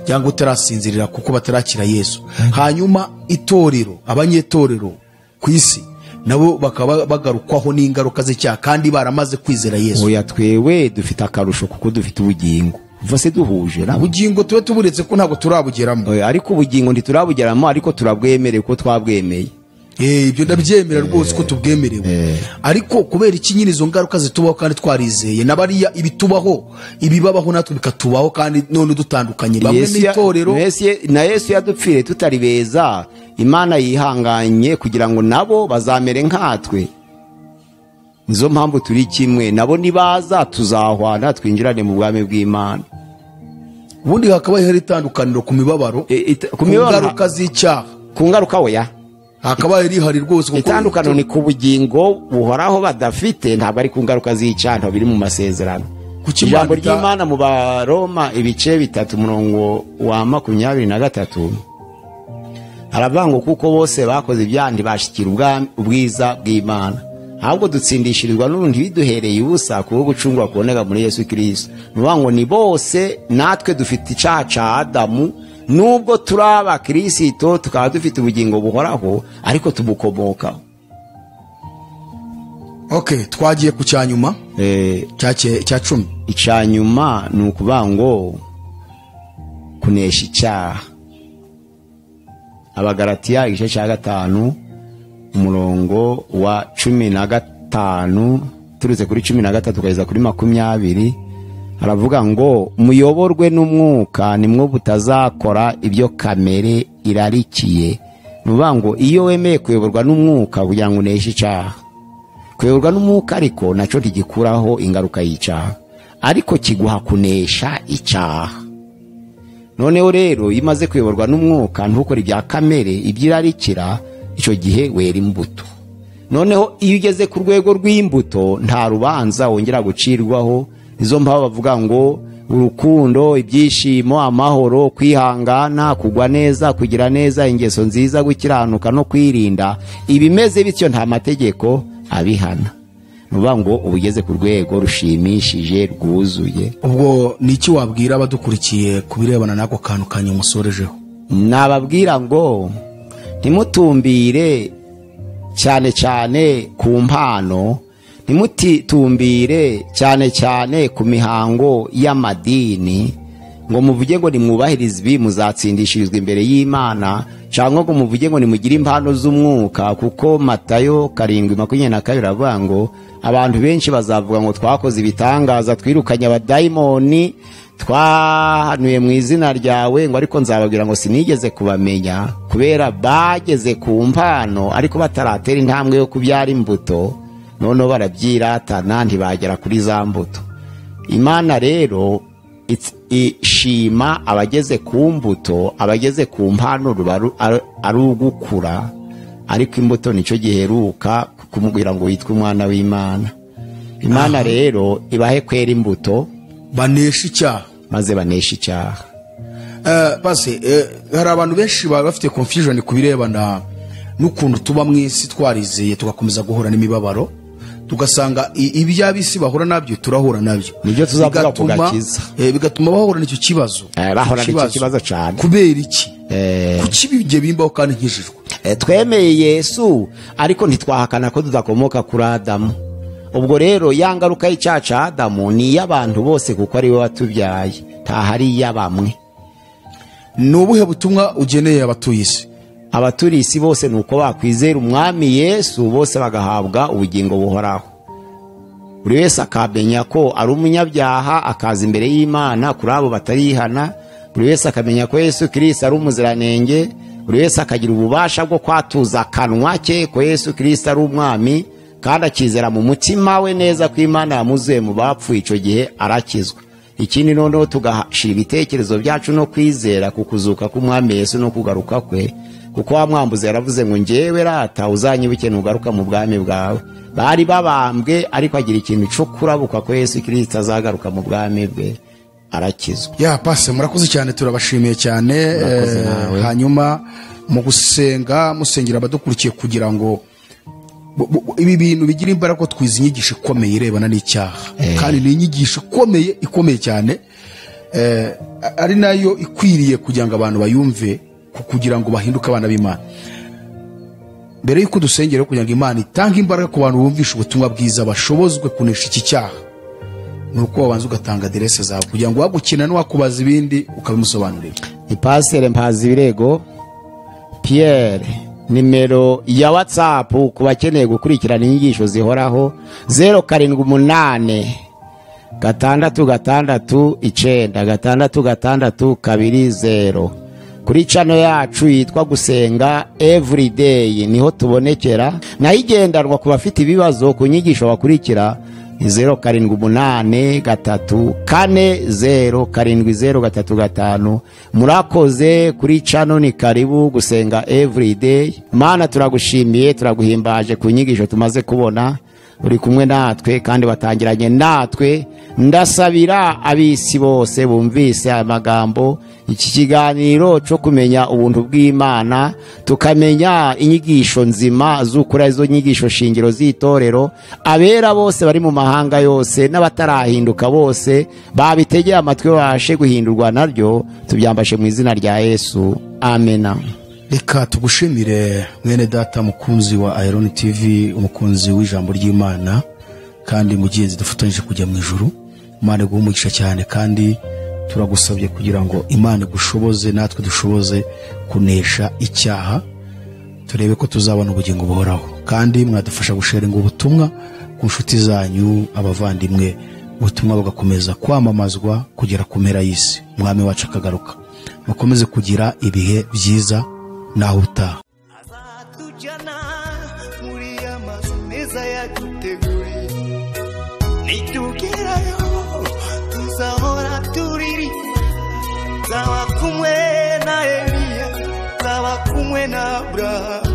Speaker 1: cyangwa utarasinzirira kuko batarakira Yesu? Hanyuma itorero, abanyetorero ku isi nabo bakaba bagarukwaho n'ingaruka z'icyaha kandi baramaze kwizera Yesu.
Speaker 2: Oya twewe dufite akarusho kuko dufite ubugingo. Vose duhuje na
Speaker 1: ubugingo tuwe tuburetse ko ntabwo turabugeramo.
Speaker 2: Ariko ubugingo ntiturabugeramo ariko turabwemereye ko twabwemeye.
Speaker 1: Ibyo ndabyemera rwose ko tubwemerewe. Ariko kubera iki nyine izo ngaruka zitubaho kandi twarizeye, nabariya ibitubaho ibibabaho natwe bikatubaho kandi none dutandukanye bamwe n'itorero.
Speaker 2: Na Yesu yadupfire tutari beza, Imana yihanganye kugira ngo nabo bazamere nkatwe. Nizo mpamvu turi kimwe nabo, nibaza tuzahwana twinjirane mu bwami bw'Imana.
Speaker 1: Ubundi hakaba hari itandukaniro ku mibabaro, ku ngaruka z'icyaha,
Speaker 2: ku ngaruka oya
Speaker 1: hakaba hari hari rwose kuko
Speaker 2: itandukano ni ku bugingo buhoraho badafite, ntabwo ari ku ngaruka z'icyaha, ntabwo biri mu masezerano. Ijambo ry'Imana mu Baroma ibice 3 umurongo wa 23 haravuga ngo kuko bose bakoze ibyaha ntibashikira ubwiza bw'Imana, ahubwo dutsindishirizwa n'ubundi biduhereye ubusa kubwo gucungwa kuboneka muri Yesu Kristo. Nuvuga ngo ni bose natwe dufite icyaha ca Adamu, nubwo turi abakristo tukaba dufite ubugingo buhoraho ariko tubukomokaho.
Speaker 1: Okay, twagiye ku cyanyuma cya 10.
Speaker 2: Icyanyuma ni ukuvuga ngo kunesha icyaha. Abagalatiya igice cya 5 umurongo wa 15 turutse kuri 13 kugeza kuri 20 haravuga ngo muyoborwe n'umwuka nimwo butazakora ibyo kamere irarikiye. Nuvuga ngo iyo wemeye kuyoborwa n'umwuka kugira ngo uneshe icyaha, Kuyoborwa n'umwuka ariko nacyo ntigikuraho ingaruka y'icyaha, ariko kiguha kunesha icyaha. Noneho rero iyo umaze kuyoborwa n'umwuka ntukore ibya kamere, ibyirarikira, icyo gihe wera imbuto. Noneho iyo ugeze ku rwego rw'imbuto nta rubanza wongera gucirwaho. Nizo mpamvu bavuga ngo urukundo, ibyishimo, amahoro, kwihangana, kugwa neza, kugira neza, ingeso nziza, gukiranuka no kwirinda, ibimeze bityo nta mategeko abihana. Nuvuga ngo uba ugeze ku rwego rushimishije rwuzuye.
Speaker 1: Ubwo ni iki wabwira abadukurikiye ku birebana n'ako kantu kanyu musorejeho?
Speaker 2: Nababwira ngo ntimutumbire cyane cyane ku mpano, ntimutitumbire cyane cyane ku mihango y'amadini, ngo muvuge ngo nimwubahirize ibi muzatsindishirizwa imbere y'Imana, cyangwa ngo muvuge ngo nimugire impano z'umwuka, kuko Matayo 7:22 avuga ngo abantu benshi bazavuga ngo twakoze ibitangaza, twirukanye abadayimoni, twahanuye mu izina ryawe, ngo ariko nzababwira ngo sinigeze kubamenya, kubera bageze ku mpano ariko bataratera intambwe yo kubyara imbuto. Noneho barabyiratana ntibagera kuri za mbuto. Imana rero ishima abageze ku mbuto, abageze ku mpano ruba ari ugukura, ariko imbuto nicyo giheruka kumubwira ngo witwe umwana w'Imana. Imana rero ibahe kwera imbuto,
Speaker 1: banesha icyaha,
Speaker 2: maze banesha icyaha.
Speaker 1: Base hari abantu benshi baba bafite confusion ku birebana n'ukuntu tuba mu isi twarizeye tugakomeza guhura n'imibabaro, tugasanga iby'abisi bahura nabyo turahura nabyo.
Speaker 2: Nibyo tuzavuga ku gakiza.
Speaker 1: Bigatuma bahura n'icyo kibazo.
Speaker 2: Bahura n'icyo kibazo cyane.
Speaker 1: Kubera iki? Kuki ibyo bimbaho kandi nkijijwe?
Speaker 2: Twemeye Yesu ariko ntitwahakana ko tudakomoka kuri Adamu. Ubwo rero ya ngaruka y'icyaha cya Adamu ni iy'abantu bose kuko ari we watubyaye, ntahari iy'abamwe.
Speaker 1: Ni ubuhe butumwa ugeneye abatuye isi?
Speaker 2: Abaturiye isi bose ni uko bakwizera umwami Yesu, bose bagahabwa ubugingo buhoraho. Buri wese akamenya ko ari umunyabyaha, akaza imbere y'Imana kuri abo batarihana. Buri wese akamenya ko Yesu Kristo ari umuziranenge. Buri wese akagira ububasha bwo kwatuza akanwa ke ko Yesu Kristo ari umwami, kandi akizera mu mutima we neza ko Imana yamuzuye mu bapfuye, icyo gihe arakizwa. Ikindi noneho tugashira ibitekerezo byacu no kwizera ku kuzuka k'umwami Yesu no kugaruka kwe, kuko wa mwambuzi yaravuze ngo njyewe rata uzanyibuke nugaruka mu bwami bwawe. Bari babambwe ariko agira ikintu cyo kurabuka ko Yesu Kristo azagaruka mu bwami bwe, arakizwa.
Speaker 1: Ya pase murakoze cyane, turabashimiye cyane. Hanyuma mu gusenga musengera abadukurikiye kugira ngo ibi bintu bigira imbaraga, ko twize inyigisho ikomeye irebana n'icyaha, kandi ni inyigisho ikomeye cyane, ari nayo ikwiriye kugira ngo abantu bayumve, kugira ngo bahinduke abana b'Imana. Mbere y'uko dusengera kugira ngo Imana itange imbaraga ku bantu bumvisha ubutumwa bwiza bashobozwe kunesha iki cyaha, ni uko wabanza ugatanga aderese zawe kugira ngo wagukina n'uwakubaza ibindi ukabimusobanurira.
Speaker 2: Ni Pasteur Mpazibirego Pierre, nimero ya WhatsApp ku bakeneye gukurikirana inyigisho zihoraho 078 6 6 9 6 6 2 0. Kuri channel yacu yitwa Gusenga Everyday niho tubonekera. Naho igendanwa ku bafite ibibazo ku nyigisho bakurikira ni 078 3 4 0 7 0 3 5. Murakoze kuri channel, ni karibu Gusenga Everyday. Mana turagushimiye, turaguhimbaje ku nyigisho tumaze kubona. Uri kumwe natwe kandi batangiranye natwe. Ndasabira abisi bose bumvise aya magambo, iki kiganiro cyo kumenya ubuntu bw'Imana, tukamenya inyigisho nzima z'ukuri, izo nyigisho shingiro z'itorero. Abera bose bari mu mahanga yose n'abatarahinduka bose babitegeye amatwi babashe guhindurwa naryo. Tubyambashe mu izina rya Yesu, amena.
Speaker 1: Reka tugushimire mwene data mukunzi wa Iron TV, umukunzi w'ijambo ry'Imana, kandi mugenzi dufatanyije kujya mu ijuru. Imana iguhe umugisha cyane, kandi turagusabye kugira ngo Imana igushoboze natwe dushoboze kunesha icyaha, turebe ko tuzabona ubugingo buhoraho. Kandi mwadufasha gusharinga ubutumwa ku nshuti zanyu, abavandimwe, ubutumwa bugakomeza kwamamazwa kugera ku mpera y'isi, umwami wacu akagaruka. Mukomeze kugira ibihe byiza naho utaha.
Speaker 3: Azatujyana muri amazu meza yaduteguriye. Nzaba kumwe na Eliya, nzaba kumwe na Abrahamu.